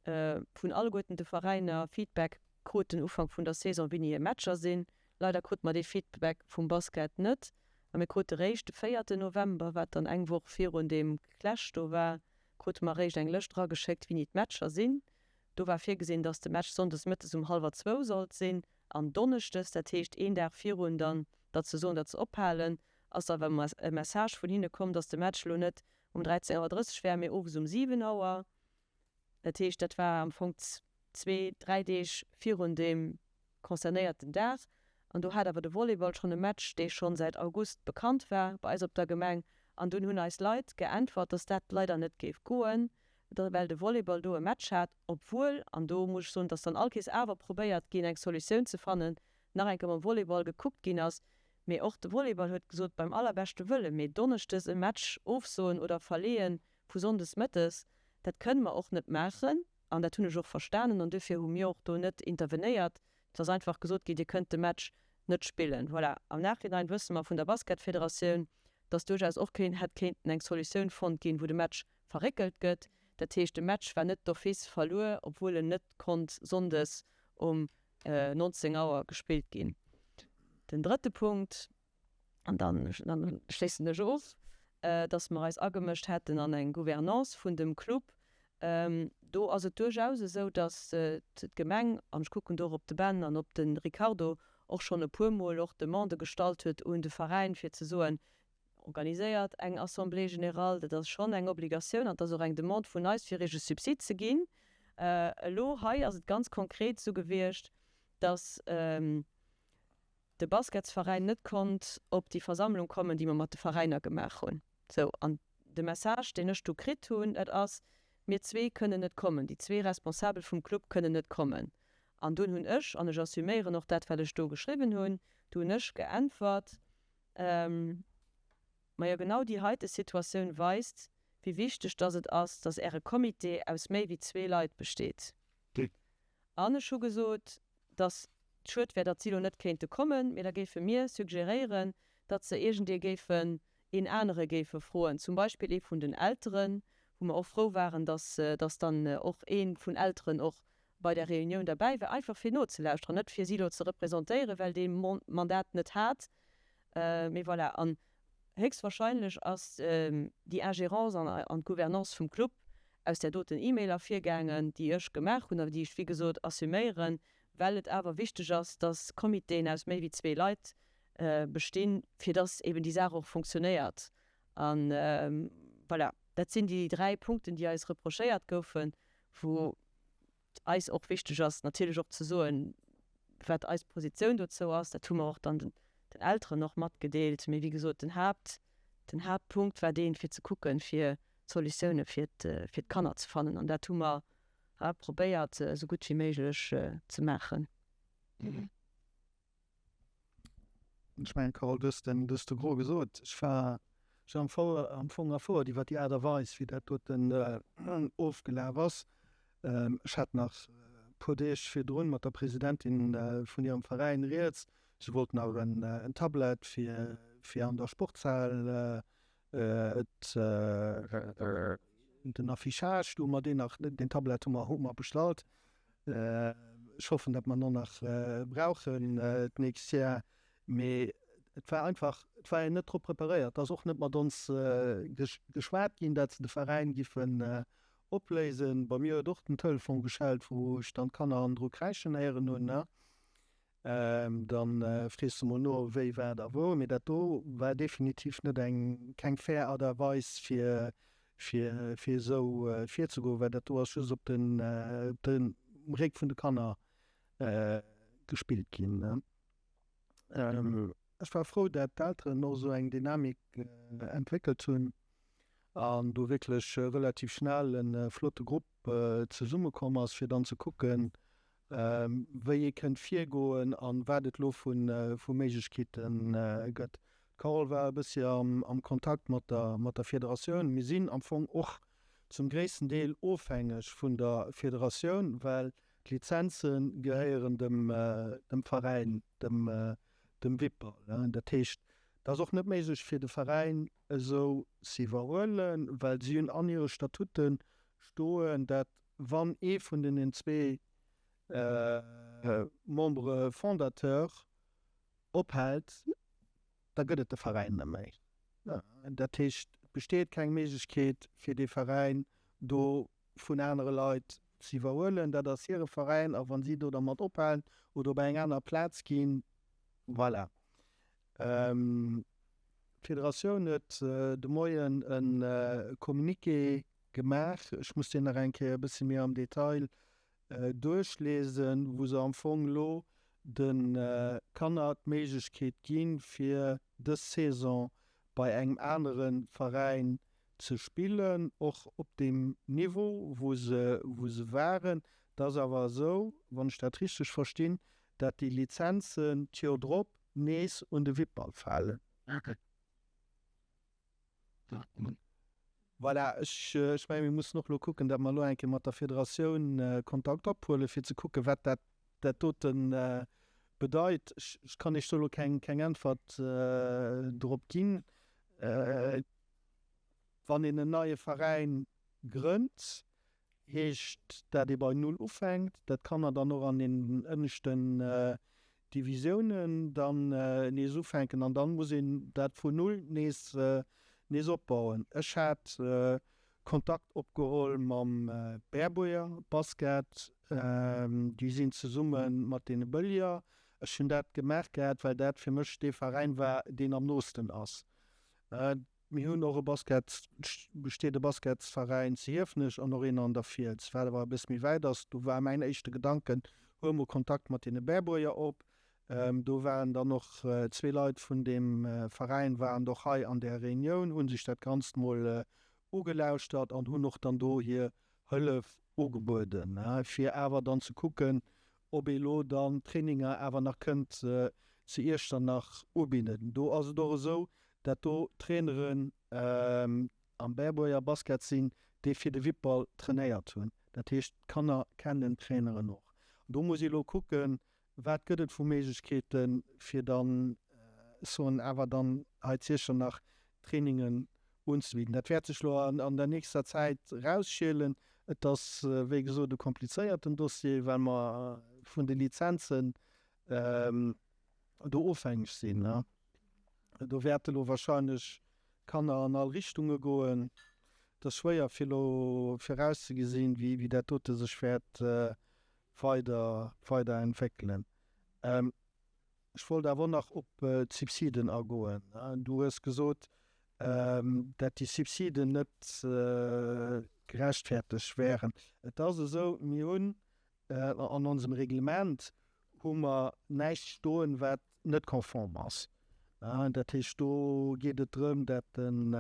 [SPEAKER 1] vun alleguerten de Veräiner Feedback kruten Ufank vun der Saison, wéini hir Matcher sinn. Leider krute mer dee Feedback vum Basket net a mir krute réischt de véierte November, wat dann eng Woch virun deem Clash do war, krute mer réischt eng Lëscht erageschéckt, wéini d'Matcher sinn. Do war virgesinn, dass de Match sonndes mëttes um hallwer zwou sollt sinn an donneschdes, dat heescht een Dag virun dann, datt se soen, datt se ophalen, ass awer e Message vun hinne komm, dass de Match elo net um 13 Auer 30 wär, mee owes um 7 Auer. Dat heescht, dat war am Fong zwee, dräi Deeg virun deem. concernéierten Dag. An do hat awer de Volleyball schonn e Match, dee schonn säit August bekannt war bei eis op der Gemeng. An dunn hunn eis Leit geäntwert, dass dat leider net géif goen, well de Volleyball do e Match hat, obwuel, an do muss ech soen, dass dann all Kees awer probéiert ginn, eng Solutioun ze fannen, nach eng Kéier mam Volleyball gekuckt ginn ass. Mee och de Volleyball huet gesot, beim allerbeschte Wëlle, mee donneschdes e Match ofsoen oder verleeën vu sonndes mëttes, dat kënne mer och net maachen. An dat hunn ech och verstanen an duerfir hu mir och do net intervenéiert. Et ass einfach gesot ginn, Dir kënnt de Match net spillen. Voilà. Am Nachhinein wësse mer vun der Basketfederatioun, dass duerchaus och kéint, hätt kéinten eng Solutioun fonnt ginn, wou de Match verréckelt gëtt. Dat heescht, de Match war net d'office verluer, obwuel en net konnt sonndes um 19 Auer gespillt ginn. Den drëtte Punkt, an dann schléissen ech of, dass mer eis agemëscht hätten an eng Gouvernance vun dem Club. Do ass et duerchaus esou, dass d'Gemeng, an ech kucken do och op de Ben an op de Ricardo, och schonn e puermol och Demandë gestallt huet un de Veräin, fir ze soen, Organiséiert eng Assemblée générale, dat ass schonn eng Obligatioun an et ass och eng Demande vun eis, fir Iech e Subsid ze ginn. Elo hei ass et ganz konkret esou gewiescht, dass de Basketsveräin net konnt op déi Versammlung kommen, déi mer mat de Veräiner gemaach hunn. Sou, an de Message, deen ech du kritt hunn, dat ass, Mir zwee kënnen net kommen, déi zwee Responsabel vum Club kënnen net kommen. An dunn hunn ech, an ech assuméieren och dat, wat ech do geschriwwen hunn, du hunn ech geäntwert, Majo, genau déi heite Situatioun weist, wéi wichteg dass et ass, dass Äre Comité aus méi wéi zwee Leit besteet. An ech hu gesot, dass et schued wär, datt si elo net kéinte kommen, mee da géife mir suggeréieren, datt se iergendee géifen, een anere géife froen, zum Beispill ee vun den Elteren, wou mer och frou waren, dass dass dann och ee vun Elteren och bei där Reunioun derbäi war, einfach fir nozelauschteren, net fir si elo ze representéieren, well dee Mandat net hat. Mee voilà, an héchstwahrscheinlech ass déi Ingérence an d'Gouvernance vum Club aus där doten E-Mail ervirgaangen, déi ech gemaach hunn a déi ech, wéi gesot, assuméieren, well et awer wichteg ass, dass Comitéen aus méi wéi zwee Leit bestinn, fir dass eben déi Saach och funktionéiert. A voilà, dat sinn déi dräi Punkten, déi eis reprochéiert goufen, wou et eis och wichteg ass, natierlech och ze soen, wat eis Positioun dozou ass. Dat hu mer och dann den Elteren och matgedeelt. Mee wéi gesot, den Haapt, den Haaptpunkt war deen, fir ze kucken, fir Solutioune fir d'Kanner ze fannen. An dat hu mer probéiert, esou gutt wéi méiglech ze maachen.
[SPEAKER 2] Ech mengen, Carole, du hues den, du hues de Gros gesot. Ech war, ech war am Fong, am Fong erfouert iwwer déi Aart a Weis, wéi dat doten ofgelaf ass. Ech hat nach e puer Deeg virdrun mat der Presidentin vun hirem Veräin rieds. Si wollt nach en, en Tablet fir, fir an der Sportshal Et den Affichage, do hu mer deen nach, deen Tablet hu mer, hu mer bestallt. Ech hoffen, datt mer en och nach brauchen d'nächst Jar. Mee et war einfach, et war een net drop preparéiert. Et ass och net mat ons geschwat ginn, datt se de Veräin giffen opléisen. Bei mir huet och den Telefon geschellt, wou ech dann d'Kanner hannendru kräischen héieren hunn. Dann frees de mol no wéi, wat a wou. Mee dat do war definitiv net eng, keng fair Art a Weis fir fir fir esou virzegoen, well dat do ass just op den op de Réck vun de Kanner gespillt ginn. Ech war frou, dat d'Elteren och esou eng Dynamik entwéckelt hunn an do wierklech relativ schnell e flotte Grupp zesummekomm ass, fir dann ze kucken, wéi ee kënnt virgoen a wat et elo vu Méiglechkeete gëtt. D'Carole war e bëssi am Kontakt mat der Federatioun. Mir sinn am Fong och zum gréissten Deel ofhängeg vun der Federatioun, well d'Lizenze gehéieren dem Veräin, dem Wippball. Dat heescht, et ass och net méiglech fir de Veräin esou z'iwwerhuelen, well si hunn an hire Statute stoen, dat wann ee vun deenen zwee Membres fondateurs ophält, da gëtt et de Veräin net méi. Dat heescht, et besteet keng Méiglechkeet, fir dee Veräin do vun anere Leit ze iwwerhuelen. Dat ass hire Veräin a wa si do dermat ophalen oder op eng aner Plaz ginn, voilà. D'Federatioun huet de Moien e Communiqué gemaach, ech muss deen nach eng Kéier e bësse méi am Detail duerchliesen, wou se am Fong elo. De Kanner d'Méiglechkeet ginn, fir dës Saison bei engem anere Veräin ze spillen, och op deem Niveau, wou se, wou se waren. Et ass awer esou, wann ech dat richteg verstinn, dat déi Lizenzen d'Joer drop nees un de Wippball falen. Voilà, ech, ech menge mir mussen och elo kucken, datt mer elo eng Kéier mat der Federatioun Kontakt ophuelen, fir ze kucken, wat dat, dat dote bedeit. Ech, ech kann Iech do elo keng, keng Äntwert drop ginn. Wann een en neie Veräin grënnt, heescht dat ee bei Null ufänkt, dat d'Kanner dann och an den ënneschten Divisiounen dann nees ufänken an dann muss een dat vun Null nees nees opbauen. Ech hat Kontakt opgeholl mam Berbuerger Basket, déi sinn zesumme mat deene Bëllier. Ech hunn dat gemaach gehat, well dat fir mech dee Veräin war, deen am noosten ass. Mir hunn och e Basket, besteet e Basketsveräin zu Hiefenech an och een an der Fiels, wat awer e bësse méi wäit ass. Do war mäin éischte Gedanken, huel mol Kontakt mat deene Berbuerger op. Do waren dann och zwee Leit vun deem Veräin waren och hei an där Reunioun, hu sech dat Ganzt mol ugelauschtert an hunn och dann do hir Hëllef ugebueden, fir awer dann ze kucken, ob ee lo dann Traininger awer nach kënnt zu Iechternach ubidden. Do ass et och esou, dat do Traineren am Berbuerger Basket sinn, déi fir de Wippball trainéiert hunn. Dat heescht, d'Kanner kennen d'Traineren och. Do muss ee lo kucken, wat gëtt et vu Méiglechkeeten, fir dann, ech soen awer dann hei zu Iechternach Trainingen unzebidden. Dat wäert sech lo an der nächster Zäit erausschielen. Et ass, wéi gesot, e komplizéierten Dossier, well mer vun de Lizenzen do ofhängeg sinn. Do wäerte lo wahrscheinlech Kanner an all Richtunge goen. Et ass schwéier fir lo virauszegesinn, wéi dat dote sech wäert weider weider entwéckelen. Ech wollt awer och nach op d'Subsiden agoen. Du hues gesot, dat déi Subsiden net gerechtfertegt wären. Et ass esou, mir hunn an onsem Reglement hu mer näischt stoen, wat net konform ass. Dat heescht, do geet et drëm, dat den,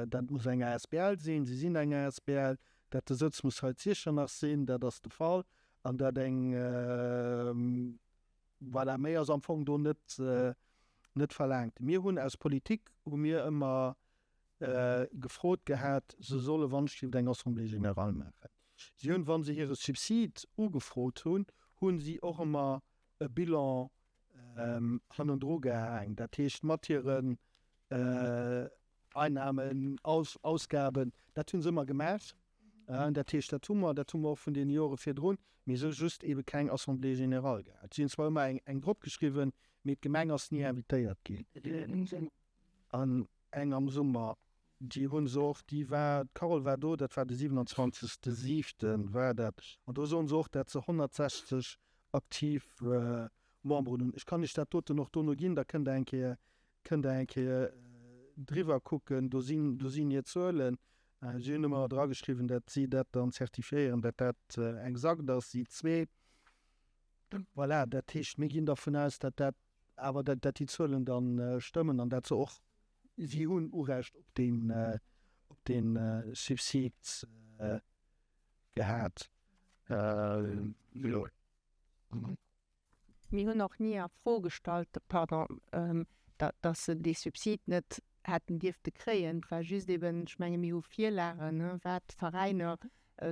[SPEAKER 2] dat muss eng asbl sinn, si sinn eng asbl, dat de Sëtz muss hei zu Iechternach sinn, dat ass de Fall, an dat eng, voilà, méi ass am Fong do net, net verlaangt. Mir hunn aus Politik hu mir ëmmer gefrot gehat, se solle wann-schlift eng Assemblée générale maachen. Si hunn, wa se hire Subsid ugefrot hunn, hu si och ëmmer e Bilan hannendru gehaang, dat heescht mat hiren Einnahmen, Ausgaben, dat hu se ëmmer gemaach. Dat heescht, dat hu mer, dat hu mer och vun deene Jore virdrun, mee se hu just eebe keng Assemblée générale gehat. Si hunn zwar ëmmer eng drop geschriwwen, mee d'Gemeng ass ni invitéiert ginn. An eng am Summer, déi hu se och, déi war, d'Carole war do, dat war de 27. Siwten war dat, an do soen se och, dat se 160 aktiv Memberen hunn. Ech kann Iech dat doten och dono ginn, da kënnt Der eng Kéier, kënnt Der eng Kéier driwwer kucken. Do sinn, do sinn hir Zuelen. Si hunn ëmmer drageschriwwen, dat si dat dann zertifiéieren, dat dat exakt ass, si zwee. Voilà, dat heescht, mir ginn dervun aus, dat dat Awer dat déi Zuelen da stëmmen an dat se och, si hunn Urecht op deen, op dee Subsid gehat.
[SPEAKER 4] Mir hunn och ni a Fro gestallt, pardon, datt se dee Subsid net hätten dierfte kréien. Et war just eben, ech menge mir hu Virlagen, wat d'Veräiner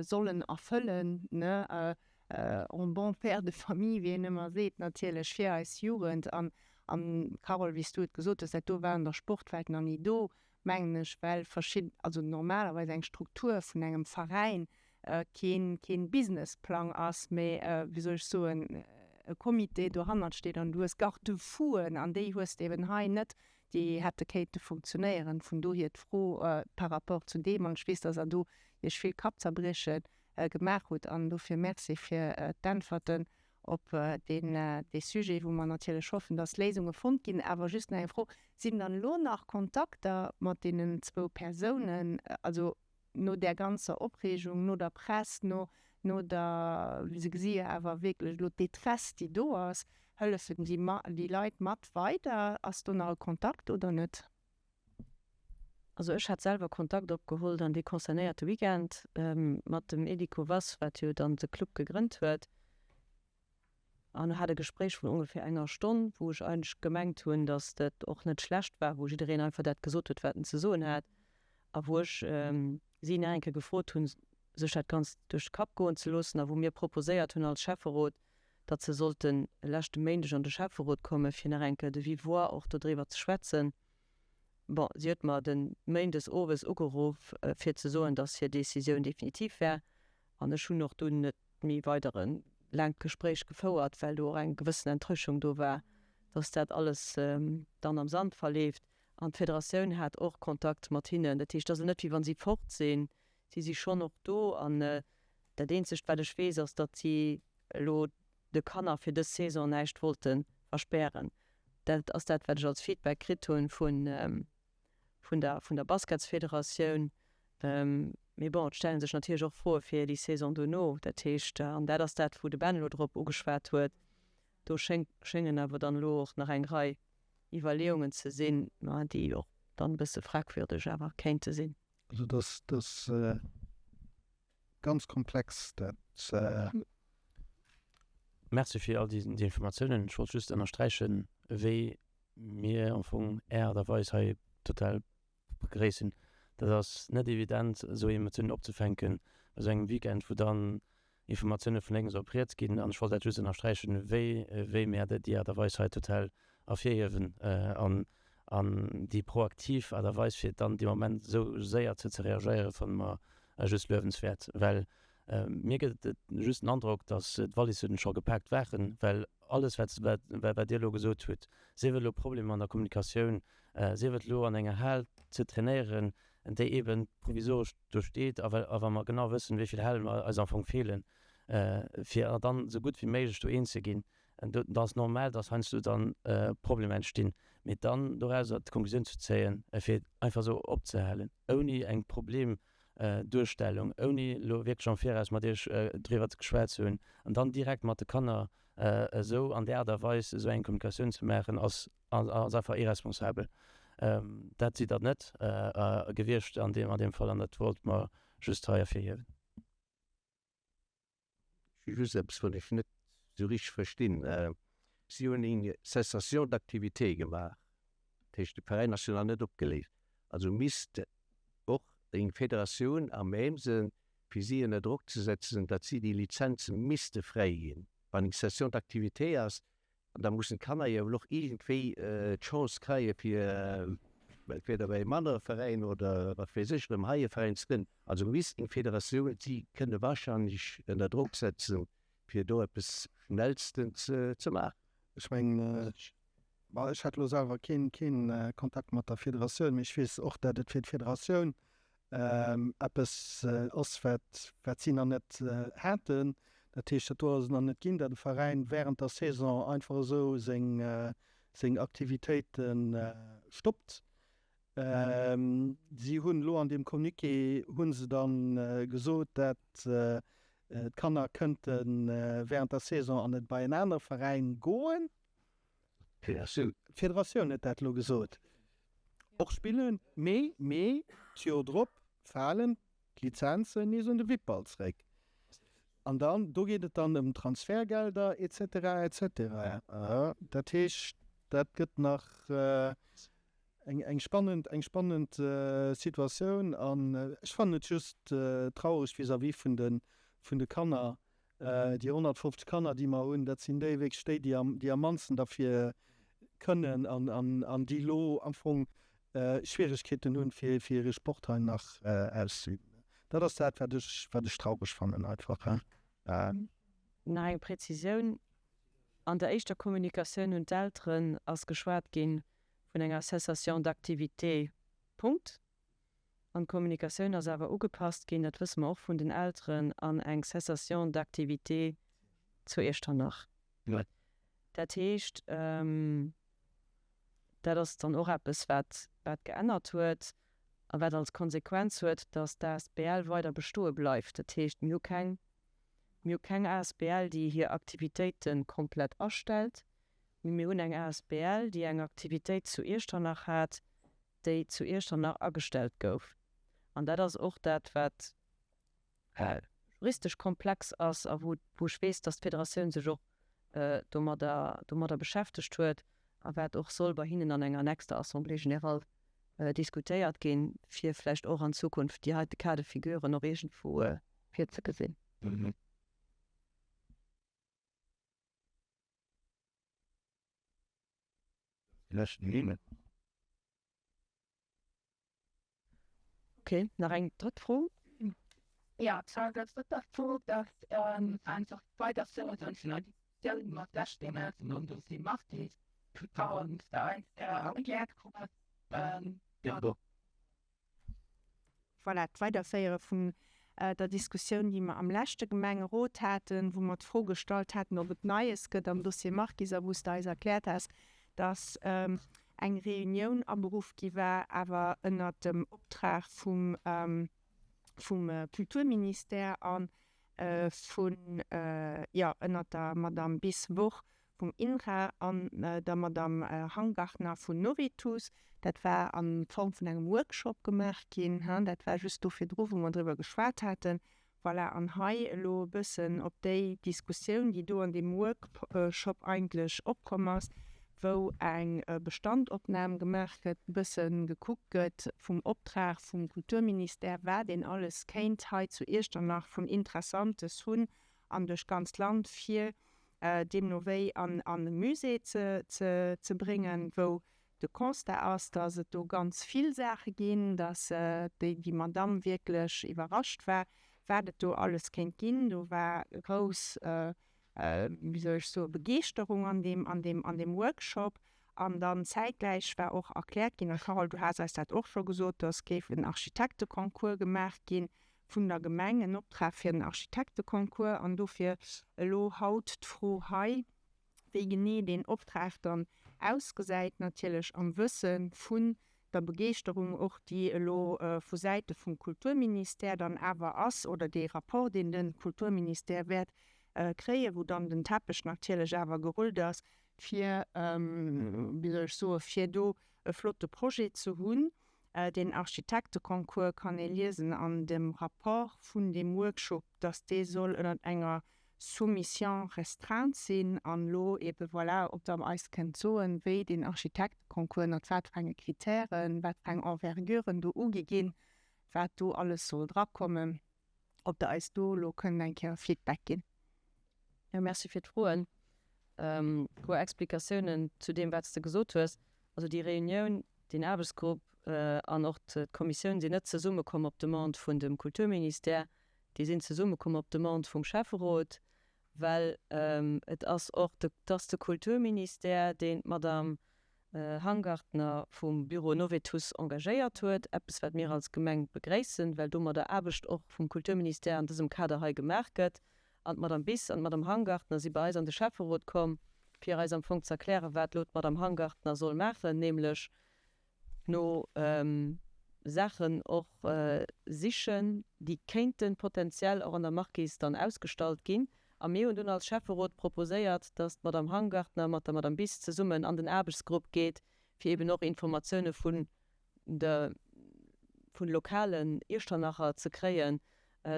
[SPEAKER 4] sollen erfëllen, en bon père de famille, wéi een ëmmer seet, natierlech fir eis Jugend. An, Carole, wéi s du et gesot hues, dat do war an der Sportwelt nach ni do, mengen ech, well verschidden, also normalerweis eng Struktur vun engem Veräin keen, keen Businessplang ass, mä, wéi soll ech soen, e Comité dohannert steet an du hues Garde-fouen an déi hues de eben hei net, déi hätte kéinte funktionéieren. Vun dohier d'Fro par rapport zu deem. An ech weess, dass Der do Iech vill Kappzerbrieche gemaach hutt an dofir Merci fir d'Äntwerten op deen, dee Sujet, wou mer natierlech hoffen, dass Léisunge fonnt ginn. Awer just nach eng Fro, Sinn dann elo nach Kontakter mat deenen zwou Persounen, also no där ganzer Opreegung, no der Press, no. No der, se gesi jo awer wierklech elo d'Détresse, déi do ass. Hëllefen déi déi Leit mat weider? Ass do nach e Kontakt oder net?
[SPEAKER 1] Also ech hat selwer Kontakt opgeholl dann dee concernéierte Weekend mat dem Edy Kovacs, wat jo dann de Club gegrënnt huet, an hat e Gespréich vun ongeféier enger Stonn, wou ech eigentlech gemengt hunn, datt dat och net schlecht war, wou jiddereen einfach dat gesot huet, wat en ze soen hat, a wou ech si nach eng Kéier gefrot hunn, sech dat Ganzt duerch de Kapp goen ze loossen a wou mir proposéiert hunn als Schäfferot, datt se sollte leschte Méindeg an de Schäfferot kommen, fir nach eng Kéier de vive voix och dodriwwer ze schwätzen. Bon, si huet mer de Méindes owes ugeruff, fir ze soen, datt hir Décisioun definitiv wär. An ech hunn och dunn net méi weider e laangt Gespréich gefouert, well do och eng gewëssen Enttäuschung do war, datt dat alles dann am Sand verleeft. An d'Federatioun hat och Kontakt mat hinnen. Dat heescht, et ass elo net, wéi wa si fort sinn. Si si schonn och do. An dat eenzegt, wat ech weess, ass, datt si elo de Kanner fir dës Saison näischt wollte verspären. Dat ass dat, wat ech als Feedback kritt hu vun der vun der Basketsfederatioun. Mee bon, et stelle sech natierlech och Froe fir déi Saison duerno. Dat heescht, an dat ass dat, wou de Ben elo drop ugeschwat huet, do schéngen awer dann elo och nach eng Rei Iwwerleeungen ze sinn, déi och dann e bësse fragwürdeg awer kéinte sinn.
[SPEAKER 2] Also dat ass ganz komplex, dat.
[SPEAKER 3] Merci fir all déi Informatiounen. Ech wollt just ënnersträichen, wéi mir am Fong Är Aart a Weis hei total begréissen. Dat ass net evident, esou Emotiounen opzefänken bei esou engem Weekend, wou dann Informatioune vun lénks op riets ginn. An ech wollt dat just ënnersträichen, wéi, wéi mir déi Aart a Weis hei total ervirhiewen an, an déi proaktiv Aart a Weis, fir dann dee Moment esou séier ze, ze reagéieren, fanne mer just luewenswäert. Well mir gëtt et just den Androck, datt d'Wallissen scho gepaakt waren, well alles, wat, wat, wat Dir elo gesot hutt, sief et elo Problemer an der Kommunikatioun, sief et elo an enger Hal ze trainéieren, déi eeben provisoresch do steet, a well a wa mer genau wëssen, wéi vill Halen eis am Fong feelen, fir dann esou gutt wéi méiglech do eens ze ginn, do da ass normal, dass heiansdo dann Problemer entstinn. Mee dann dorauser d'Konklusioun ze zéien, fir einfach esou opzehalen, ouni eng Problemduerstellung, ouni elo wierklech am Viraus mat Iech driwwer geschwat ze hunn, an dann direkt mat de Kanner esou an där Aart a Weis esou eng Kommunikatioun ze maachen, ass ass einfach irresponsabel. Dat sidd Der net gewiescht an deem Fall an dat wollt mer just hei ervirhiewen.
[SPEAKER 5] Ech hu just eppes, wat ech net esou richteg verstinn. Si hunn eng Cessation d'activité gemaach, dat heescht de Veräin ass jo nach net opgeléist. Also misst och eng Federatioun à même sinn, fir si ënner Drock ze setzen, datt si déi Lizenze misste fräiginn. Wann eng Cessation d'activité ass, An da mussen d'Kanner jo ewell och iergendwéi d'Chance kreie fir entweder bei engem anere Veräin oder wat weess ech erëm hei e Veräin ze grënnen. Also misst eng Federatioun si kënne wahrscheinlech ënner Drock setzen, fir do eppes schnellstens ze maachen.
[SPEAKER 2] Ech mengen, bon, ech hat elo selwer keen Kontakt mat der Federatioun, mee ech weess och, datt et fir d'Federatioun eppes ass, wat, wat si nach net haten. Dat heescht, dat do ass et nach net ginn, datt e Veräin während der Saison einfach esou seng, seng Aktivitéite stoppt. Si hunn elo an deem Communiqué hu se da gesot, datt d'Kanner kënnte während der Saison an e bei en anere Veräin goen.
[SPEAKER 5] D'Federatioun.
[SPEAKER 2] D'Federatioun huet dat elo gesot. Och spillen, mee, mee d'Joer drop falen d'Lizenzen nees un de Wippball zréck. An dann, do geet et dann ëm Transfertgelder et cetera, et cetera. Dat heescht, dat gëtt nach eng, eng spannend, eng spannend Situatioun. An ech fannen et just traureg vis-à-vis vun de, vun de Kanner, Déi 150 Kanner, déi mer hunn, dat sinn déi wierklech déi, déi am, déi am mannsten derfir kënnen an, an, an déi elo am Fong Schwieregkeeten hunn, fir, fir hire Sport hei nach auszeüben. Dat ass dat, wat ech, wat ech traureg fannen einfach.
[SPEAKER 1] Nach eng Präzisioun, An der éischter Kommunikatioun un d'Elteren ass geschwat gi vun enger Cessation d'activité, Punkt. An d'Kommunikatioun ass awer ugepasst ginn, dat wësse mer och vun den Elteren, an eng Cessation d'activité zu Iechternach. Dat heescht, dat ass dann och eppes, wat wat geännert huet a wat als Konsequenz huet, datt d'ASBL weider bestoe bleift. Dat heescht, mir hu keng. Mir hu keng asbl, déi hir Aktivitéite komplett astellt, mee mir hunn eng asbl, déi eng Aktivitéit zu Iechternach hat, déi zu Iechternach agestellt gouf. An dat ass och dat, wat juristesch komplex ass a wou ech weess, dass d'Federatioun sech och domadder domadder beschäftegt huet a wat och soll bei hinnen an enger nächster Assemblée générale diskutéiert ginn, fir vläicht och an Zukunft déi heite Cas de figuren och iergendwou virzegesinn. Ok, nach eng drëtt Fro.
[SPEAKER 8] Ja, zwar dat drëtt Fro, dass einfach d'Weiderführung vun der Diskussioun mat der Stimme vun Dossier Martis an der erkläert krut.
[SPEAKER 4] Voilà, d'Weiderféiere vun der Diskussioun, déi mer am leschte Gemengerot haten, wou mer d'Fro gestallt haten, ob et Neies gëtt am Dossier Marquis a wou s de eis erkläert has, dass eng Reunioun aberuff gi war, awer ënnert dem Optrag vum Kulturministère a vun, jo, ënnert der Madame Biss-Wurth vum INRA an der Madame Hangartner vun Novitus. Dat war a Form vun engem Workshop gemaach ginn. Dat war just do virdru, wou mer driwwer geschwat haten. Voilà, an hei elo e bëssen op déi Diskussioun, déi do an deem Workshop eigentlech opkomm ass, wou eng Bestandopnam gemaach gëtt, e bësse gekuckt gëtt vum Optrag vum Kulturministère, wat een alles kéint hei zu Iechternach vun Interessantes hunn an duerch d'ganzt Land, fir deemno wéi an e Musée ze bréngen, wou de Constat ass, datt et do ganz vill Saache ginn, datt déi Madamm wierklech iwwerrascht war, wat et do alles kéint ginn. Do war grouss, wéi soll ech soen, Begeeschterung an deem Workshop. An dann zäitgläich war och erkläert ginn, a Carole, du has eis dat och scho gesot, datt géif en Architekteconcours gemaach ginn, vun der Gemeng en Optrag fir en Architekteconcours an dofir elo haut d'Fro hei, wéi genee deen Optrag dann ausgesäit, natierlech am Wësse vun der Begeeschterung och, déi elo vu Säite vum Kulturministère dann awer ass, oder dee Rapport, deen de Kulturministère wäert kréien, wou dann den Teppech natierlech awer gerullt ass, fir, wéi soll ech soen, fir do e flotte Projet ze hunn. Deen Architekteconcours kann ee liesen an dem Rapport vun deem Workshop, dass dee soll ënnert enger Soumission restreinte sinn. An elo eebe voilà, ob Der eis kënnt soen, wéi deen Architekteconcours, ënnert wat fir enge Kritären, wat fir eng Enverguren do ugi ginn, wat do alles soll drakommen. ob Der eis do elo kënnt eng Kéier e Feedback ginn.
[SPEAKER 1] Jo, merci fir d'Froen. E puer Explikatiounen zu deem, wat s de gesot hues. Also déi Reunioun, deen Aarbechtsgrupp an och d'Kommissioun sinn net zesummekomm op Demande vun dem Kulturministère. Déi sinn zesummekomm op Demande vum Schäfferot, well et ass och de, et ass de Kulturministère, deen d'Madame Hangartner vum Büro Novetus engagéiert huet, eppes wat mir als Gemeng begréissen, well domadder Aarbecht och vum Kulturministère an dësem Kader hei gemaach gëtt. An d'Madame Biss an d'Madame Hangartner si bei eis an de Schäfferot komm, fir eis am Fong ze erklären, wat elo d'Madame Hangartner soll maachen, nämlech no Saachen och sichen, déi kéinte potenziell och an der Marquise dann ausgestallt ginn. A mir hunn dunn als Schäfferot proposéiert, dass d'Madame Hangartner mat der Madame Biss zesummen an den Aarbechtsgrupp geet, fir eben och Informatioune vun de vun lokalen Iechternacher ze kréien,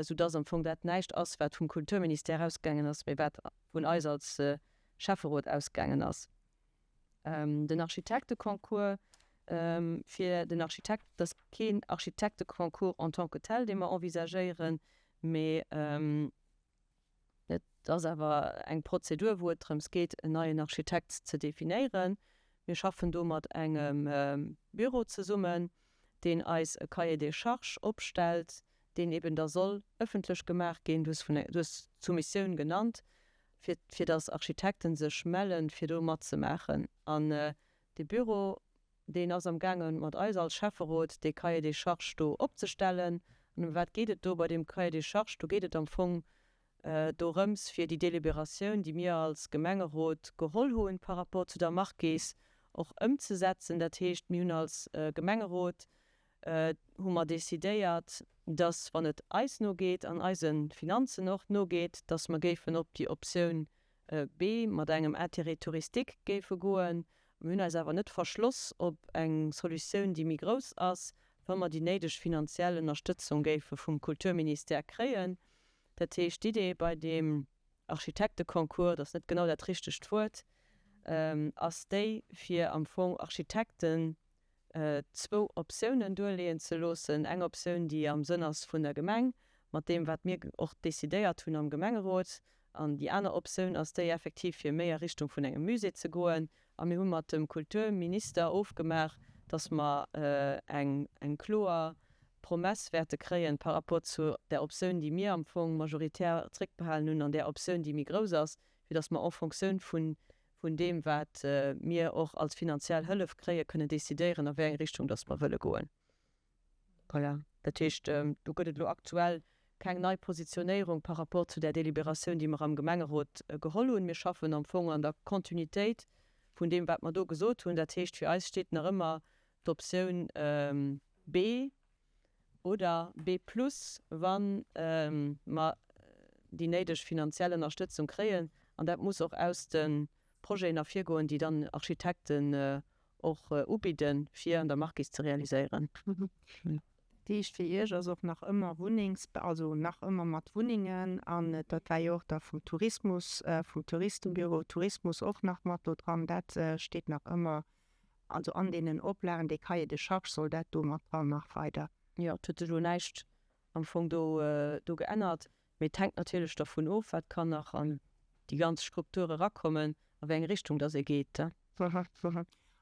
[SPEAKER 1] soudass am Fong dat näischt ass, wat vum Kulturministère ausgaangen ass, mee wat vun eis als Schäfferot ausgaangen ass. Den Architekteconcours fir den Architekt, et ass keen Architekteconcours en tant que tel, dee mer envisagéieren, mee et ass awer eng Prozedur, wou et drëms geet, en neien Architekt ze definéieren. Mir schaffen do mat engem Büro zesummen, deen eis e Cahier des charges opstellt, deen eben da soll ëffentlech gemaach ginn. Du hues d'Soumissioun genannt. fir fir dass Architekten sech mellen, fir do matzemaachen. An dee Büro, deen ass am gaange mat eis als Schäfferot dee Cahier des charges do opzestellen. An ëm wat geet et do bei deem Cahier des charges? Do geet et am Fong dorëms, fir déi Deliberatioun, déi mir als Gemengerot geholl hu par rapport zu der Marquise, och ëmzesetzen. Dat heescht, mir hunn als Gemengerot hu mer decidéiert. dass, wann et eis nogeet an eise Finanzen och nogeet, dass mer géifen op déi Optioun B mat engem Intérêt touristique géife goen. Mir hunn eis awer net verschloss op eng Solutioun, déi méi grouss ass, wa mer déi néideg finanziell Ënnerstëtzung géife vum Kulturministère kréien. Dat heescht, d'Idee bei deem Architekteconcours, dat ass net genau dat richtegt Wuert, ass déi, fir am Fong Architekten zwou Optiounen duerleeën ze loossen, eng Optioun, déi am Sënn ass vun der Gemeng, mat deem wat mir och decidéiert hunn am Gemengerot, an déi aner Optioun ass déi effektiv fir méi a Richtung vun engem Musée ze goen. A mir hu mat dem Kulturminister ofgemaach, dass mer eng eng kloer Promesse wäerte kréien par rapport zu där Optioun, déi mir am Fong majoritär zréckbehalen hunn, an där Optioun, déi méi grouss ass, fir dass mer en Fonctioun vun vun deem wat mir och als finanziell Hëllef kréien, kënnen decidéieren, a wéi eng Richtung dass mer wëlle goen. Voilà. Dat heescht, do gëtt et elo aktuell keng nei Positionéierung par rapport zu där Deliberatioun, déi mer am Gemengerot geholl hunn. Mir schaffen am Fong an der Kontinuitéit vun deem, wat mer do gesot hunn. Dat heescht, fir eis steet nach ëmmer d'Optioun B oder B plus, wa mer déi néideg finanziell Ënnerstëtzung kréien. An dat muss och aus de Projeten ervirgoen, déi dann Architekten och ubidden, fir an der Marquise ze realiséieren.
[SPEAKER 4] Dat heescht, fir Iech ass och nach ëmmer Wunnengs-, also nach ëmmer mat Wunnengen, an dat war jo och da vum Tourismus, vum Touristenbüro Tourismus och nach mat do dran, dat steet nach ëmmer Also an deenen Oplagen, dee Cahier de charges soll dat do mat dran nach weider.
[SPEAKER 1] Jo, et huet sech elo näischt am Fong do do geännert, mee et hänkt natierlech dervun of, wat kann nach an déi ganz Struktur erakommen, a wéi eng Richtung dass ee geet.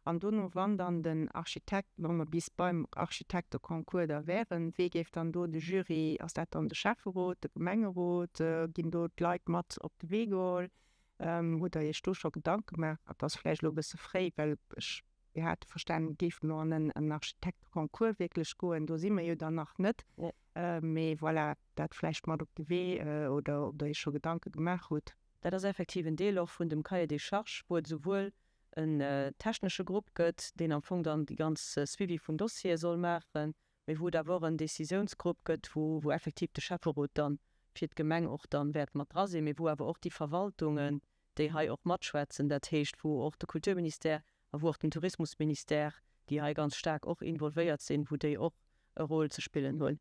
[SPEAKER 4] An dono, wann dann den Architekt, wa mer bis beim Architekteconcours da wären, wee géif dann do de Jury, ass dat dann de Schäfferot, de Gemengerot, ginn do d'Leit mat op de Wee geholl? Hutt Der Iech do scho Gedanke gemaach? Et ass vläicht elo e bësse fréi, well ech, mir hate verstanen, et géif elo an en Architekteconcours wierklech goen. Do si mer jo dann nach net. Mee voilà, dat vläicht mat op de Wee oder ob Der Iech scho Gedanke gemaach hutt.
[SPEAKER 1] Dat ass effektiv en Deel och vun dem Cahier des charges, wou et esouwuel en technesche Grupp gëtt, deen am Fong dann déi ganz Suivi vun Dossiere soll maachen, mee wou et awer och en Décisiounsgrupp gëtt, wou wou effektiv de Schäfferot dann fir d'Gemeng och dann wäert mat dra sinn, mee wou awer och déi Verwaltungen, déi hei och matschwätzen, dat heescht wou och de Kulturministère a wou och den Tourismusministère, déi hei ganz staark och involvéiert sinn, wou déi och e Rôle ze spillen hunn.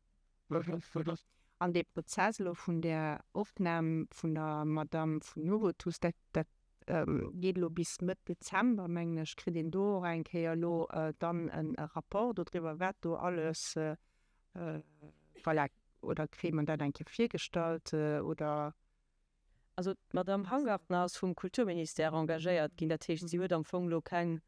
[SPEAKER 4] An dee Prozess elo vun där Opnam vun der Madamm vun Novotus, dat dat geet elo bis Mëtt Dezember, mengen ech, kritt een do och eng Kéier elo dann e Rapport dodriwwer, wat do alles, voilà, oder kréie mer dat eng Kéier virgestallt, oder?
[SPEAKER 1] Also d'Madamm Hangartner ass vum Kulturministère engagéiert ginn, dat heescht, si huet am Fong elo keng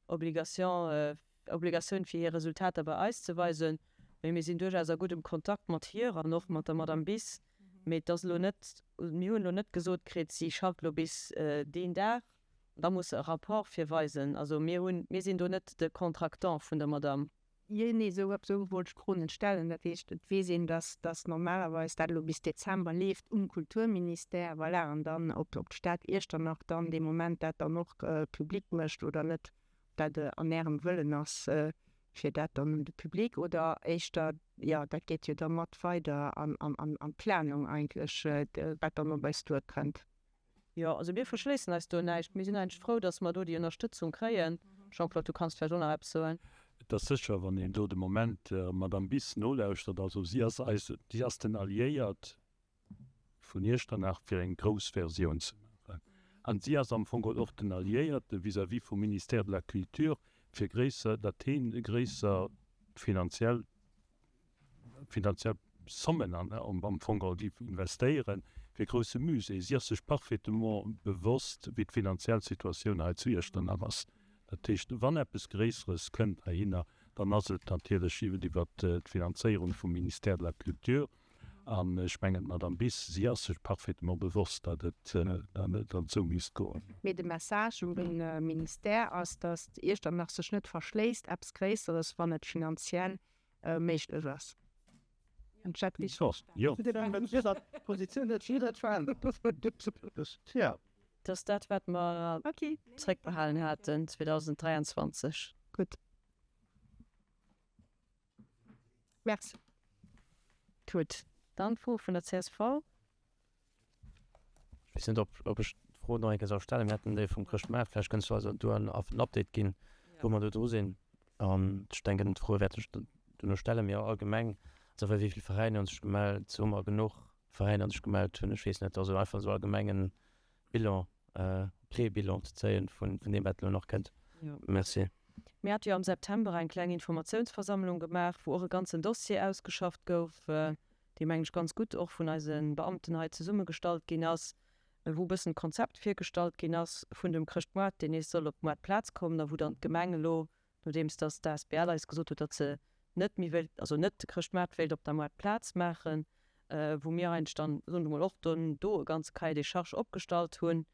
[SPEAKER 1] Obligation, Obligatioun fir hir Resultater bei eis ze weisen, mee mir sinn duerchaus a guddem Kontakt mat hir an och mat der Madamm Bis. Mee et ass elo net, mir hunn elo net gesot kritt, si schafft elo bis deen Dag an da muss se e Rapport virweisen. Also mir hunn, mir sinn do net de Contractant vun der Madamm.
[SPEAKER 4] Jee, nee, esou esou wollt ech d'Fro net stellen. Dat heescht, et weess een, dass dass normalerweis dat elo bis Dezember leeft um Kulturministère, voilà, an dann ob ob d'Stad Iechternach dann dee Moment dat dann och public mécht oder net, ob dat an Ärem Wëllen ass, fir dat dann un de Public oder éischter, jo, dat geet jo da mat weider an an an d'Planung eigentlech, wat dann op eis duerkënnt.
[SPEAKER 1] Jo, also mir verschléissen eis do näischt. Mir sinn eigentlech frou, dass mer do déi Ënnerstëtzung kréien. Jean-Claude, du kanns vläicht och nach eppes soen.
[SPEAKER 6] Et ass sécher, wann een do de Moment der Madame Biss nolauschtert, also si ass eis, si ass den Alliéiert vun Iechternach fir eng grouss Versioun ze maachen. An si ass am Fong geholl och den Alliéierte vis-à-vis vum Ministère de la Culture, fir gréisser, datt heen gréisser finanziell finanziell Sommen am Fong geholl géif investéieren fir e grousse Musée. Si ass sech parfaitement bewosst, wéi d'finanziell Situatioun hei zu Iechternach ass. Dat heescht, wann eppes Gréisseres kënnt heihinner, dann ass et natierlech iwwert d'Finanzéierung vum Ministère de la Culture. An ech mengen, d'Madame Biss, si ass sech parfaitement bewosst, datt et esou misst goen.
[SPEAKER 4] Mee de Message un de Ministère ass, datt Iechternach sech net verschléisst, eppes Gréisseres, wann et finanziell méiglech ass. Hunn ech dat richteg verstanen?
[SPEAKER 6] Jo.
[SPEAKER 1] Dat ass dat, wat mer zréckbehalen haten 2023.
[SPEAKER 4] Gutt. Merci.
[SPEAKER 1] Gutt, dann d'Fro vun der csv.
[SPEAKER 3] Ech weess net, ob, ob ech d'Fro nach eng Kéier soll stellen. Mir haten déi vum Chrëschtmaart. Vläicht kënnst du eis do en Update ginn, wou mer do dru sinn. An ech denken, d'Froe wäert sech duerno stellen. Mee allgemeng, also wéi vill Veräiner hu sech gemellt? Hu mer genuch Veräiner, déi sech gemellt hunn? Ech weess net. Also einfach esou allgemeng en Bilan, Pré-Bilan ze zéien vun deem, wat elo nach kënnt. Merci.
[SPEAKER 1] Mir hate jo am September eng kleng Informatiounsversammlung gemaach, wou och e ganzen Dossier ausgeschafft gouf, dee mengen ech ganz gutt och vun eise Beamten hei zesummegestallt ginn ass, wou e bëssen d'Konzept virgestallt ginn ass vun dem Chrëschtmoart, deen nees soll op d'Moartplaz kommen a wou dann d'Gemeng elo, nodeems datt d'ASBL eis gesot huet, datt se net méi wéilt, also net de Chrëschtmaart wéilt op der Moartplaz maachen, wou mir eigentlech dann, soen ech emol, och dann do e ganze Cahier des charges opgestallt hunn.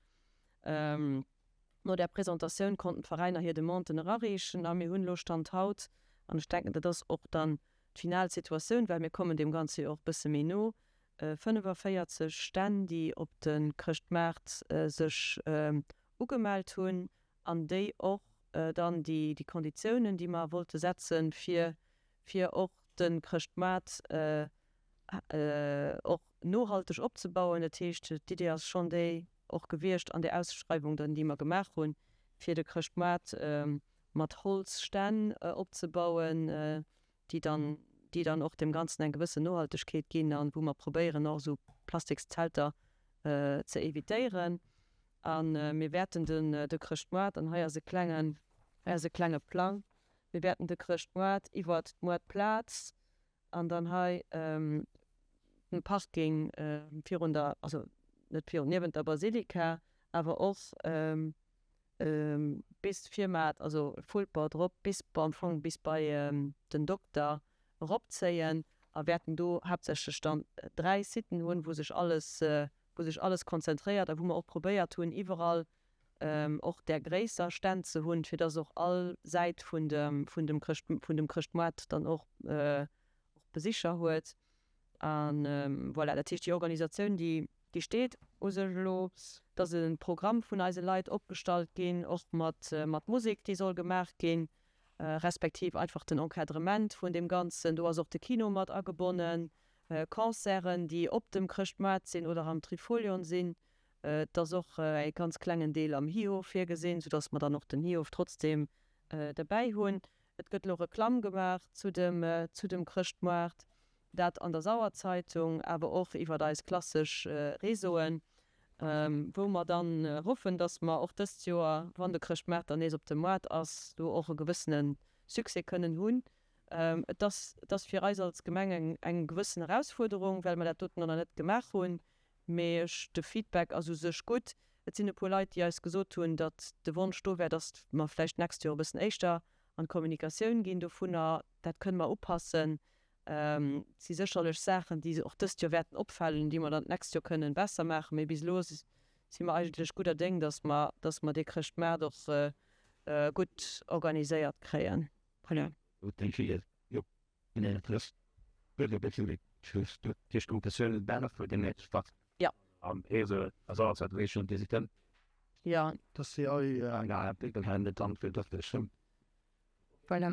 [SPEAKER 1] No där Presentatioun konnten d'Veräiner hir Demanden erareechen a mir hunn elo Stand haut, an ech denken, dat ass och dann d'final Situatioun, well mir kommen deem Ganze jo och e bësse méi no, 45 Stänn, déi op de Chrëschtmaart sech ugemellt hunn an déi och dann déi Konditiounen, déi mer wollte setzen, fir fir och de Chrëschtmaart och nohalteg opzebauen. Dat heescht, d'Idee ass schonn déi och gewiescht an där Ausschreiwung dann, déi mer gemaach hunn, fir de Chrëschtmaart mat Holzstänn opzebauen, déi dann, déi dann och deem Ganzen eng gewëssen Nohaltegkeet ginn a wou mer probéieren och esou Plastikszelter ze evitéieren. A mir wäerten den de Chrëschtmoart, an hei ass e klengen, hei ass e klenge Plang, mir wäerten de Chrëschtmoart iwwert d'Moartplaz an dann hei den Parking virun der, also net virun, niewent der Basilika, awer och bis Firmat, also Fulper drop, bis am Fong bis bei den Dokter eropzéien a wäerten do haaptsächlech dann 3 Siten hunn, wou sech alles, wou sech alles konzentréiert a wou mer och probéiert hunn iwwerall och där gréisser Stänn ze hunn, fir dass och all Säit vun dem, vun dem Chrëscht, vun dem Chrëschtmoart dann och, och Besicher huet. A voilà, dat heescht déi Organisatioun, déi, déi steet u sech elo. Et ass e Programm vun eise Leit opgestallt ginn, och mat, mat Musek, déi soll gemaach ginn, respektiv einfach den Encadrement vun deem Ganzen. Do ass och de Kino mat agebonnen, Concerten, déi op dem Chrëschtmoart sinn oder am Trifolion sinn. Et ass och e ganz klengen Deel am Hihof virgesinn, soudass mer dann och den Hihof trotzdem derbäi hunn. Et gëtt elo Reklamm gemaach zu dem, zu dem Chrëschtmoart, dat an der Sauerzeitung, awer och iwwert eis klassesch Réseauen, wou mer dann hoffen, dass mer och dëst Joer, wann de Chrëschtmaart dann nees op dem Moart ass, do och e gewëssene Succès kënnen hunn. Et ass, et ass fir eis als Gemeng eng, eng gewëssen Erausfuerderung, well mer dat doten och nach net gemaach hunn. Mee ech, de Feedback ass u sech gutt. Et sinn e puer Leit, déi eis gesot hunn, datt de Wonsch do wär, datt mer vläicht d'nächst Joer e bëssen éischter an d'Kommunikatioun ginn dovunner. Dat kënne mer upassen. Et si sécherlech Saachen, déi och dëst Joer wäerten opfalen, déi mer dann d'nächst Joer kënnen besser maachen. Mee bis elo si mer eigentlech gudder Déng, datt mer, datt mer dee Chrëschtmaart och gutt organiséiert kréien. Voilà. Ja. Ja. Voilà.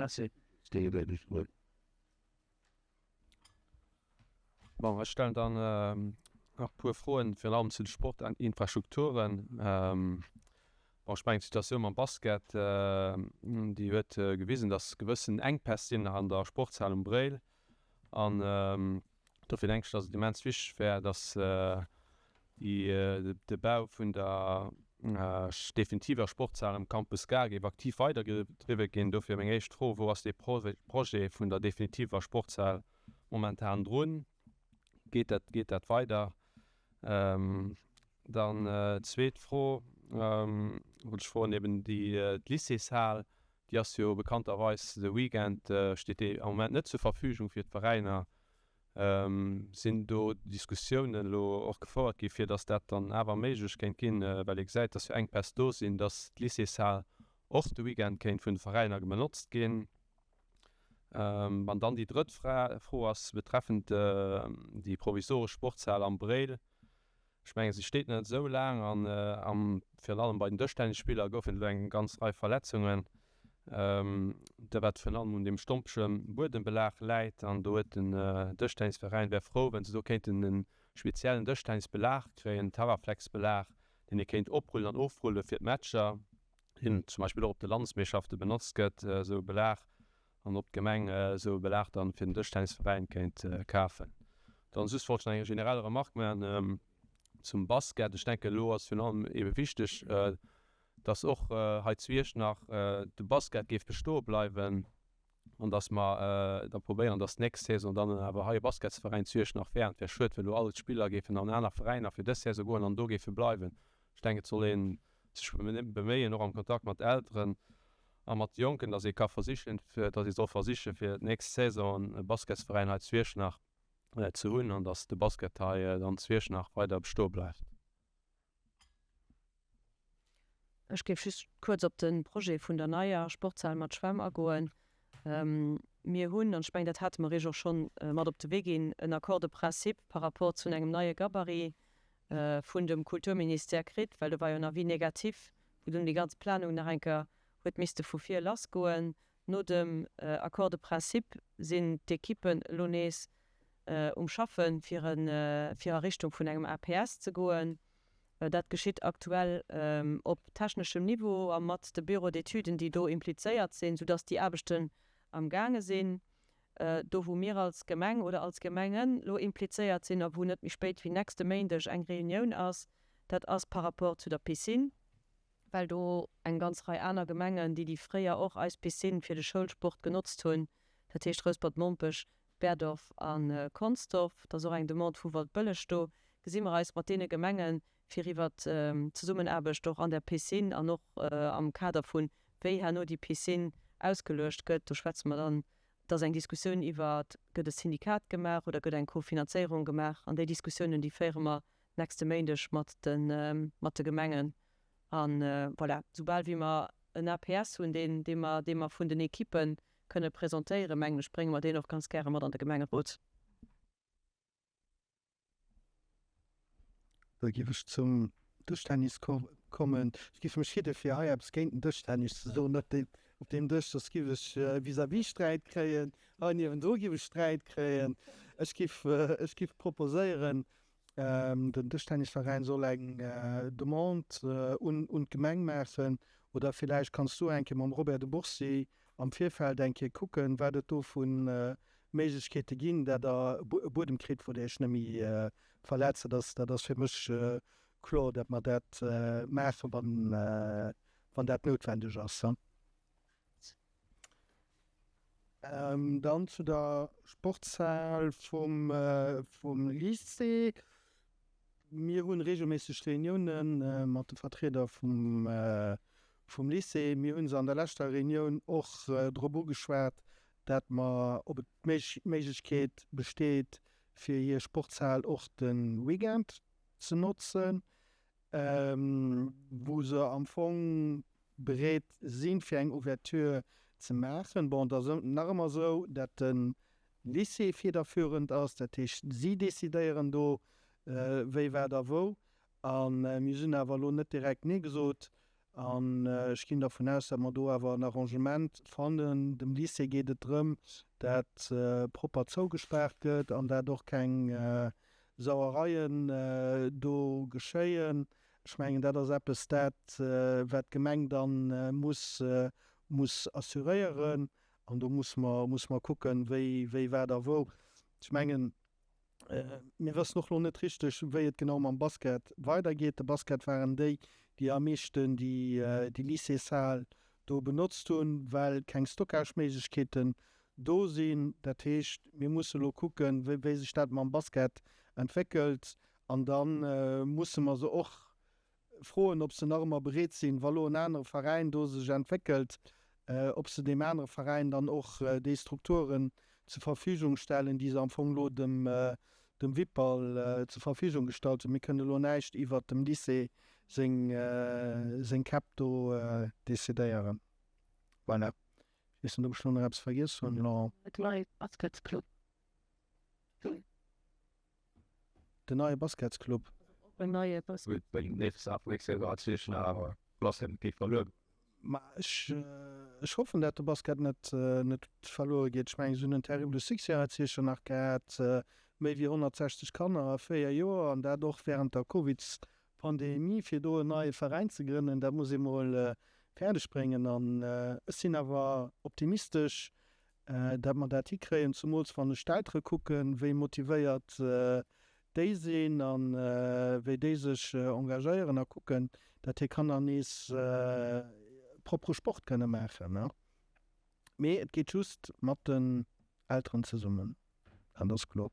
[SPEAKER 9] Bon, ech stellen dann nach e puer Froen, virun allem zu de Sportinfrastrukturen. Bon, ech mengen, d'Situatioun mam Basket, déi huet gewisen, dass gewëssen Enkpäss sinn an der Sportshal um Bréil. An dofir denke ech, dass et immens wichteg wär, dass déi, de Bau vun der definitiver Sportshal am Campus Gare géif aktiv weidergedriwwe ginn. Dofir meng éischt Fro, Wou ass dee Projet vun der definitiver Sportshal momentan drun? Geet dat, geet dat weider? Dann zweet Fro, wollt ech froen, eben déi d'Lycéeshal, déi ass jo bekannterweis de Weekend steet déi am Moment net zur Verfügung fir d'Veräiner. Sinn do Diskussiounen elo och gefouert gi fir datt dat dann awer méiglech kéint ginn, well ee gesäit, datt jo Enkpäss do sinn, datt d'Lycéeshal och de Weekend kéint vun de Veräiner benotzt ginn? An dann déi drëtt Fro ass betreffend déi provisoresch Sportshal am Bréil. Ech mengen, se steet net esou laang an virun allem bei den Dëschtennisspiller goufen et elo eng ganz Rei Verletzungen. Dat wat virun allem un deem stompege Buedembelag läit. An do huet den Dëschtennisveräin, wär frou, wa se do kéinten e speziellen Dëschtennisbelag kréien, Taraflex-Belag, deen ee kéint oprullen an ofrulle fir d'Matcher, deen zum Beispill och op de Landesmeeschafte benotzt gëtt, esou e Belag. An ob d'Gemeng esou e Belag dann fir den Dëschtennisveräin kéint kafen. Dann just wollt ech nach eng generell Remarque maachen zum Basket. Ech denken, elo ass virun allem eebe wichteg, dass och hei zu Iechternach de Basket géif bestoe bleiwen an dass mer da probéieren, dass d'nächst Saison dann awer hei e Basketsveräin zu Iechternach wär. Et wär schued, wa lo all d'Spiller géifen an aner Veräiner fir dës Saison goen an do géife bleiwen. Ech denken, et soll ee sech beméien, och am Kontakt mat Elteren a mat de Jonken, dass ee ka versichen, dass ee soll versichen, fir d'nächst Saison e Basketsveräin hei zu Iechternach ze hunn an dass de Basket hei dann zu Iechternach weider bestoe bleift.
[SPEAKER 1] Ech géif just kuerz op de Projet vun der neier Sportshal mat Schwämm agoen. Mir hunn, an ech mengen, dat hate mer Iech och schonn mat op de Wee ginn, en Accord de principe par rapport zu engem neie Gabarit vun dem Kulturministère kritt, well do war jo en Avis négatif, wou dunn déi ganz Planung nach eng Kéier huet misste vu vir lassgoen. No dem Accord de principe sinn d'Ekippen elo nees um Schaffen, fir a Richtung vun engem APS ze goen. Dat geschitt aktuell op techneschem Niveau a mat de Bureaux d'étuden, déi do implizéiert sinn, soudass déi Aarbechten am gaange sinn. Do wou mir als Gemeng oder als Gemengen elo implizéiert sinn a wou net méi spéit wéi nächste Méindeg eng Reunioun ass, dat ass par rapport zu der Piscine. well do eng ganz Rei aner Gemengen, déi déi fréier och eis Piscine fir de Schoulsport genotzt hunn, dat heescht Rouspert-Mompech, Berdorf a Consdorf, et ass och eng Demande vu Waldbëlleg do, gesi mer eis mat deene Gemengen, fir iwwert d'Zesummenaarbecht och an där Piscine an och am Kader vu wéi herno déi Piscine ausgeluecht gëtt, do schwätze mer dann, et ass eng Diskussioun iwwer, gëtt e Syndikat gemaach oder gëtt eng Kofinanzéierung gemaach, an déi Diskussiounen, déi féiere mer nächste Méindeg mat de mat de Gemengen. A voilà, soubal wéi mer en APS hunn, deen dee mer dee mer vun den Ekippe kënne presentéieren, mengen ech, brénge mer deen och ganz gäre mat an de Gemengerot.
[SPEAKER 2] Da géif ech zum Dëschtennis kommen. Ech géif mech hidde fir hei eppes géint den Dëschtennis ze soen op deem op deem Dësch, soss géif ech vis-à-vis Sträit kréien. Hei niewendru géif ech Sträit kréien. Ech géif ech géif proposéieren, Den Dëschtennisveräin soll eng Demande un d'Gemeng maachen. Oder villäicht kanns du eng Kéier mam Robert de Boursi am Virfeld eng Kéier kucken, wat et do vu Méiglechkeete ginn, dat der e Buedem kritt, wou der iech net méi verletzt. Dat ass, dat ass fir mech kloer, dat mer dat maachen, wann dat noutwendeg ass. Dann zu der Sportshal vum Lycée. Mir hu regelméisseg Reunioune mat de Vertrieder vum Lycée. Mir hu se an der leschter Reunioun och drop ugeschwat, dat mer, ob et d'Méiglechkeet besteet, fir hir Sportshal och de Weekend ze notzen, wou se am Fong bereet sinn, fir eng Ouverture ze maachen. Bon, et ass nach ëmmer esou, dat de Lycée federführend ass, dat heescht, si decidéieren do, wéi, wat a wou. A mir sinn awer elo net direkt Nee gesot. An ech ginn dervun aus, dat mer do awer en Arrangement fannen. Dem Lycée geet et drëm, dat propper zougespaart gëtt an dat och keng Sauereien do geschéien. Ech mengen, dat ass eppes, dat, wat d'Gemeng da muss, muss assuréieren. An do muss mer, muss mer kucken, wéi, wéi, wat a wou. Ech mengen, mir wëssen och elo net richteg, wéi et genau mam Basket weidergeet. De Basket waren déi, déi am meeschten déi, déi Lycéeshal do benotzt hunn, well keng Stockageméiglechkeeten do sinn. Dat heescht, mir musse elo kucken, wéi, wéi sech dat mam Basket entwéckelt. An da musse mer se och froen, ob se nach ëmmer bereet sinn, wa lo en anere Veräin do sech entwéckelt, ob se deem anere Veräin dann och déi Strukturen zur Verfügung stellen, déi se am Fong elo dem dem Wippal zur Verfügung gestallt hunn. Mir kënnen elo näischt iwwert dem Lycée seng seng Käpp do decidéieren. Voilà. Ech weess net, ob ech elo nach eppes vergiess hunn. Laurent? Den neie Basketsclub. Ma ech, ech hoffen, dat de Basket net, net verluere geet. Ech mengen, se hunn en terrible Succès hei zu Iechternach gehat, méi wéi 160 Kanner a 4 Joer, an dat och während der Covidspandemie. Fir do en neie Veräin ze grënnen, dat muss ee mol fäerdeg bréngen. An ech sinn awer optimistesch, dat mer dat hikréien, zumools wann ech d'Eltere kucken, wéi motivéiert déi sinn a wéi déi sech engagéieren a kucken, dat hir Kanner nees propere Sport kënne maachen. Mee et geet just mat den Elteren zesummen, dat ass kloer.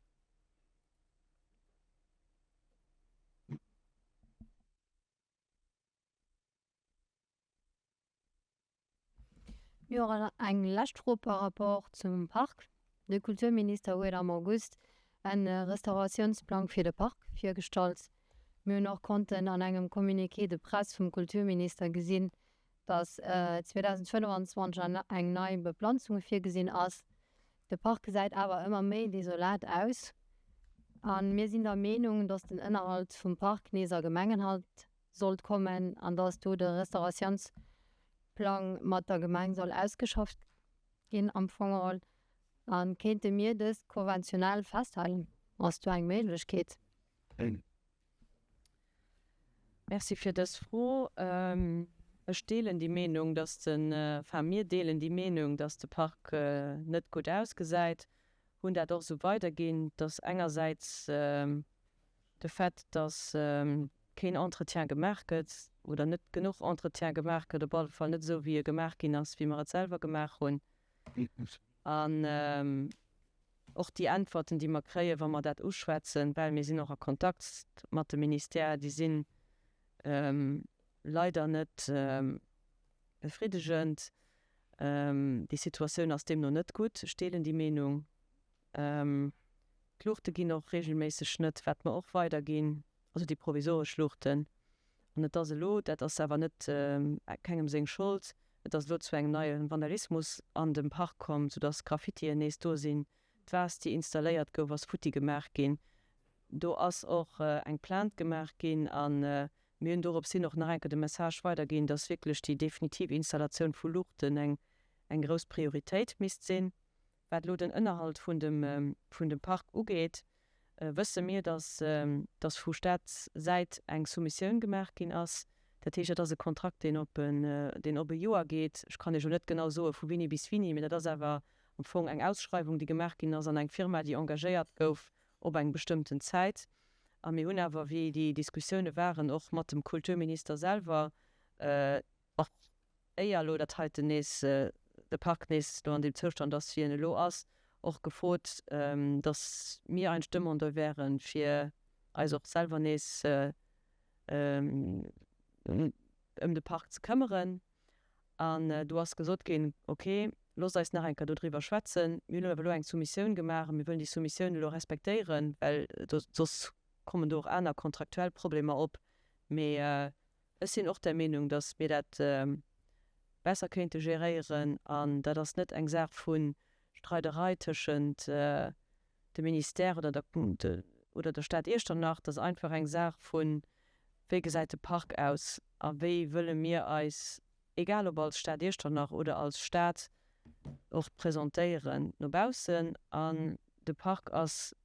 [SPEAKER 10] Jo, an eng lescht Fro par rapport zum Park. De Kulturminister huet am August e Restauratiounsplang fir de Park virgestallt. Mir hunn och konnten an engem Communiqué de presse vum Kulturminister gesinn, datt 2025 eng nei Beplanzung virgesinn ass. De Park gesäit awer ëmmer méi desolat aus a mir sinn der Meenung, datt den Ënnerhalt vum Park nees a Gemengenhand sollt kommen an dass do de Restauratiounsplang mat der Gemeng soll ausgeschafft ginn am Fong geholl. A kéinte mir dëst konventionell festhalen? Ass do eng Méiglechkeet?
[SPEAKER 1] Merci fir dës Fro. Ech deelen déi Meenung, dass den, enfin mir deelen déi Meenung, dass de Park net gutt ausgesäit, hunn dat och esou weiderginn, dass engersäits De Fait, dass keen Entretien gemaach gëtt oder net genuch Entretien gemaach gëtt, op alle Fall net esou wéi e gemaach ginn ass, wéi mer et selwer gemaach hunn. An och déi Äntwerten, déi mer kréien, wa mer dat uschwätzen, well mir sinn och a Kontakt mat de Ministère, déi si leider net befriddegend. Déi Situatioun ass deemno net gutt. Ech deelen déi Meenung. D'Luuchte ginn och reegelméisseg net, wat mer och weiderginn, also déi provisoresch Luuchten. An et ass elo, dat ass awer net kengem seng Schold, et ass elo zu engem neie Vandalismus an dem Park komm, soudass Graffitien nees do sinn. D'Vase, déi installéiert gouf, ass futti gemaach ginn. Do ass och eng Plainte gemaach ginn a mir hunn dorops hin och nach eng Kéier de Message weiderginn, dass wierklech déi definitiv Installatioun vu Luuchten eng grouss Prioritéit misst sinn. Wat elo den Ënnerhalt vun dem, vun dem Park ugeet, wësse mir, dass, dass vu Staatssäit eng Soumissioun gemaach ginn ass. Dat heescht, dat ass e Kontrakt, deen op en, deen op e Joer geet. Ech kann Iech elo net genau soe vu wini bis wini, mee dat ass awer am Fong eng Ausschreiwung, déi gemaach ginn ass an eng Firma, déi engagéiert gouf op eng bestëmmten Zäit. A mir hunn awer, wéi déi Diskussioune waren, och mat dem Kulturminister selwer, och éier elo dat heiten nees, de Park nees do an deem Zoustand ass, wéi en elo ass, och gefrot, datt mir eigentlech Demandeur wären, fir eis och selwer nees ëm de Park ze këmmeren. An do ass gesot ginn, ok, loosst eis nach eng Kéier dodriwwer schwätzen. Mir hunn awer elo eng Soumissioun gemaach a mir wëllen déi Soumissioun elo respektéieren, well soss kommen do och aner kontraktuell Problemer op. Mee Ech sinn och der Meenung, datt mir dat besser kéinte geréieren. An dat ass net eng Saach vu Streiderei tëschent dem Ministère oder der oder der Stad Iechternach. Dat ass einfach eng Saach vu wéi gesäit de Park aus a wéi wëlle mir eis, egal ob als Stad Iechternach oder als Stad, och presentéieren no baussen. An de Park ass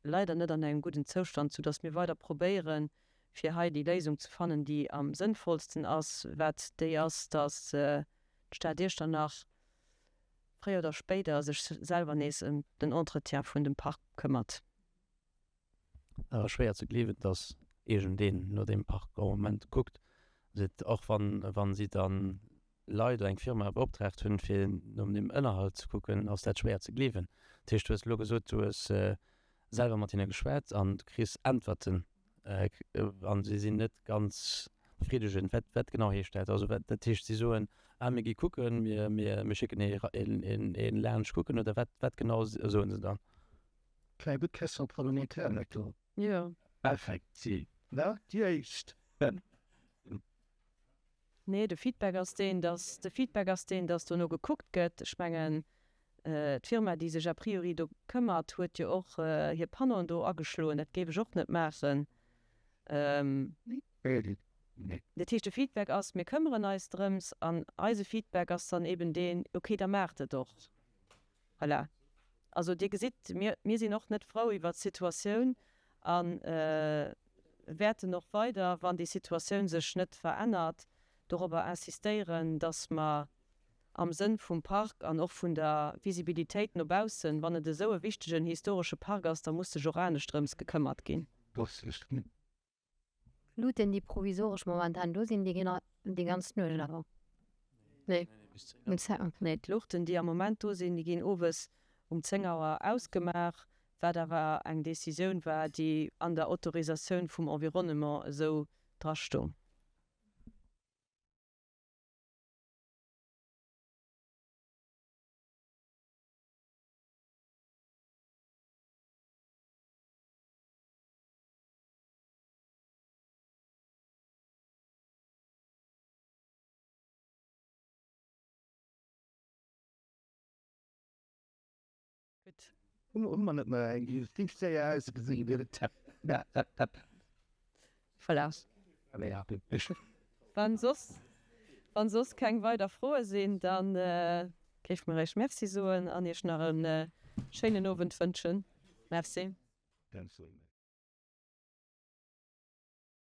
[SPEAKER 1] leider net an engem gudden Zoustand, soudatt mir weider probéieren, fir hei déi Léisung ze fannen, déi am sënnvollsten ass, wat déi ass, datt d'Stad Iechternach fréier oder spéider sech selwer nees ëm den Entretien vun dem Park këmmert.
[SPEAKER 3] Awer schwéier ze gleewen, datt iergendeen no deem Park am Moment kuckt. Och wann si dann Leit oder eng Firma beoptraagt hunn, fir no dem Ënnerhalt ze kucken, ass dat schwéier ze gleewen. Dat heescht, du hues elo gesot, du hues selwer mat hinne geschwat an du kriss Äntwerten an se sinn net ganz befriddegend. Wat, wat genau heescht dat? Also wat, dat heescht, si soen, ah mir gi kucken, mir, mir, mir schécken ee, een, een laanscht kucken oder wat, wat genau soen se dann?
[SPEAKER 5] Kleng gutt Question parlementaire, net do.
[SPEAKER 1] Jo.
[SPEAKER 5] Effektiv, ne? Déi éischt.
[SPEAKER 1] Nee, de Feedback ass deen, dass, de Feedback ass deen, dass dono gekuckt gëtt. Ech mengen, d'Firma, déi sech a priori do këmmert, huet jo och hir Panneauen do ageschloen. Dat géif ech och net maachen. Dat heescht, de Feedback ass, mir këmmeren eis drëms. An eise Feedback ass dann eben deen, okay, da maacht et och. Voilà. Also Dir gesitt, mir, mir sinn och net frou iwwert d'Situatioun a wäerten och weider, wann déi Situatioun sech net verännert, dorobber insistéieren, dass mer am Sënn vum Park an och vun der Visibilitéit no baussen, wann et esou e wichtegen historesche Park ass, da muss sech och anescht drëms gekëmmert ginn.
[SPEAKER 10] D'Luuten déi provisoresch momentan do sinn, déi ginn déi ganz Nuecht awer? Nee, um 10 Auer.
[SPEAKER 1] Nee, d'Luuchten déi am Moment do sinn, déi ginn owes um 10 Auer ausgemaach, wat awer eng Decisioun war, déi an der Autorisatioun vum Environnement esou drastoung.
[SPEAKER 5] Gutt. Hu mer net nach eng Justizséier ausgesinn?
[SPEAKER 1] Voilà. Wann soss, wann soss keng weider Froe sinn, da géife mer Iech Merci soen an Iech nach e schéinen Owend wënschen. Merci.